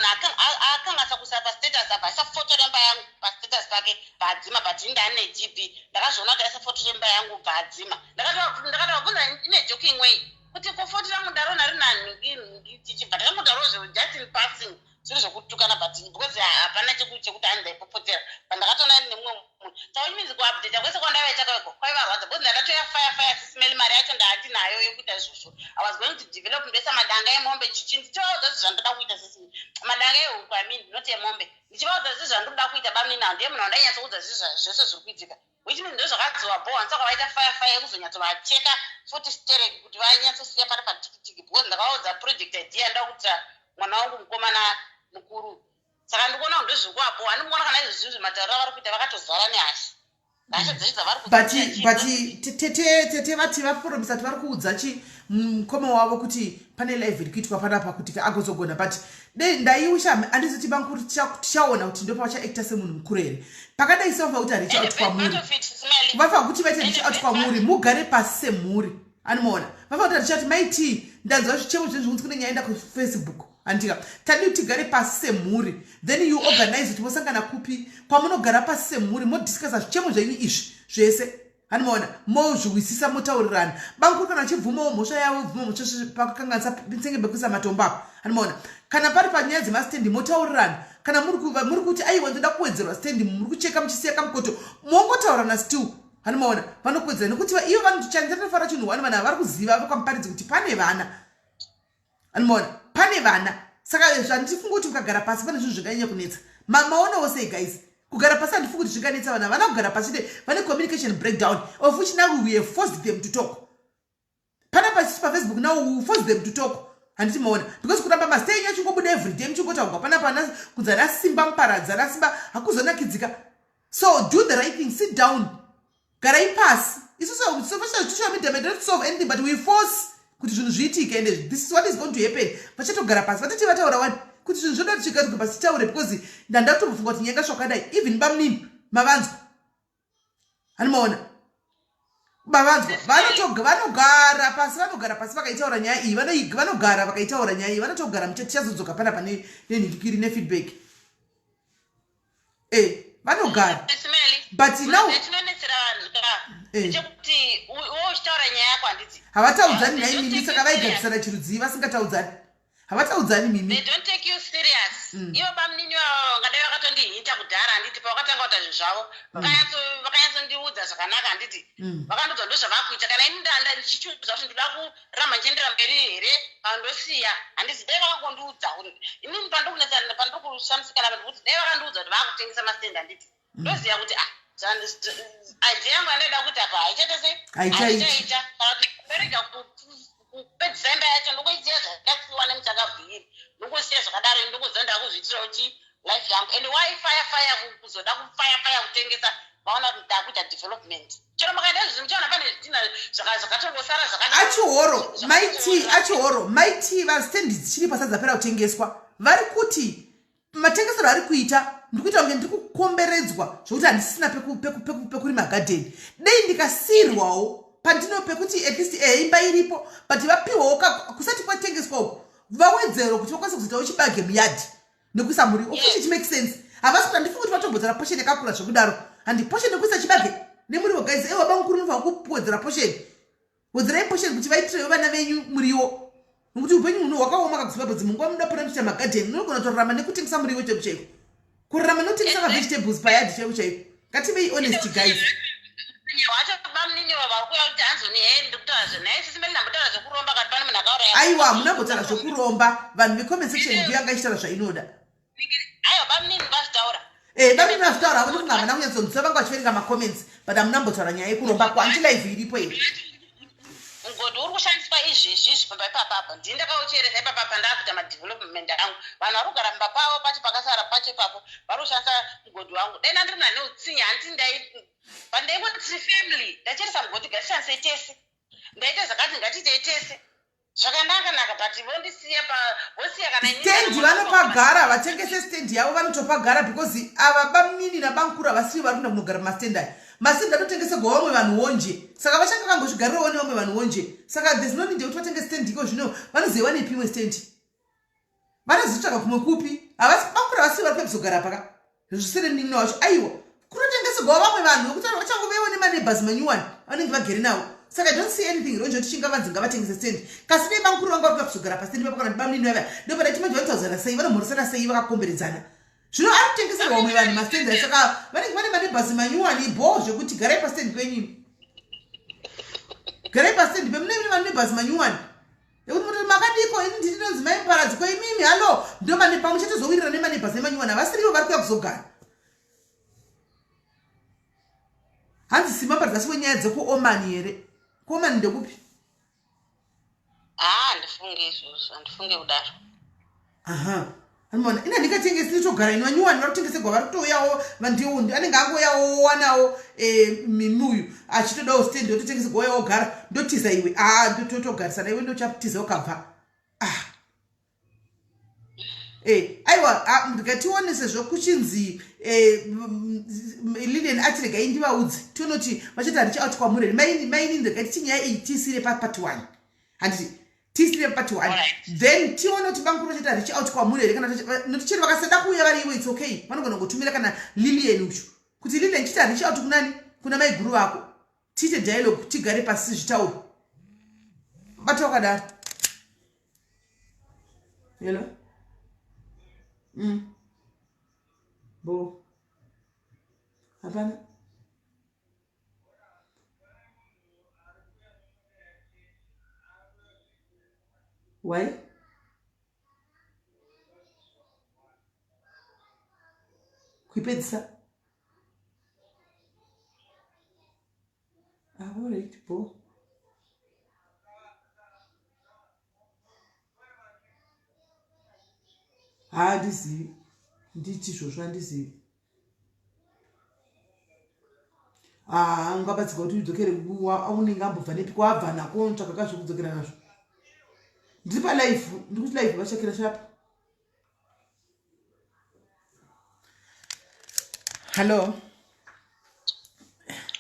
akangasa kuisa pastatus apa, aisa foto remba yangu pastatus pake, bvaadzima. But ini ndaane GP, ndakazviona kuti aisa foto remba yangu, bvaadzima. Ndakatovabvunza in a joking way kuti ko foto rangu ndarona rina nhingi, tichibva takangotaurawo zve just in passing, zviri zvekutukana, but because hapana chekuti hanzi ndaipopotera, but ndakatoona nemumwe munhu. Saka which means kuupdata kwese kwandavaita kwaiko kwaivarwadza, because ndandatoya fire fire, Sismail, mari yacho ndaatinayo yekuita izvozvo. I was going to develop, ndoisa madanga emombe chichi, ndichivaudza zvi zvandoda kuita sisi, madanga ehuku, I mean, not emombe, ndichivaudza zvi zvandoda kuita. Bamunini ndiye munhu wandainyatsoudza zvi zvese zviri kuitika, which means ndozvakadziwa bho. Saka vaita fire fire yekuzonyatsovacheka futi stereki kuti vanyatsosiya pari patikitiki, because ndakavaudza project idea ndoda kuitira mwana wangu mukomana mukuru. Saka ndikuona kuti ndozvikuvapo. Handikuona kana izvo zvinhu zvematauriro avari kuita, vakatozara nehasha, hasha dzacho dzavari But tete vati vapromisa kuti vari kuudza chi mukoma wavo kuti pane live iri kuitwa panapa kuti agozogona, but dei ndaiwisha, handizoti bankuru, tichaona kuti ndo pavachaacta semunhu mukuru here. Pakadai sevafa kuti reach out kwamuri, vafa kuti vaite reach out kwamuri, mugare pasi semhuri, anomaona vafa kuti reach out, maiti ndanzwa zvichemo zvinhu zvikunzi kune nyaya enda kuFacebook, handika tadi kuti tigare pasi semhuri, then you organize kuti mosangana kupi kwamunogara pasi semhuri, modiscussa zvichemo zvenyu izvi zvese, hanimaona mozviwisisa, motaurirana. Bankuru kana achibvumawo mhosva yavo, bvuma mhosva pakakanganisa tsenge pekuisa matombo apo, hanimaona kana pari panyaya dzemastendi, motaurirana. Kana muri kuti aiwa, ndoda kuwedzerwa stendi, muri kucheka muchisiya kamukoto, mongotaurana still, hanimaona vanokuwedzera, nekuti ivo vanochandinofanira chinhu one, vanhu vari kuziva vakamuparidzi kuti pane vana, anomaona pane vana. Saka zvandifunga kuti mukagara pasi pane zvinhu zvinganyanya kunetsa. Maonawo sei, guys? Kugara pasi handifungi kuti zvinganetsa vana. Vana kugara pasi te vane communication breakdown, of which now we have forced them to talk panapa isusu paFacebook. Now we force them to talk, handiti maona? Because kuramba mazita enyu achingobuda everyday, muchingotaurwa panapa kunzi ana Simba muparadzi, ana Simba, hakuzonakidzika. So do the right thing, sit down, garai pasi. Isusu social media may not solve anything, but we force kuti zvinhu zviitike, and this is what is going to happen. Vachatogara pasi, vatati vataura wani kuti zvinhu zvoda kuti pasi titaure, because ndanda kutombofunga kuti nyanga zvakadai. Even bamunini mavanzwa, hanimaona mavanzwa, vanogara pasi, vanogara pasi vakaitaura nyaya iyi, vanogara vakaitaura nyaya iyi, vanotogara. Tichazodzoka panapa nenhikikiri nefeedback. Vanogara, but now chinonetsera vanhu ka ndechekuti iwe uchitaura nyaya yako, handiti? Havataudzani nhai mimi. Saka vaigadzisana chirudzii vasingataudzani? Havataudzani mimi. They don't take you serious. Ivo bamunini vavo vangadai vakatondihinta kudhara, handiti? Pavakatanga kuita zvinhu zvavo, vakanyatsondiudza zvakanaka, handiti? Vakandiudza ndo zvavakuita. Kana ini ndanda ndichichiudza kuti ndoda kuramba ndichiendera mberi here kana ndosiya, handiti? Dai vakangondiudza. Inini pandikunetsana, pandiri kushamisikana, ndikuti dai vakandiudza kuti vakutengesa mastendi, handiti? Ndoziva kuti ah, idea yangu yandaida kuita apa haichaita sei. Haichaiti. Haichaita, kana kuti ndarega kupedzisa imba yacho, ndongoisiya zvakakuwa nemuchakabviri, ndongosiya zvakadaro, ndongoziva ndakuzviitirawo chi life yangu. And why fire fire, kuzoda kufire fire kutengesa, vaona kuti ndakuita development? Chero makaenda izvozvi, muchaona pane zvidhina zvakatongosara zvakadaro. Achihoro maiti, achihoro maiti, vastendi dzichiri pasati dzapera kutengeswa, vari kuti matengesero ari kuita, ndiri kuita kunge ndiri kukomberedzwa zvokuti handisina pekurima gadheni. Dei ndikasiyirwawo pandino pekuti at least imba iripo, but vapiwawo kusati kwatengeswa uku, vawedzerwa kuti vakwanise kuzoitawo chibage muyadhi nekuisa muriwo, of which it makes sense. Havasi kuti, handifungi kuti vatombodzera portion yakakura zvekudaro. Handi portion yekuisa chibage nemuriwo, guys. Ewa bamukuru, unofanira kuwedzera portion, wedzerai portion kuti vaitirewo vana venyu muriwo. Nokuti upenyu huno hwakaoma kakuZimbabwe, dzimwe nguva munoda pota muchiita magadheni, unogona kutorarama nekutengesa muriwo chaiko chaiko, kurarama nekutengesa mavegetables payadhi chaiko chaiko. Ngativei honest, guys. Wacho bamunini vari kuuya kuti hanzoni he ndikutaura zve nhai sisi Meli, ndambotaura zvekuromba kati pane munhu akauraya. Aiwa, hamuna zvokuromba. Vanhu vecomment section ndiyo yanga ichitaura zvainoda. Aiwa, bamunini vazvitaura. Eh, bamunini vazvitaura havo, ndofunga havana kunyatsonzwisa, vanga vachiverenga macomments, but hamuna mbotaura nyaya yekuromba kwanti live iripo here? Mugodhi uri kushandiswa izvezvi izvi pamba ipapapa, ndini ndakaucheresa ipapapa, ndaakuita madevelopment angu. Vanhu vari kugara mumba pavo pacho, pakasara pacho ipapo vari kushandisa mugodhi wangu. Dai ndandiri munhu ane utsinye, handiti ndai, but ndaingoti tiri family, ndacheresa mugodhi, ngatishandisei tese, ndaita zvakati, ngatiitei tese zvakanaka naka, but vondisiya pa vosiya kana inini. Stendi vanopagara, vatengese stendi yavo, vanotopagara because ava bamunini nabankuru havasivo vari kuenda kunogara pamastendi aya. Mastendi anotengesegwa vamwe vanhu wonje, saka vachange vangozvigarirawo nevamwe vanhu wonje. Saka there's no need yekuti vatenge stendi iko zvino. Vanozoiwa nepi imwe stendi? Vanozotsvaga kumwe kupi? Havasi bankuru, havasivo vari kuya kuzogara paka zvisiri munin'ina wacho. Aiwa, kunotengesegwa vamwe vanhu vekuti vanhu vachangovewo nemaneighbors manyuwani vanenge vagere navo. Saka I don't see anything wrong kuti chingavanzi ngavatengese stendi. Kasi dei bankuru vanga vari kuya kuzogara pastendi papo, kana kuti bamunini vava, ndopadaiti manje vanotaudzana sei, vanomhoresana sei vakakomberedzana? Zvino ari kutengeserwa vamwe vanhu mastendi ayo, saka vanenge vane maneighbors manyuwani bho zvekuti garai pastendi penyu, garai pastendi pemune maneighbors manyuwani ekuti mutoti makadiko, ini ndini ndinonzi Mai Muparadzi, ko imimi? Hallo, ndomane pamwe chetozowirirana nemaneighbors nemanyuwani, havasirivo vari kuya kuzogara. Hanzi Simba Muparadzi asiwe nyaya dzekuOmani here? KuOmani ndekupi? Haa, handifunge izvozvo, handifunge kudaro. Aha, anoona ina ndingatengesi, nditogara ini. Vanyuwani vari kutengesegwa vari kutouyawo, vandiwo anenge angouyawo wanawo mimi uyu achitodawo stand, ototengesegwa, ouyawo gara, ndotiza iwe. Aa, ndotogarisana iwe, ndochatiza ukabva. Ah, aiwa, ndikatione sezvo kuchinzi Lilian ati regai ndivaudze, tionoti vachati reach out kwamuri here. Maini, regai tichinyaya iyi tiisire papart one, handiti? Tiisire part one, then tione kuti bankuru vachati reach out kwamuri here, kana nokuti chero vakasada kuuya vari ivo, it's okay, vanogona kungotumira kana Lilian ucho kuti Lilian chita reach out kunani, kuna maiguru vako, tiite dialogue, tigare pasi zvitauro. Bata wakadaro. Hello. Bo hapana. Why? Kuipedzisa. Ah, alright, bo handizivi, nditi izvozvo handizivi. Ah, ungabatsirwa kuti udzokere, unenge ambobva nepi, kwabva nako, unotsvaka kazvekudzokera nazvo. Ndiri palive, ndiri kuti live vachakira shapa. Hallo.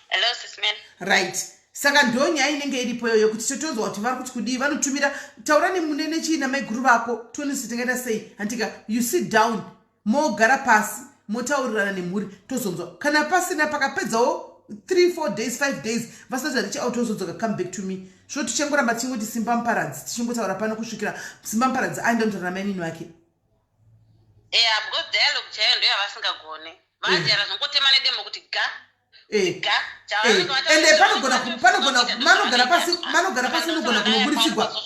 Hello, sis Mel. Right, saka ndo nyaya inenge iripo iyoyo, kuti totonzwa kuti vari kuti kudii. Vanotumira, taura nemune nechii namaiguru vako, tionesi tingaita sei, handika? You sit down, mogara pasi, motaurirana nemhuri, tozonzwa. Kana pasina, pakapedzawo 3 4 days, 5 days vasina kuti reach out, tozodzoka, come back to me. Zvino tichangoramba tichingoti Simba Muparadzi, tichingotaura pano kusvikira Simba Muparadzi aenda kunotaura namainini vake. Yeah, because dialogue chaiyo ndo yavasingagone. Vajara zvongotema nedemo kuti ga ga. Ende panogona manogara pasi unogona kunoburitsirwa,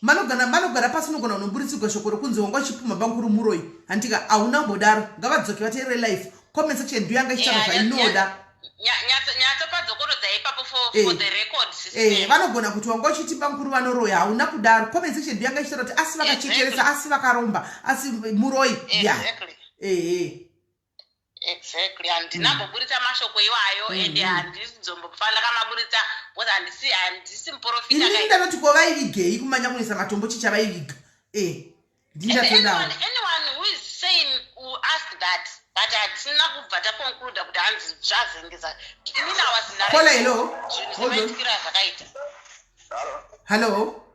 manogara pasi unogona kunoburitsirwa shoko rokunzi wanga uchipumha bankuru muroi, handika? Hauna kumbodaro. Ngavadzoke vateerere live. Comment section ndiyo yanga ichitaura zvainoda. Nyatsopadzokorodza ipapo for the record, sis Mel. Vanogona kuti wanga uchiti bankuru vanoroya. Hauna kudaro. Comment section ndiyo yanga ichitaura kuti asi vakachekeresa, asi vakaromba, asi muroi ya. Exactly, handinamboburitsa mashoko iwayo, ende handizombofa ndakamaburitsa because handisi muprofita. Inini ndanoti ko vaivigei kumanya kunoisa matombo? Chichavaiviga ndindatodaro. Anyone who is saying who ask that, but hatina kubva taconcluda kuti hanzi zvazengeza. Inini I was Caller, hello. zvinhu Hold on. semaitikiro azvakaita. Halo. Hello.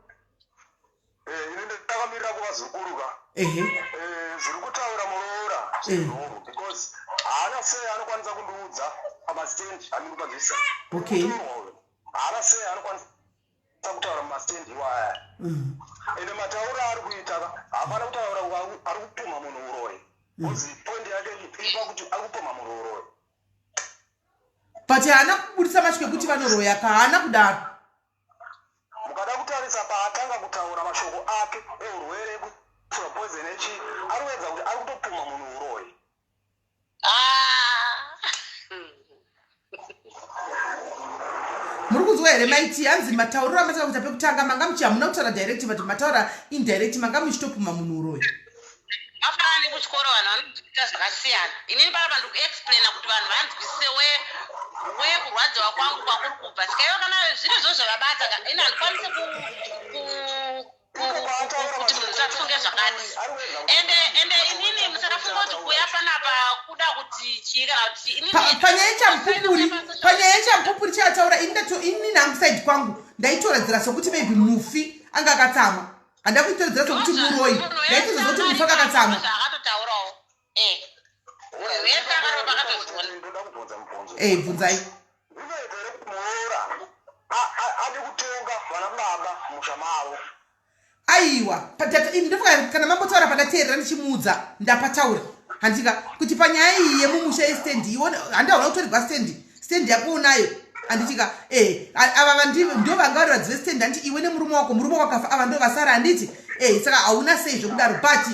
Ini ndakamirira kuvazukuru ka. Zviri kutaura muroora zvinhungu because haana sei anokwanisa kundiudza pamastendi andikupanzvisa. Haana sei anokwanisa kutaura mumastendi iwaya. Ende matauro aari kuita ka, hapana kutaura ari kupumha munhu uroyi. Because point yake iri pakuti ari kupumha munhu uroyi. But haana kubudisa mashoko ekuti vanoroya ka, haana kudaro. Mukada kutarisa paatanga kutaura mashoko ake eurwere ekuiswa poison echii, ari kuedza kuti ari kutopumha munhu uroyi. Ah. Muri kunzwa here maiti? Hanzi matauriro amatanga kuita pekutanga, manga muchi hamuna kutaura direct, but mataura indirect, manga muchitopuma munhu uroyi. Mafanana nekuchikoro, vanhu vanonzwisisa zvakasiyana. Inini panapa ndikuexplaina kuti vanhu vanzwisise we kurwadziwa kwangu kwakuri kubva. Saka ivo kana zviri zvo zvavabata ka, ini handikwanisi kuti munhu usafunge zvakati. Ende inini musafunga kuti kuuya panapa kuda kuti chii kana kuti chii. Inini Panyaya yechamupupuri, panyaya yechamupupuri chaataura, ini ndato ini nangu side kwangu ndaitoradzira sokuti maybe mufi anga akatsamwa. Handa kuitoradzira sokuti muroyi, ndaitoza sokuti mufi anga akatsamwa. Zvaakatotaurawo, munhu wese akaropa akatozviona. Ndoda kubvunza mubvunzo. Bvunzai. Zvinoita here kuti muroora ade kutonga vana baba musha mavo? Aiwa, ini ndofunga kana mambotaura pandateerera ndichimuudza, ndapataura handika kuti panyaya iyi yemumusha yestendi, ione handaona kutorerwa stendi, stendi yako unayo, handitika? Ava ndo vanga vari vadzi vestendi, handiti? Iwe nemurume wako, murume wako akafa, ava ndo vasara, handiti? Saka hauna sei zvekudaro. But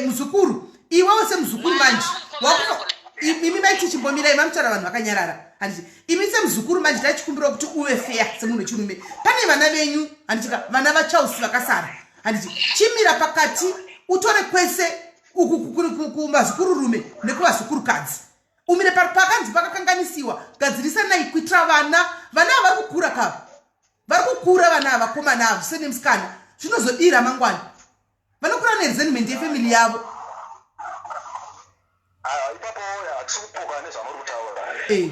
muzukuru, iwewo semuzukuru manje wakufa. Imi maiti, chimbomirai, mamutaura vanhu vakanyarara, handiti? Imi semuzukuru manje tachikumbirawo kuti uve fair semunhu wechirume. Pane vana venyu, handitika? Vana vaCharles vakasara, handiti? Chimira pakati, utore kwese uku kuvazukururume nekuvazukurukadzi, umire pakanzi pakakanganisiwa, gadzirisanai kuitira vana. Vana ava vari kukura kava, vari kukura vana ava, vakomana ava zvise nemusikana, zvinozodira mangwana vanokura neresentment yefamily yavo. Aiwa, ipapo hatisi kupoka nezvamuri kutaura.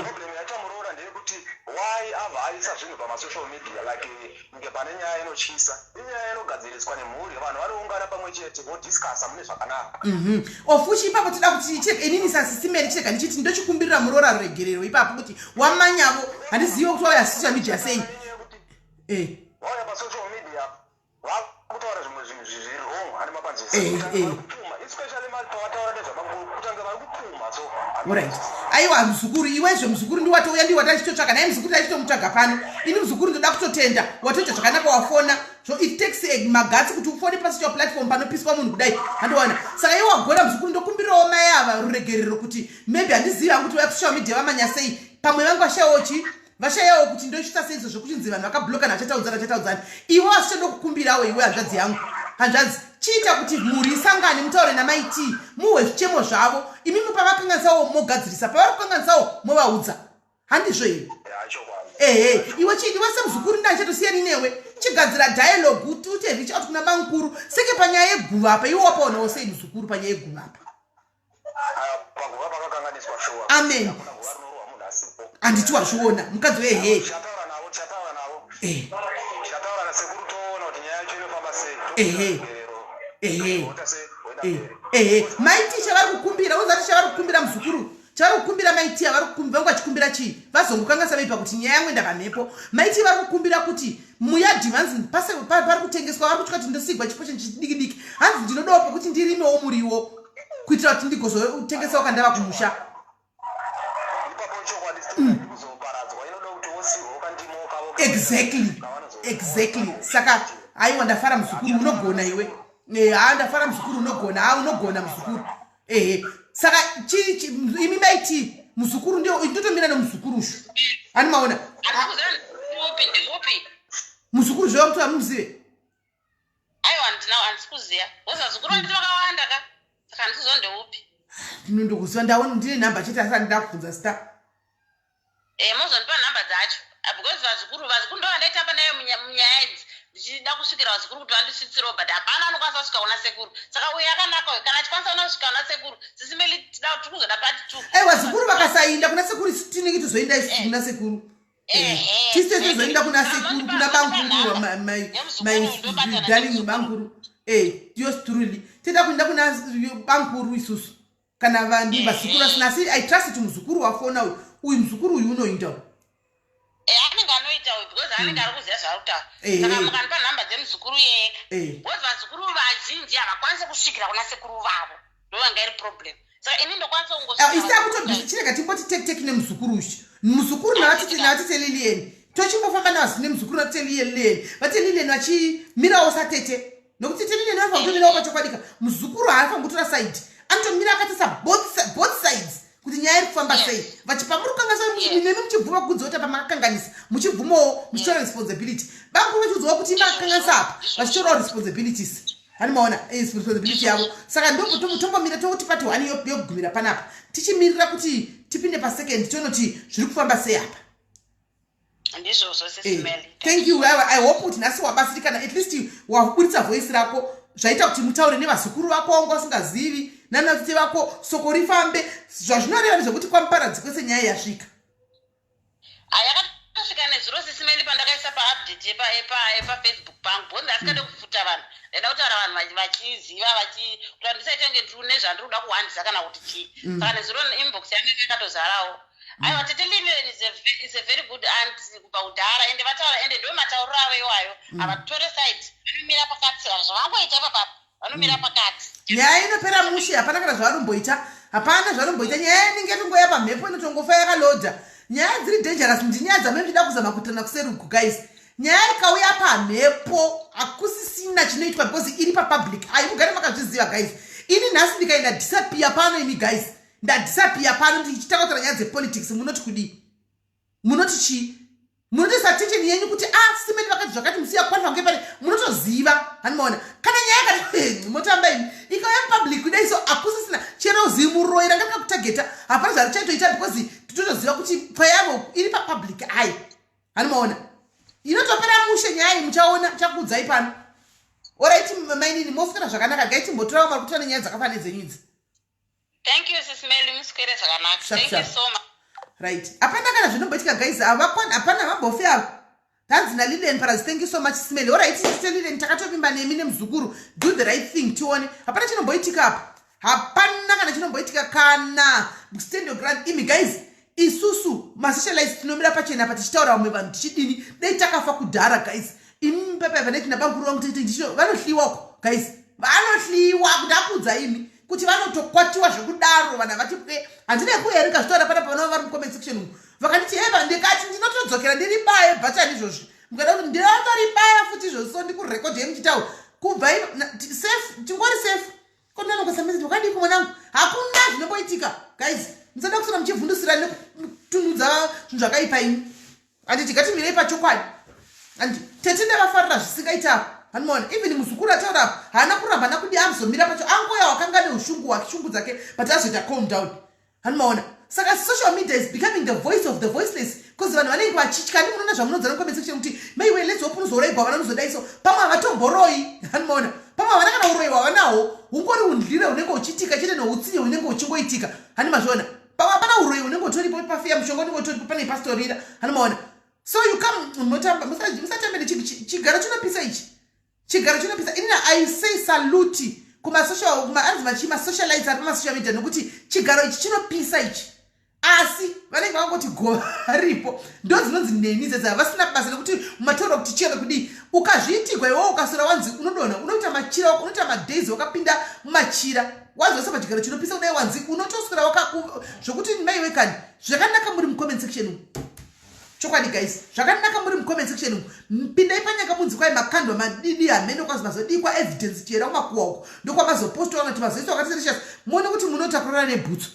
Problem yaita muroora ndeyekuti why abva aisa zvinhu pamasocial media like kunge pane nyaya inotyisa. Inyaya inogadziriswa nemhuri, vanhu vanoungana pamwe chete vodiscussa mune zvakanaka. Ofuchi ipapo toda kuti chirega inini sasisimeri, chirega ndichiti ndochikumbirira muroora ruregerero ipapo kuti wamanyavo. Handizivi kuti wauya social media sei. Vauya pasocial media vakutaura zvimwe zvinhu zviri wrong, hani mapanzvisa? Kupfuma, especially pavataura nezvabamukuru, kutanga vari kupfuma so. Alright, aiwa muzukuru, iwezve muzukuru ndiwatouya, ndiwa tachitotsvaga naye muzukuru, tachitomutsvaga pano. Ini muzukuru ndoda kutotenda, watoita zvakanaka wafona. So it takes maguts kuti ufone pasocial platform panopiswa munhu kudai, handiwana. Saka iwe wagona muzukuru, ndokumbirawo mai ava ruregerero kuti maybe handizivi hangu kuti vauya kusocial media vamanya sei. Pamwe vangu vashayawo chi vashayawo kuti ndochita sei izvo zvekuchinzi vanhu vakabloka, vachataudzana, vachataudzana. Iwe asi chandokukumbirawo iwe hanzvadzi yangu, hanzvadzi, chiita kuti mhuri isangane, mutaure namaiti, muhwe zvichemo zvavo. Imimi pavakanganisawo mogadzirisa, pavari kukanganisawo movaudza, handizvo here? Chokwadi. Ehe, iwe iwe semuzukuru ndachatosiyani newe, chigadzira dialogue kuti ute reach out kuna bamukuru seke panyaya yeguva apa. Iwe wapaonawo sei muzukuru panyaya yeguva apa? Paguva pakakanganiswa shuwa. Amen. Hakuna guva rinorohwa munhu asipo. Handiti wazviona mukadzi wehe? Tichataura navo, tichataura navo. Tichataura nasekuru, toona kuti nyaya yacho inofamba sei. Toita sei, voenda mberi. Ehe, maiti chavari kukumbira, uzati chavari kukumbira muzukuru, chavari kukumbira maiti, avari kukumbira, vangu vachikumbira chii? Vazongokanganisa veipa kuti nyaya yangu enda pamhepo. Maiti vari kukumbira kuti muyadhi vanzi pase pari kutengeswa, vari kutya kuti ndosigwa chipo chidiki diki. Hanzi ndinodawo pekuti ndirimewo muriwo kuitira kuti ndigozotengesawo kandava kumusha. Ipapo chokwadi kuzoparadzwa inoda kuti wosirwa kandimo kavo. Exactly. Saka aiwa, ndafara muzukuru, unogona iwe. Ha, ndafara muzukuru, unogona. Ha, unogona muzukuru. Ehe, saka imi maiti muzukuru ndio ndotomira nemuzukuru ushu, hani maona? Handikuziva ndeupi, ndeupi? Muzukuru zveva kuti amuzive. Aiwa, handina, handisi kuziva because vazukuru vanditi vakawanda ka, saka handisi kuziva ndeupi. Ndinondokuziva, ndaona ndine nhamba chete, asi handida kubvunza zita. Mozondipa nhamba dzacho. Ah, because vazukuru ndo vandaitamba nayo munyaya idzi, ndichida kusvikira vazukuru kuti vandisvitsirewo, but hapana anokwanisa kusvika kuna sekuru. Saka uyu akanaka uyu, kana achikwanisa una kusvika kuna sekuru. Sisimeli, tida tiri kuzoda part two. Aiwa, zukuru vakasainda kuna sekuru, isu tinenge tozoenda isu kuna sekuru. Tise tozoenda kuna sekuru, kuna bankuru, my darling bankuru. Yours truly toda kuenda kuna bankuru isusu kana vandi vazukuru vasina. Asi I trust kuti muzukuru wafona uyu, uyu muzukuru uyu unoinda uyu. Anenge anoita uyu because anenge ari kuziva zvaari kutaura. Saka mukandipa nhamba dzemuzukuru yega, because vazukuru vazhinji havakwanisi kusvikira kuna sekuru vavo, ndovanga iri problem. Saka ini ndokwanisa Ah, isi akutobvisa. Chirega timboti tek tek nemuzukuru uyu, muzukuru navatete Lilian. Tochimbofamba navazi nemuzukuru natete Lilian. Vatete Lilian vachimirawo satete, nokuti tete Lilian vanofanira kutomirawo pachokwadika. Muzukuru haafaniri kutora side, anotomira akatarisa both sides kuti nyaya iri kufamba sei. Vachipamuri kukanganisa, nemi muchibvuma kuudza kuti apa makakanganisa, muchibvumawo, muchitora responsibility. Bamukuru vachiudzawo kuti makakanganisa apa, vachitorawo responsibilities. Hani maona responsibility yavo. Saka ndotombomira tokuti part one yokugumira panapa, tichimirira kuti tipinde pasecond, tonoti zviri kufamba sei apa. Ndizvozvo, Sis Melly. Thank you. I hope kuti nhasi wabatsirikana, at least waburitsa voice rako, zvaita kuti mutaure nevazukuru vako wanga usingazivi nanatete vako, soko rifambe. Zvazvinoreva ndezvekuti kwaMuparadzi kwese nyaya yasvika. Yakatosvika nezuro, Sis Melly, pandakaisa paupdate yepaFacebook pangu, because ndasikade kufuta vanhu, ndaida kutaura vanhu vachiziva, kuti ndisaite kunge ndiri nezvandiri kuda kuwandisa kana kuti chii. Saka nezuro inbox yangu yakatozarawo. Aiwa, tete Lilian is a very good aunt kubva kudhara, ende vataura, ende ndo matauriro avo iwayo. Havatore side, vanomira pakati. Zvavangoita ipapapa, vanomira pakati. Nyaya inopera mushe, hapana kana zvavanomboita, hapana zvavanomboita. Nyaya inenge yatongoya pamhepo, inotongofa yakalodha. Nyaya dziri dangerous ndinyaya dzamene muchida kuzama kuitana kuseruku. Guys, nyaya ikauya pamhepo hakusisina chinoitwa because iri papublic. Ai, mugare makazviziva, guys. Ini nhasi ndikaenda disappear pano, imi guys, ndadisappear pano ndichitanga kutaura nyaya dzepolitics, munoti kudii? Munoti chii? Munotoisa attention yenyu kuti a ah, Simeni vakati zvakati musiya kwanfa kunge pane munotoziva. Hanimaona kana nyaya yakati motamba imi, ikauya mupublic kudai so hakusisina chero zimuroi ranga rikakutageta, hapana zvarichaitoita because titotoziva kuti payavo iri papublic eye. Hanimaona inotopera mushe nyaya iyi, muchaona chakuudzai pano. Alright, mainini, moswera zvakanaka. Gai timbotorawo mari kutora nenyaya dzakafanana nedzenyu idzi. Thank you, Sis Melly. Muswere zvakanaka. Thank you so much. Right, hapana kana zvinomboitika, guys. Hapana, vambofi ava. Hanzi naLilian Paradzi, "Thank you so much, Sis Melly." Alright, Lilian, takatovimba nemi nemuzukuru. Do the right thing, tione. Hapana chinomboitika apa, hapana kana chinomboitika. Kana stand your ground imi guys. Isusu masocialites tinomira pachena pa tichitaura vamwe vanhu tichidini. Dei takafa kudhara, guys. Imi pepa vaneti nabamukuru vangu vanohliwako, guys, vanohliwa. Kuti akuudza imi kuti vanotokwatiwa zvekudaro, vanhu havati pwe. Handina kuerika zvitaura panapa. Vanova vari mucomment section umu vakanditi eva, ndikati ndinotodzokera ndiri baye bhatani izvozvi. Mukada kuti ndinotoribaya futi izvozvi, so ndikurekodhei muchitaura kubva safe, tingori safe. Kondanokosa message, wakadii kumwanangu? Hakuna zvinomboitika, guys. Musada kusora muchivhundusira nekutunudza zvinhu zvakaipa imi. Handiti ngatimirei pachokwadi? Handi tete ndavafarira zvisingaita apo. Hanimaona even muzukuru ataura apo, haana kuramba nakudi, amuzomira pacho. Angoya wakanga neushungu hwake, shungu dzake, but azoita calm down. Hanimaona? Saka social media is becoming the voice of the voiceless because vanhu vanenge vachitya. Ndi munoona zvamunodzana mucomment section kuti maiwe, let's hope unozouraigwa, vana unozodai. So pamwe havatomboroi. Hanimaona pamwe havana kana uroyi hwavanaho, hungori undlire hunenge huchiitika chete neutsinye hunenge huchingoitika. Hani mazviona? Pamwe hapana uroyi hunenge hutoripo pafeya, mushonga unenge utoripo pane pasitorira. Hanimaona? So you come motamba, musatambe nechigaro chinopisa ichi, chigaro chinopisa. Inina I say salute kumasocial, anzi machii, masocialites ari pamasocial media, nokuti chigaro ichi chinopisa ichi. Asi vanenge vangoti gova ripo, ndo dzinonzi neni dzedza vasina basa nekuti mumataura kuti chero kudii. Ukazviitigwa iwewo, ukasora wanzi unodonha, unoita machira, unoita madays wakapinda mumachira, wanzi pachigaro chinopisa kudai, wanzi unotoswera wakaku zvokuti maiwe kani. Zvakanaka muri mucomment section umu. Chokwadi, guys, zvakanaka muri mucomment section umu. Pindai panyanga munzi kwai makandwa madidi, hamene kwazi mazodikwa evidence chera kumakuwa uko, ndokwamazopostwa kana kuti mazoiswa wakati. Muone kuti munotakurana nebhutsu.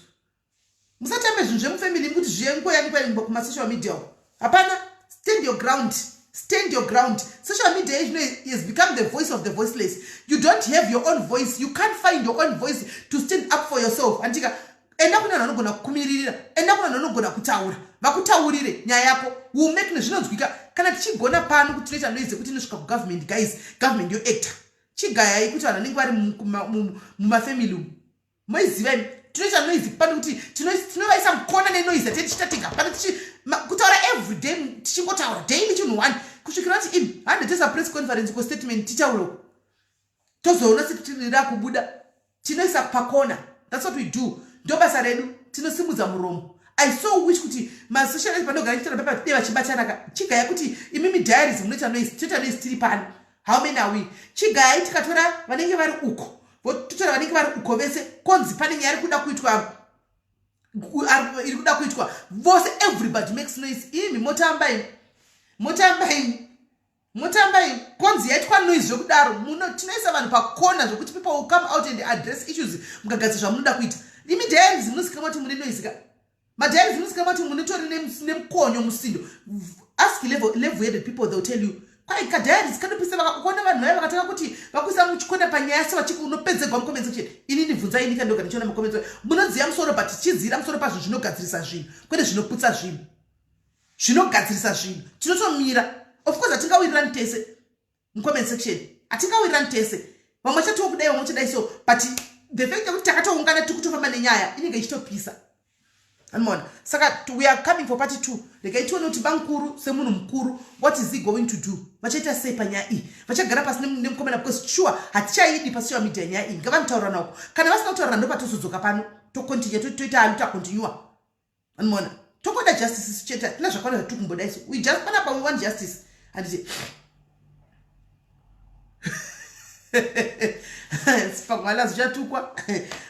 Musatambe zvinhu zvemufamily kuti zviyengoyanikwa kumasocial media uko. Hapana, stand your ground, stand your ground. Social media izvino has become the voice of the voiceless. You don't have your own voice, you can't find your own voice to stand up for yourself. Andika enda kune vanhu vanogona kukumiririra, enda kune vanhu vanogona kutaura, vakutaurire nyaya yako, will make nezvinonzwika. Kana tichigona pano kuti tinoita noise yekuti inosvika kugovernment, guys, government yoacta. Chigayai kuti vanhu vanenge vari mumafamily umu, moiziva imi. Tinoita noise pano kuti tinovaisa mukona nenoise atei tichita tega pano, kutaura everyday, tichingotaura daily chinhu one kusvikira kuti imi handetesa press conference ko statement titaurewo, tozoona setirira kubuda. Tinoisa pakona, that's what we do, ndo basa redu. Tinosimudza muromo. I so wish kuti masocialite panogara chitara pepa dei vachibatana ka. Chigaya kuti imimi diaries munoita noise, toita noise tiri pano. How many are we? Chigayai tikatora vanenge vari uko. Vototora vanenge vari uko vese konzi pane nyaya iri kuda kuitwa iri kuda kuitwa vose everybody makes noise imi motamba imi motamba imi motamba imi konzi yaitwa noise zvekudaro muno tinoisa vanhu pakona zvekuti people will come out and address issues mukagadzira zvamunoda kuita imi diaries munozikanwa kuti mune noise ka madiaries munozikanwa kuti munotori nemukonyo musindo ask level, level headed people they'll tell you kwai kadiaries kanopisa ukaona vanhu vaya vakatanga kuti vakuisa muchikona panyaya so vachiki unopedzegwa mucomment section ini ndibvunza ini kandoga ndichiona mucomment section munodziya musoro but chidzira musoro pazvo zvinogadzirisa zvinhu kwete zvinoputsa zvinhu zvinogadzirisa zvinhu tinotomira of course hatingawirirani tese mucomment section hatingawirirani tese vamwe vachatiwo kudai vamwe vachadai so but the fact yekuti takatoungana tiri kutofamba nenyaya inenge ichitopisa anomaona saka we are coming for party two regai tione kuti bamukuru semunhu mukuru what is he going to do vachaita sei panyaya iyi vachagara pasi nemukomana because sure hatichaidi pasocial media nyaya iyi ngavanotaurana uko kana vasina kutaurana ndopatozodzoka pano tocontinue toita aluta continua anomaona tongoda justice isu chete hatina zvakawanda zvatiri kumboda isu we just panapa we want justice handiti pamwala zvichatukwa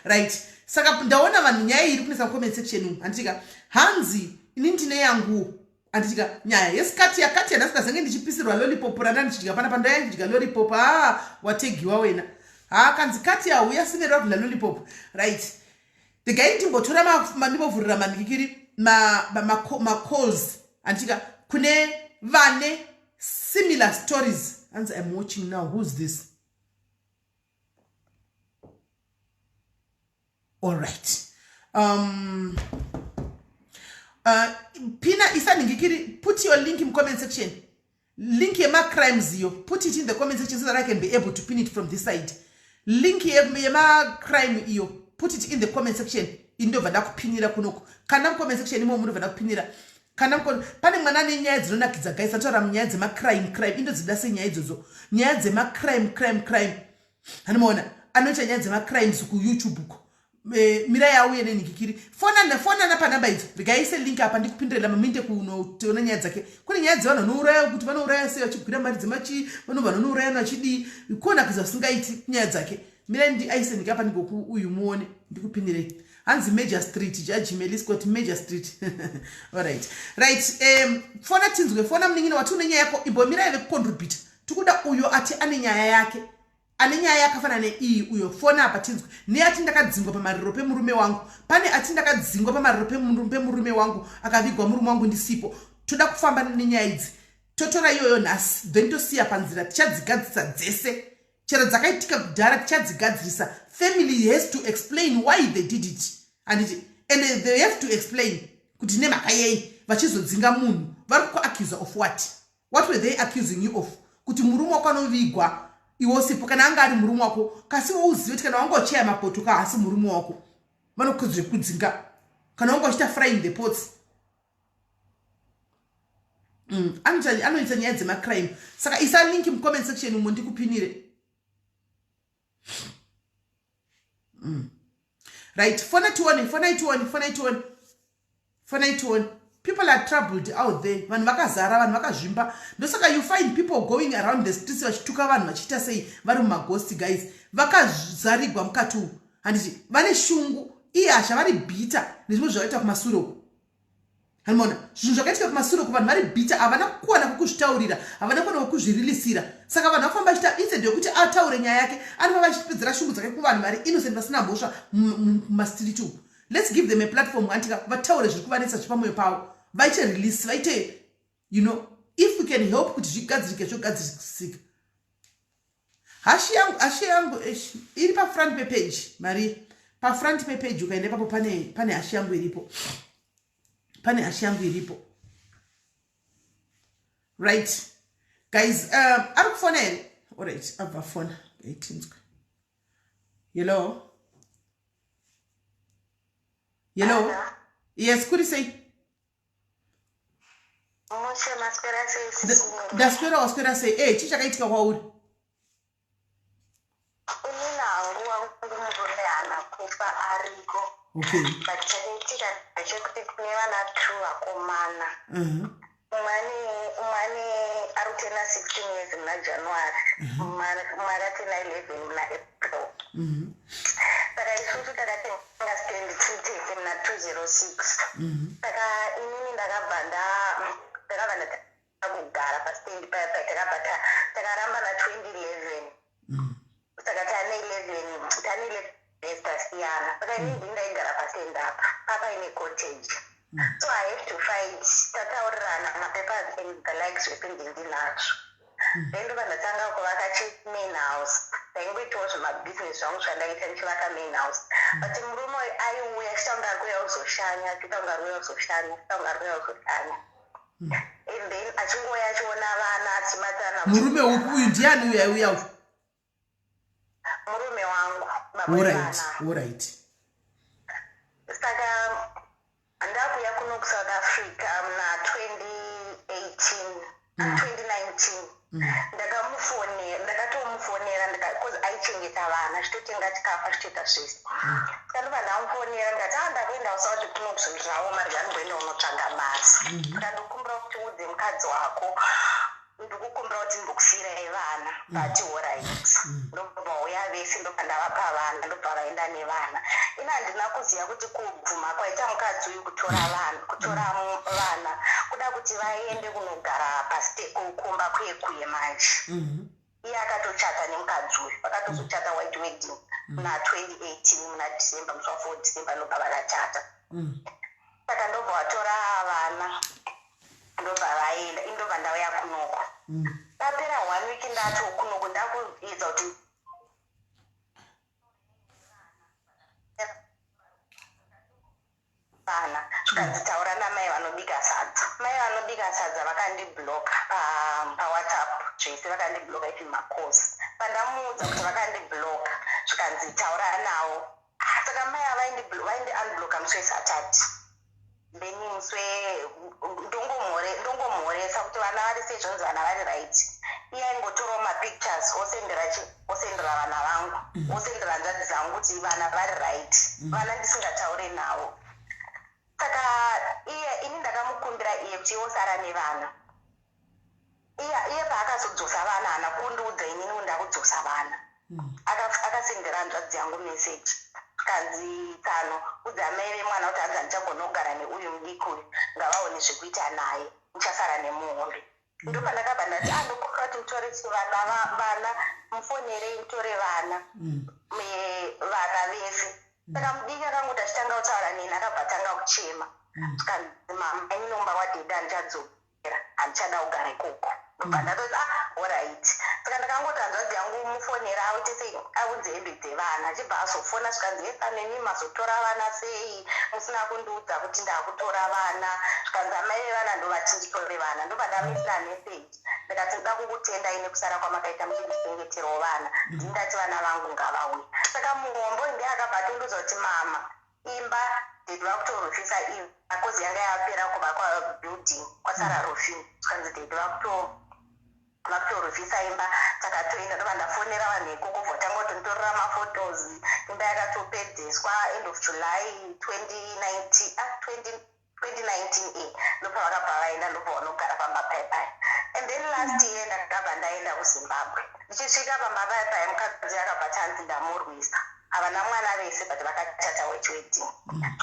right saka ndaona vanhu nyaya iri kunetsa mucomment section umu handitika hanzi ini ndine yangu handitika nyaya yesikati yakati yanhasi ndazenge ndichipisirwa lollipop randa ndichidya panapa ndaya ndidya lollipop haa wategiwa wena haa kanzi kati yauya simerwa kudya lollipop right regai ndimbotora ndimbovhurira manikikiri macalls handitika kune vane similar stories hanzi im watching now who's this allright um, pina isanhingikiri put your link mucomment section link yemacrimes iyo put it in the comment section so that i can be able to pin it from this side link yemacrime iyo put it in the comment section indobva ndakupinira kunoko kana mucomment section imomo ndobva ndakupinira kana pane mwana ane nyaya dzinonakidza guys ataura munyaya dzemacrime crime indodzida senyaya idzodzo nyaya dzemacrime crime crime hanimaona anoita nyaya dzemacrimes kuyoutube uko Eh, mirai auye nenhikikiri fonana fonana panhamba idzo regai ise link apa ndikupindurela maminde kunoona nyaya dzake kune nyaya dzevanhu vanouraya kuti vanouraya sei vachigwira mari dzemachi vanobva vanouraya vachidii konakidza zvisingaiti nyaya dzake mirai ndi aise nhiki apa ndigoku uyu muone ndikupindirei hanzi major street jaji meliscot major street allright right um, fona tinzwe fona munin'ina wati une nyaya yako imbomirai vekucontributa tikuda uyo ati ane nyaya yake ane nyaya yakafanana neiyi uyo fona apa tinzwe neati ndakadzingwa pamariro pemurume wangu pane ati ndakadzingwa pamariro pemurume wangu akavigwa murume wangu ndisipo toda kufamba nenyaya idzi totora iyoyo nhasi then tosiya panzira tichadzigadzirisa dzese chero dzakaitika kudhara tichadzigadzirisa family has to explain why they did it anditi and they have to explain kuti nemhaka yei vachizodzinga munhu vari kuaccusa of what what were they accusing you of kuti murume wako anovigwa iwe usipo kana anga ari murume wako kasi iwe uzive kuti kana wanga uchiya mapoto ka haasi murume wako vanokudzire kudzinga kana wanga uchiita frying the pots mm, anoita nyaya dzemacrime saka isa link mucomment section umo ndikupinire mm. right fona tione fona tione fona tione fona tione people are troubled out there vanhu vakazara vanhu vakazvimba ndosaka you find people going around the streets vachituka vanhu vachiita sei vari mumagosti guys vakazarigwa mukati umu handiti vane shungu ihasha vari bhita nezvimwe zvakaita kumasure uku Hanimona zvinhu zvakaitika kumasure uku vanhu vari bitter havana kuwana kwekuzvitaurira havana kuwana kwekuzvirilisira saka vanhu vafamba vachita instead yokuti ataure nyaya yake anofamba achipedzera shungu dzake kuvanhu vari innocent vasina mhosva mumastreet uku let's give them a platform antika vataure zviri kuvanetsa zviri pamwoyo pavo vaite release vaite you know if we can help kuti zvigadzirike zvogadzirisika hashi yangu hashi yangu iri pafront pepage maria pafront pepage ukaenda ipapo pane pane hashi yangu iripo pane hashi yangu iripo right guys ari kufona here allright abva fona ngaitinzwe hello hello yes kuri sei ndaswera waswera sei e eh, chii chakaitika kwauri Okay. But chakaitika ndechekuti kune vana two vakomana. Umwe ane ari kutena 16 years muna January, umwe akatena 11 muna April. Saka isusu takatenga stand tiri tese muna 206. Saka inini ndakabva ndatanga kugara pastand paya paya. Takabva takaramba na2011. Saka tane 11, tane 11 years tasiyana. Saka inini ndini ndaigara pastand apa, papa ine cottage, so I have to fight. Tataurirana, mapapers and the likes zvese ndinazvo. Then ndobva ndatanga kuvaka main house. Ndaingoitawo zvemabhizinesi zvangu zvandaita, ndichivaka main house, but murume uyu aiuya achiita kunge ari kuuya kuzoshanya, achiita kunge ari kuuya kuzoshanya, achiita kunge ari kuuya kuzoshanya, and then achingouya achiona vana, achibatana. Murume upi uyu? Ndiani uyu aiuya uyu? Murume wangu, baba vevana. Alright. Saka ndakuya kuno kuSouth Africa muna 2018, 2019. Ndakamufonera, ndakatomufonera, because aichengeta vana, achitotenga chikafu, achitoita zvese. Saka ndobva ndamufonera, ndikati, "A, ndakuenda kuSouth kuno, zvinhu zvaoma, rega ndimboenda kunotsvaga basa. Saka ndikukumbira kuti udze mukadzi wako, ndikukumbira kuti ndimbokusiyirai vana." But alright, ndobva uya vese, ndobva ndavapa vana, ndobva vaenda nevana. Ina handina kuziva kuti kubvuma kwaita mukadzi uyu kutora vana, kutora vana, kuda kuti vaende kunogara kumba kuye kuye manje. Iye akatochata nemukadzi uyu, vakatozochata white wedding muna 2018, muna December, musi wa4 December ndobva vakachata. Saka ndobva vatora vana, ndobva vaenda. Indobva ndauya kunoko. Papera one week ndato kunoko, ndakuedza kuti vana, zvikanzi taura namai vanobika sadza. Mai vanobika sadza vakandibloka paWhatsApp zvese, vakandibloka even macalls. Pandamuudza kuti vakandibloka, zvikanzi taura navo. Ah, saka mai ava vaindi-unblocka musi weSaturday, then musi ndongomhoresa kuti vana vari sei, zvonzi vana vari right. Iye aingotorawo mapictures, osendera osendera vana vangu, osendera hanzvadzi dzangu kuti vana vari right, vana ndisingataure navo. Saka iye, ini ndakamukumbira iye kuti iwosara nevana. Iye paakazodzosa vana, haana kundiudza inini kuti ndakudzosa vana. Akasendera hanzvadzi yangu message, kanzi, "Tsano, udza mai vemwana kuti hanzi handichagona kugara neuyu mudiki uyu, ngavaone zvekuita naye, ndichasara nemuhombe." Ndopandakabva ndati, "A, ndokumbira kuti mutore vana, vana mufonerei, mutore vana." Vana vese. Saka mudiki akangoti achitanga kutaura neni, akabva atanga kuchema, kanzi, "Mama, inini umba kwadaddy handichadzokera, handichada kugara ikoko." Ndobva ndatoti, "Ah, alright." Saka ndakangoti hanzvadzi yangu mufonera, aite sei, aunze hembe dzevana. Achibva azofona, zvikanzi, "Esa, nemi mazotora vana sei musina kundiudza kuti ndakutora vana?" Zvikanzi, "Amai vevana ndovati nditore vana." Ndobva ndamuisira message, ndikati, "Ndoda kukutendai nekusara kwamakaita muchindichengeterawo vana. Ndingati vana vangu ngavauye." Saka muhombo ndiye akabva atondiudza kuti, "Mama, imba daddy vakutorufisa imba," 'cause yanga yapera kuvakwa building, kwasara roofing. Zvikanzi daddy vakutorufisa imba. Takatoenda, ndobva ndafonera vanhu ikoko, bva tanga kutonditorera maphotos. Imba yakatopedzeswa end of July 2019, ah, 20 2019 e ndobva vakabva vaenda, ndobva vanogara pamba paipai. And then last year ndakabva ndaenda kuZimbabwe. Ndichisvika pamba paipai, mukadzi akabva tanzi ndamurwisa. Havana mwana vese, but vakachata white wedding.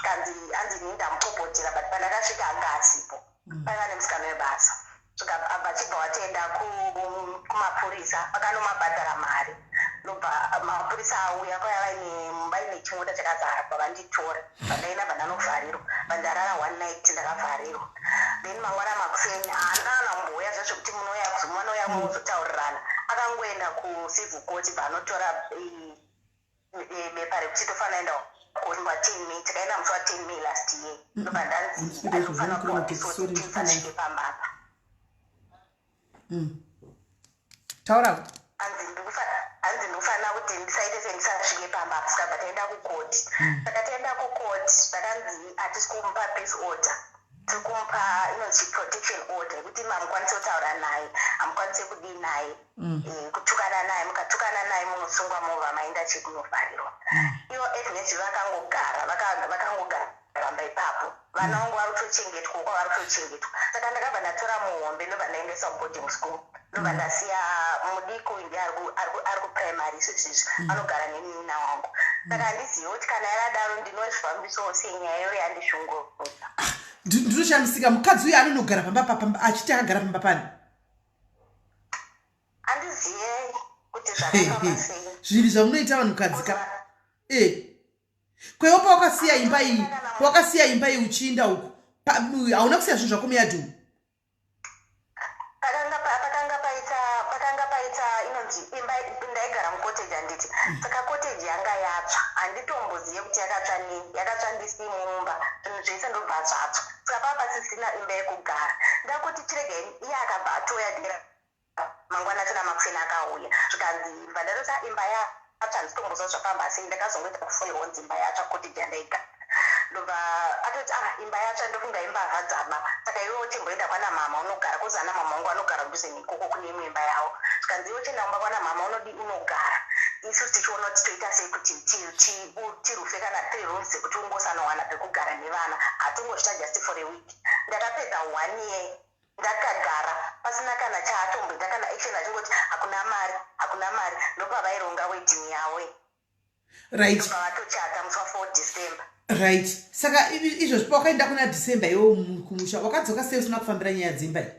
Kanzi hanzi ini ndamupopotera, but pandakasvika anga asipo, paiva nemusikana webasa. Abva achibva watoenda kumapurisa, vakanomabhadhara mari. Ndobva mapurisa auya, kwaiva vaine chimota chakazara, bva vanditora, vandaenda, bva ndanovharirwa, vandarara one night ndakavharirwa. Then mangwana makuseni haana kana kumbouya zvezvekuti munouya vanouya muzotaurirana. Akangoenda kucivil court, bva anotora bepa rekuti tofanira enda wa 10 May. Takaenda musi wa10 May last year. Ndobva ndanzi anofanira kupiwa peace order tisasvike pambapa. Taura. Hanzi ndikufanira kuti ndisaite sendisasvike pamba, sikabva taenda kukoti. Saka taenda kukoti, zvakanzi hatisi kumupa peace order, tiri kumupa inonzi protection order, yekuti mamukwanise kutaura naye, hamukwanise kudii naye, kutukana naye. Mukatukana naye munosungwa, movha maenda chekunovharirwa. Ivo Agnes vakangogara vakangogara pamba ipapo. Vana vangu vari kutochengetwa uko vari kutochengetwa. Saka ndakabva ndatora muhombe ndobva ndaendesa kuboarding school. Ndobva ndasiya mudiki uyu ndiye ari kuprimary izvezvizvi. Anogara nemunin'ina wangu. Saka handizivi kuti kana yakadaro ndinozvifambisawo sei nyaya iyoyo yandishungurudza. Ndinoshamisika mukadzi uyu anonogara pamba pamba achiti akagara pamba pani. Handizive kuti zvakafamba sei. Zvinhu zvamunoita vanhukadzi ka. Eh. Kwewo pawakasiya imba iyi, wakasiya imba iyi uchiinda uko. Hauna kusiya zvinhu zvako muyadhi umu. Pakanga pakanga paita pakanga paita inonzi imba ndaigara mucottage handiti. Saka cottage yanga yatsva. Handitombozive kuti yakatsva nei. Yakatsva ndisimo mumba. Zvinhu zvese ndobva zvatsva. Saka pava pasisina imba yekugara. Ndakuti chiregai iye akabva atouya dera mangwana achona makuseni akauya zvikanzi bva ndatoti ah, imba yatsva handitombozwa zvafamba sei ndakazongoita kufonerwa kunzi imba yatsva cottage yandaigara ndobva atoti ah imba yatsva ndofunga imbavha dzaba saka iwe uchimboenda kwana mama unogara kozi ana mama wangu anogara kudhuze neikoko kune imwe imba yavo zvikanzi iwe uchienda kumba kwana mama unodi unogara isu tichiona kuti toita sei kuti tirufe kana three rooms dzekuti ungosanowana pekugara nevana hatongozvita just for a week ndakapedza one year Ndakagara pasina kana chaatomboita kana action achingoti hakuna mari hakuna mari ndopavaironga wedding yavo iyi. Right. Ndopavatochata musi wa 4 December. Right. Saka izvozvi pawakaenda kuna December iwe kumusha wakadzoka sei usina kufambira nyaya dzemba iyi?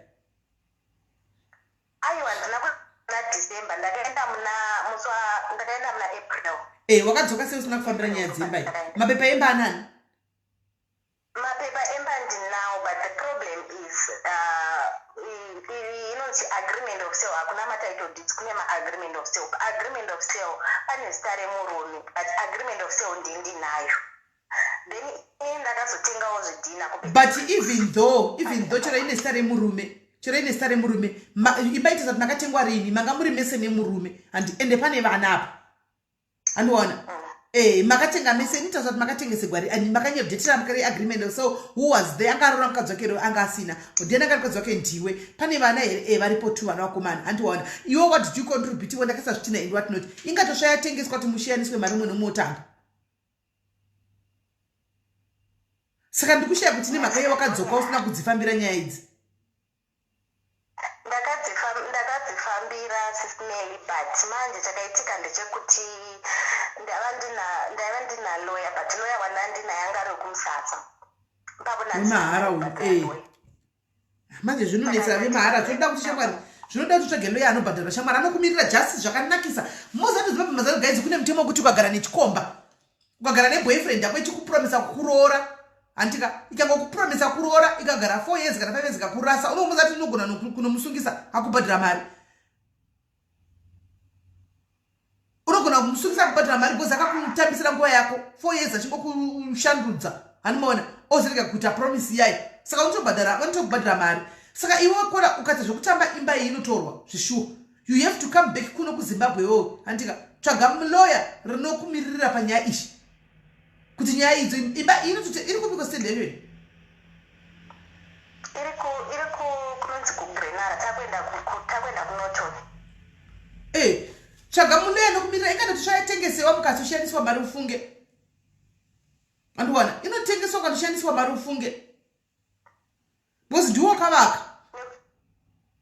Aiwa handina kuna December ndakaenda muna musi wa ndakaenda muna April. Eh wakadzoka sei usina kufambira nyaya dzemba iyi? Mapepa emba anani? Mapepa emba ndinawo but the problem is uh, inonzi agreement of sale hakuna matitle deeds kune maagreement of sale agreement of sale pane zita remurume but agreement of sale ndindinayo then ini ndakazotengawo zvidhina but even though even though chero ine zita remurume chero ine zita remurume imba ita zati makatengwa rini manga muri mese nemurume and ende pane vana apa andiona mm. Eh, makatenga mese inoita kuti makatengesegwa and makanyodhetera mukare agreement so who was there anga arora mukadzi wake anga asina ndiani anga mukadzi wake ndiwe pane vana here eh, varipo two vana vakomana andiwaona iwe what did you contribute iwe ndakaisa zvitina and what not ingatosva yatengeswa kuti mushiyaniswe mari umwe nomwe otanga saka ndikushaya kuti nemhaka iye wakadzoka usina kudzifambira nyaya idzi Ndakadzifambira sis Melly but manje chakaitika ndechekuti ndaiva ndina ndaiva ndina lawyer but lawyer wandandinaye anga ari wekumusasa ipapo wemahara uyu eh. manje zvinonetsa vemahara zvinoda kuti shamwari zvinoda kuti utsvage lawyer anobhadharwa shamwari anokumirira justice zvakanakisa mozati zimbabwe mazano guys kune mutemo wekuti ukagara nechikomba ukagara neboyfriend yako ichikupromisa kukuroora handika ikangokupromisa kuroora ikagara four years kana five years ikakurasa unomuza kuti unogona kunomusungisa akubhadhira mari unogona kumusungisa akubhadhira mari because akakutambisira nguva yako four years achingokushandudza handimaona ozorega kuita promise iyayi saka unotobhadhara vanotokubhadhira mari saka iwe kora ukaita zvekutamba imba iyi inotorwa zvishuwa you have to come back kuno kuzimbabwe iwewe handika tsvaga lawyer rinokumiririra panyaya ishi kuti nyaya idzo imba inototi iri kupiko stand yacho iri iri kunonzi kugrenara takuenda takuenda kunoton e tsvaga muloya nokumirira ingatoti zvayatengesewa mukatoshandiswa mari ufunge andiwana inotengeswa ukatoshandiswa mari ufunge because ndiwo wakavaka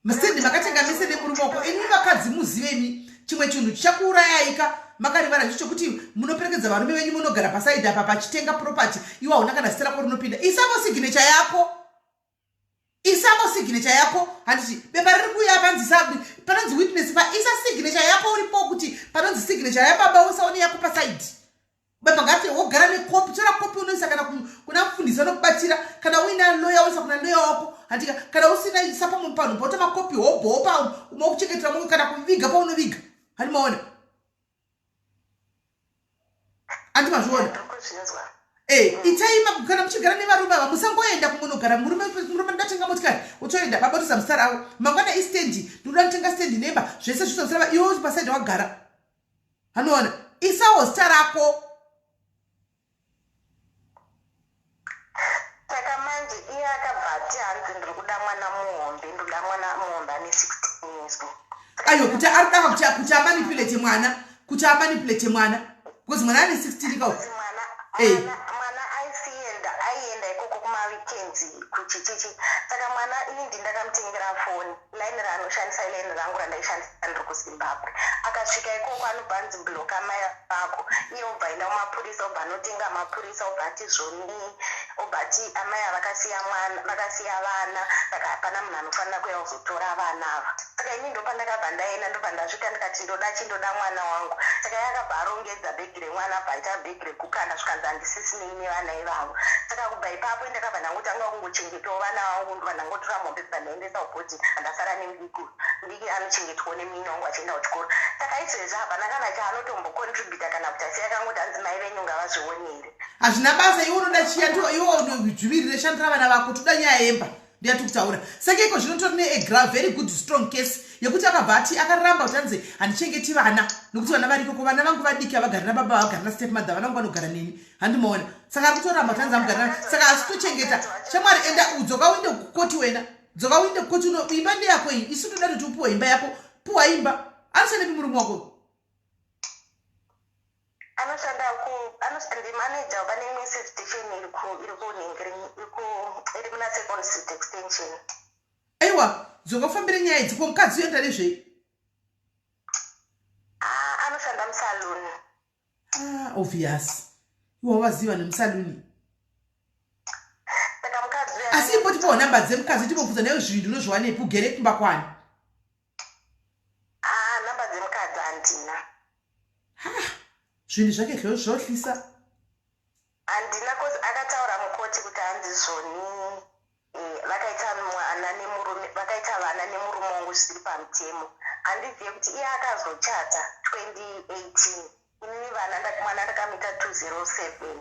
mustendi makatenga mese nemurume wako imi vakadzi muzive imi chimwe chinhu chichakuurayaika makarivara zvicho chokuti munoperekedza varume venyu munogara pasaidi apa pachitenga property iwe hauna kana zita rako rinopinda isavo signature yako isavo signature yako handiti bepa riri kuuya panzi panonzi witness pa isa signature yako uripo kuti panonzi signature yababa usaone yako pasaidi baba ngati wogara nekopi tora kopi unoisa kana kuna mufundisi vanokubatsira kana uina loya woisa kuna loya wako handika kana usina isa pamwe panhu pota makopi hobho pa umokuchengetera mumwe kana kuviga paunoviga handi maona andi mazviona Eh, itai kana muchigara nevarume ava musangoenda kumunogara murume murume ndatenga motikari utoenda baba toisa musara avo mangwana istendi ndikuda kutenga stendi nemba zvese zviisa musara iwe pasaidi wagara anoona isawo zita rako saka manje iye akabva ati hanzi ndiri kuda mwana muhombe ndoda mwana muhombe ane 16 years ayo kuti ari kuda kuti kuti amanipulate mwana kuti amanipulate mwana. Because mwana ane 16 ka. Mwana hey. Mwana aisienda aienda ikoko kumaweekends kuchichichi. Saka mwana ini ndindakamutengera foni. Line raanoshandisa iline rangu randaishandisa ndiri kuZimbabwe. Akasvika ikoko anobva anzi bloka mai vako. Iye obva aenda kumapurisa obva anotenga mapurisa obva ati zvonii obva ati amai avakasiya mwana vakasiya vana saka hapana munhu anofanira kuuya kuzotora vana ava. Saka ini ndopandakabva ndaenda ndobva ndasvika ndikati ndoda chi ndoda mwana wangu. Saka iye akabva arongedza bhegi remwana abva aita bhegi rekukanda zvikanzi handisisinei nevana ivavo. Saka kubva ipapo ini ndakabva ndangotanga kungochengetawo vana vangu ndobva ndangotora mombe bva ndaendesa kubhodhi ndasara nemudiki uyu. Mudiki anochengetwawo nemunin'ina wangu achienda kuchikoro. Saka izvezvi hapana kana chaanotombocontributa kana kuti asi akangoti hanzi mai venyu ngavazvionere. Hazvina basa iwe unoda chiya iwe unodzvivirire shandira vana vako toda nyaya yemba. Ndiyati kutaura saka iko zvino tori neagra very good strong case yekuti akabva ati akaramba kuti anzi handichengeti vana nokuti vana variko ko vana vangu vadiki havagari nababa havagari nastep mother vana vangu vanogara neni handimaona saka ari kutoramba kuti anzi amugari saka asi tochengeta shamwari enda udzoka uinde kukoti wena dzoka uinde kukoti uno imba ndeyako iyi isu toda kuti upuwe imba yako puwa imba anoshandepi murume wako Anoshanda ku ndi manager pane imwe station iri ku iri kunhingiri iri ku iri kuna Second Street Extension. Aiwa dzoka ufambire nyaya idzi ko mukadzi uyo anoita nezvei? Ah, anoshanda musaluni. Ah, obvious. Iwe wavaziva nemusaluni. Saka mukadzi uyo Asi imbotipawo nhamba dzemukadzi timbobvunza nayo zvinhu unozviwanepi ugere kumba kwani? Ah, number dzemukadzi handina. Zvinhu zvake zvohlisa. Handina cause akataura mukoti kuti hanzi zvoni eh, vakaita mwana nemurume vakaita vana nemurume wangu zvisiri pamutemo. Handizive kuti iye akazochata 2018 inini vana mwana ndakamuita 207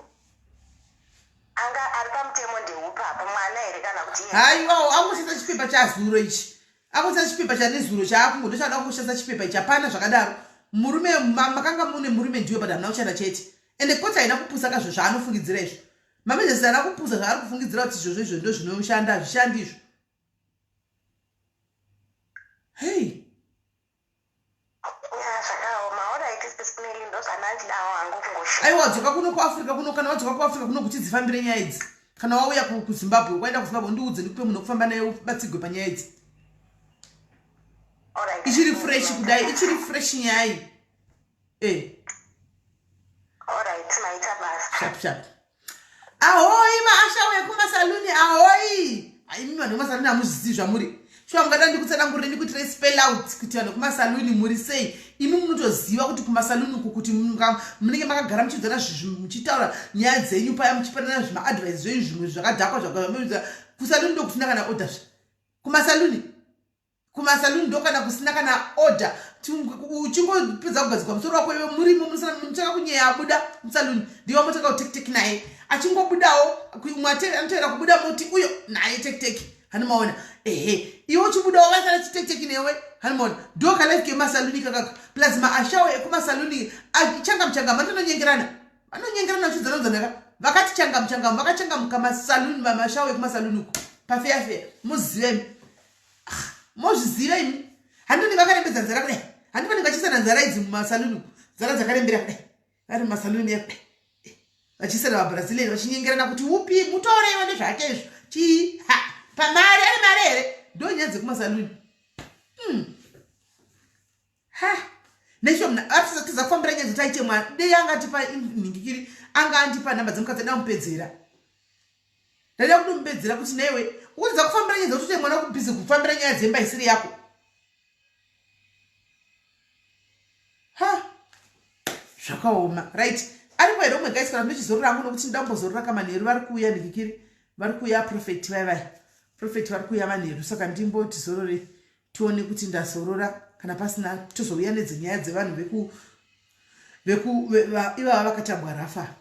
anga ari pamutemo ndeupapo mwana here kana kuti haiwawo angoshandisa chipepa chazuro ichi Akoshandisa chipepa chanezuro chaakungo ndochada kungoshandisa chipepa ichi hapana zvakadaro murume makanga mune murume ndiwe but hamuna kushanda chete ende koti haina kupusa ka zvo zvaanofungidzira izvo mamejesi haana kupusa zvaari kufungidzira kuti izvozvo izvo ndo zvinoshanda hazvishandi izvo hei Aiwa wadzoka kuno kuAfrica kuno kana wadzoka kuAfrica kuno kuti dzifambire nyaya idzi kana wauya kuZimbabwe waenda kuZimbabwe undiudze ndikupe munhu wekufamba naye ubatsigwe panyaya idzi ichiri fresh kudai ichiri fresh nyaya iyi eh. Sharp sharp. Ahoi maasha wekumasaluni ahoi. Imi vanhu vekumasaluni hamuzvizivi zvamuri. Shuwa mungada ndikutsanangurire ndikuitire spell out kuti vanhu vekumasaluni muri sei. Imi munotoziva kuti kumasaluni uku kuti munenge makagara muchiudzana muchitaura nyaya dzenyu paya muchipanana zvimaadvice zvenyu zvimwe zvakadhakwa zvakadhakwa. Kusaluni ndokusina kana order zve. Kumasaluni kumasaluni ndokana kusina kana order uchingopedza kugadzikwa musoro wako iwe murimo munotsvaka kunyeya abuda musaluni ndiwe motanga kutektek naye achingobudawo umwe anotoera kubuda moti uyo naye tektek hanimaona ehe iwe uchibudawo vasara chitektek newe hanimaona ndokalife kemasaluni kakaka plus maashawo ekumasaluni changamu changamu anotonyengerana vanonyengerana vachidzanadzanaka vakati changamu changamu vakachangamuka masaluni mashawo ekumasaluni uku pafeya feya muzive imi ah, mozviziva imi handoni vakarembedza nzara kudai handi vanenge vachiisana nzara idzi mumasaluni uku nzara dzakarembera kudai vari mumasaluni ekudai eh, vachiisana vabrazilian vachinyengerana kuti upi mutoreiwa nezvake izvo chii ha pamari ane mari here ndonyaya dzekumasaluni hmm. Ha necho mna atiza kufambira nyaya dzoti aite mwana dei anga atipa nhingikiri anga andipa nhamba dzemukadzi ada kumupedzera ndaida kutomupedzera kuti naiwe ukutiza kufambira nyaya dzekuti uite mwana kubhizi kufambira nyaya dzemba isiri yako ha zvakaoma right aripo here umwe guys kana ndochizorora hangu nokuti ndambozorora kamanheru vari kuuya nhingikiri vari kuuya profet vaya vaya profet vari kuuya manheru saka ndimboti zorore tione kuti ndazorora kana pasina tozouya nedzenyaya dzevanhu veku veku ivava vakatambwa rafa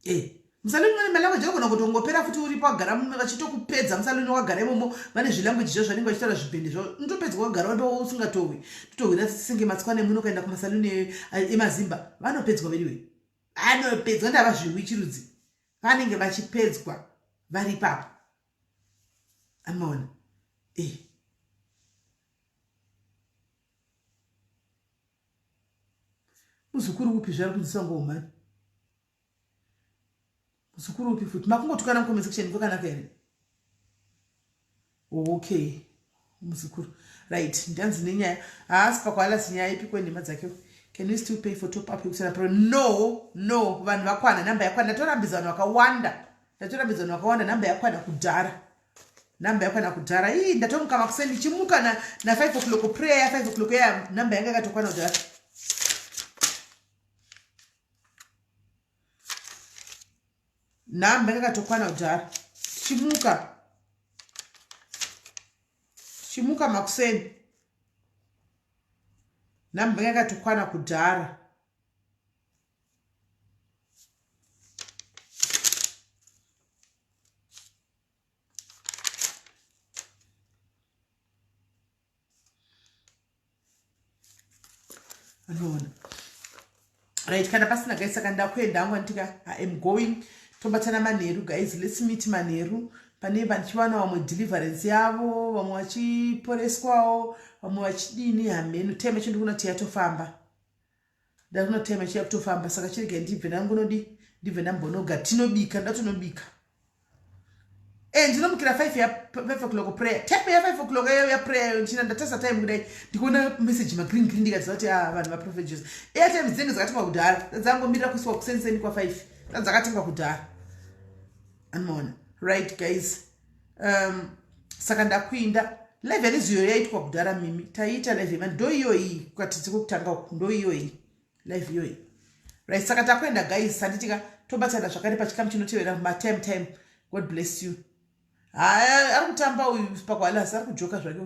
e eh, musaluni vane malanguage anogona kutongopera futi uripo wagara mume vachitokupedza musaluni wakagara imomo vane zvilanguage zvavo zvanenge vachitaura zvibhende zvavo unotopedzwa wakagara uripo usingatohwi totohwira senge matswana emuno ukaenda kumasaluni emazimba vanopedzwa vediwe vanopedzwa ndava zviwi chirudzi vanenge vachipedzwa vari ipapo Amaona. Eh. Muzukuru upi zvaari kunzisa ngomani? Muzukuru upi futi? Makungotukana mucomment section kwakanaka here? Okay. Muzukuru. Right, ndanzi nenyaya. Haasi pakwalasi nyaya ipi kwenhema dzake. Can we still pay for top up yekusana pro? No, no, vanhu vakwana, namba yakwana. Ndatorambidza vanhu vakawanda. Ndatorambidza vanhu vakawanda, namba yakwana kudhara. Namba yakwana kudhara. Ii, ndatomuka makuseni ndichimuka na na 5 o'clock prayer ya 5 o'clock ya namba yanga yakatokwana kudhara. Nhamba yakatokwana kudhara. Chimuka. Chimuka makuseni. Nhamba yakatokwana kudhara. Anoona. Right, kana pasina guys saka ndakuenda hangu anditika I am going. Tobatana manheru guys, let's meet manheru. Pane vanchiwana vamwe deliverance yavo, vamwe vachiporeswawo, vamwe vachidini hameno. Time yacho ndikuona kuti yatofamba. Ndakuona time yacho yakutofamba saka chirega ndibve ndangunodi ndibve ndambonoga tinobika ndatonobika. Eh, ndinomukira 5 ya 5 o'clock prayer time ya 5 o'clock ya, ya prayer yo ndichina ndatasa time kudai ndikuona message ma green green ndikaziva kuti ah vanhu va prophet Jesus airtime dzinenge dzakatengwa kudhara dzangomirira kuiswa kusenseni kwa 5 dzakatengwa kudhara anoona right guys saka ndakuinda live yaniziyo yaitwa kudhara mimi taiita live yemani ndo iyoyi kukatidzi kwekutanga uku ndo iyoyi live iyoyi right saka takuenda guys handitika tobatana zvakare pachikamu chinotevera matime time god bless you haya ari kutamba uyu pakwalas ari kujoka zvake.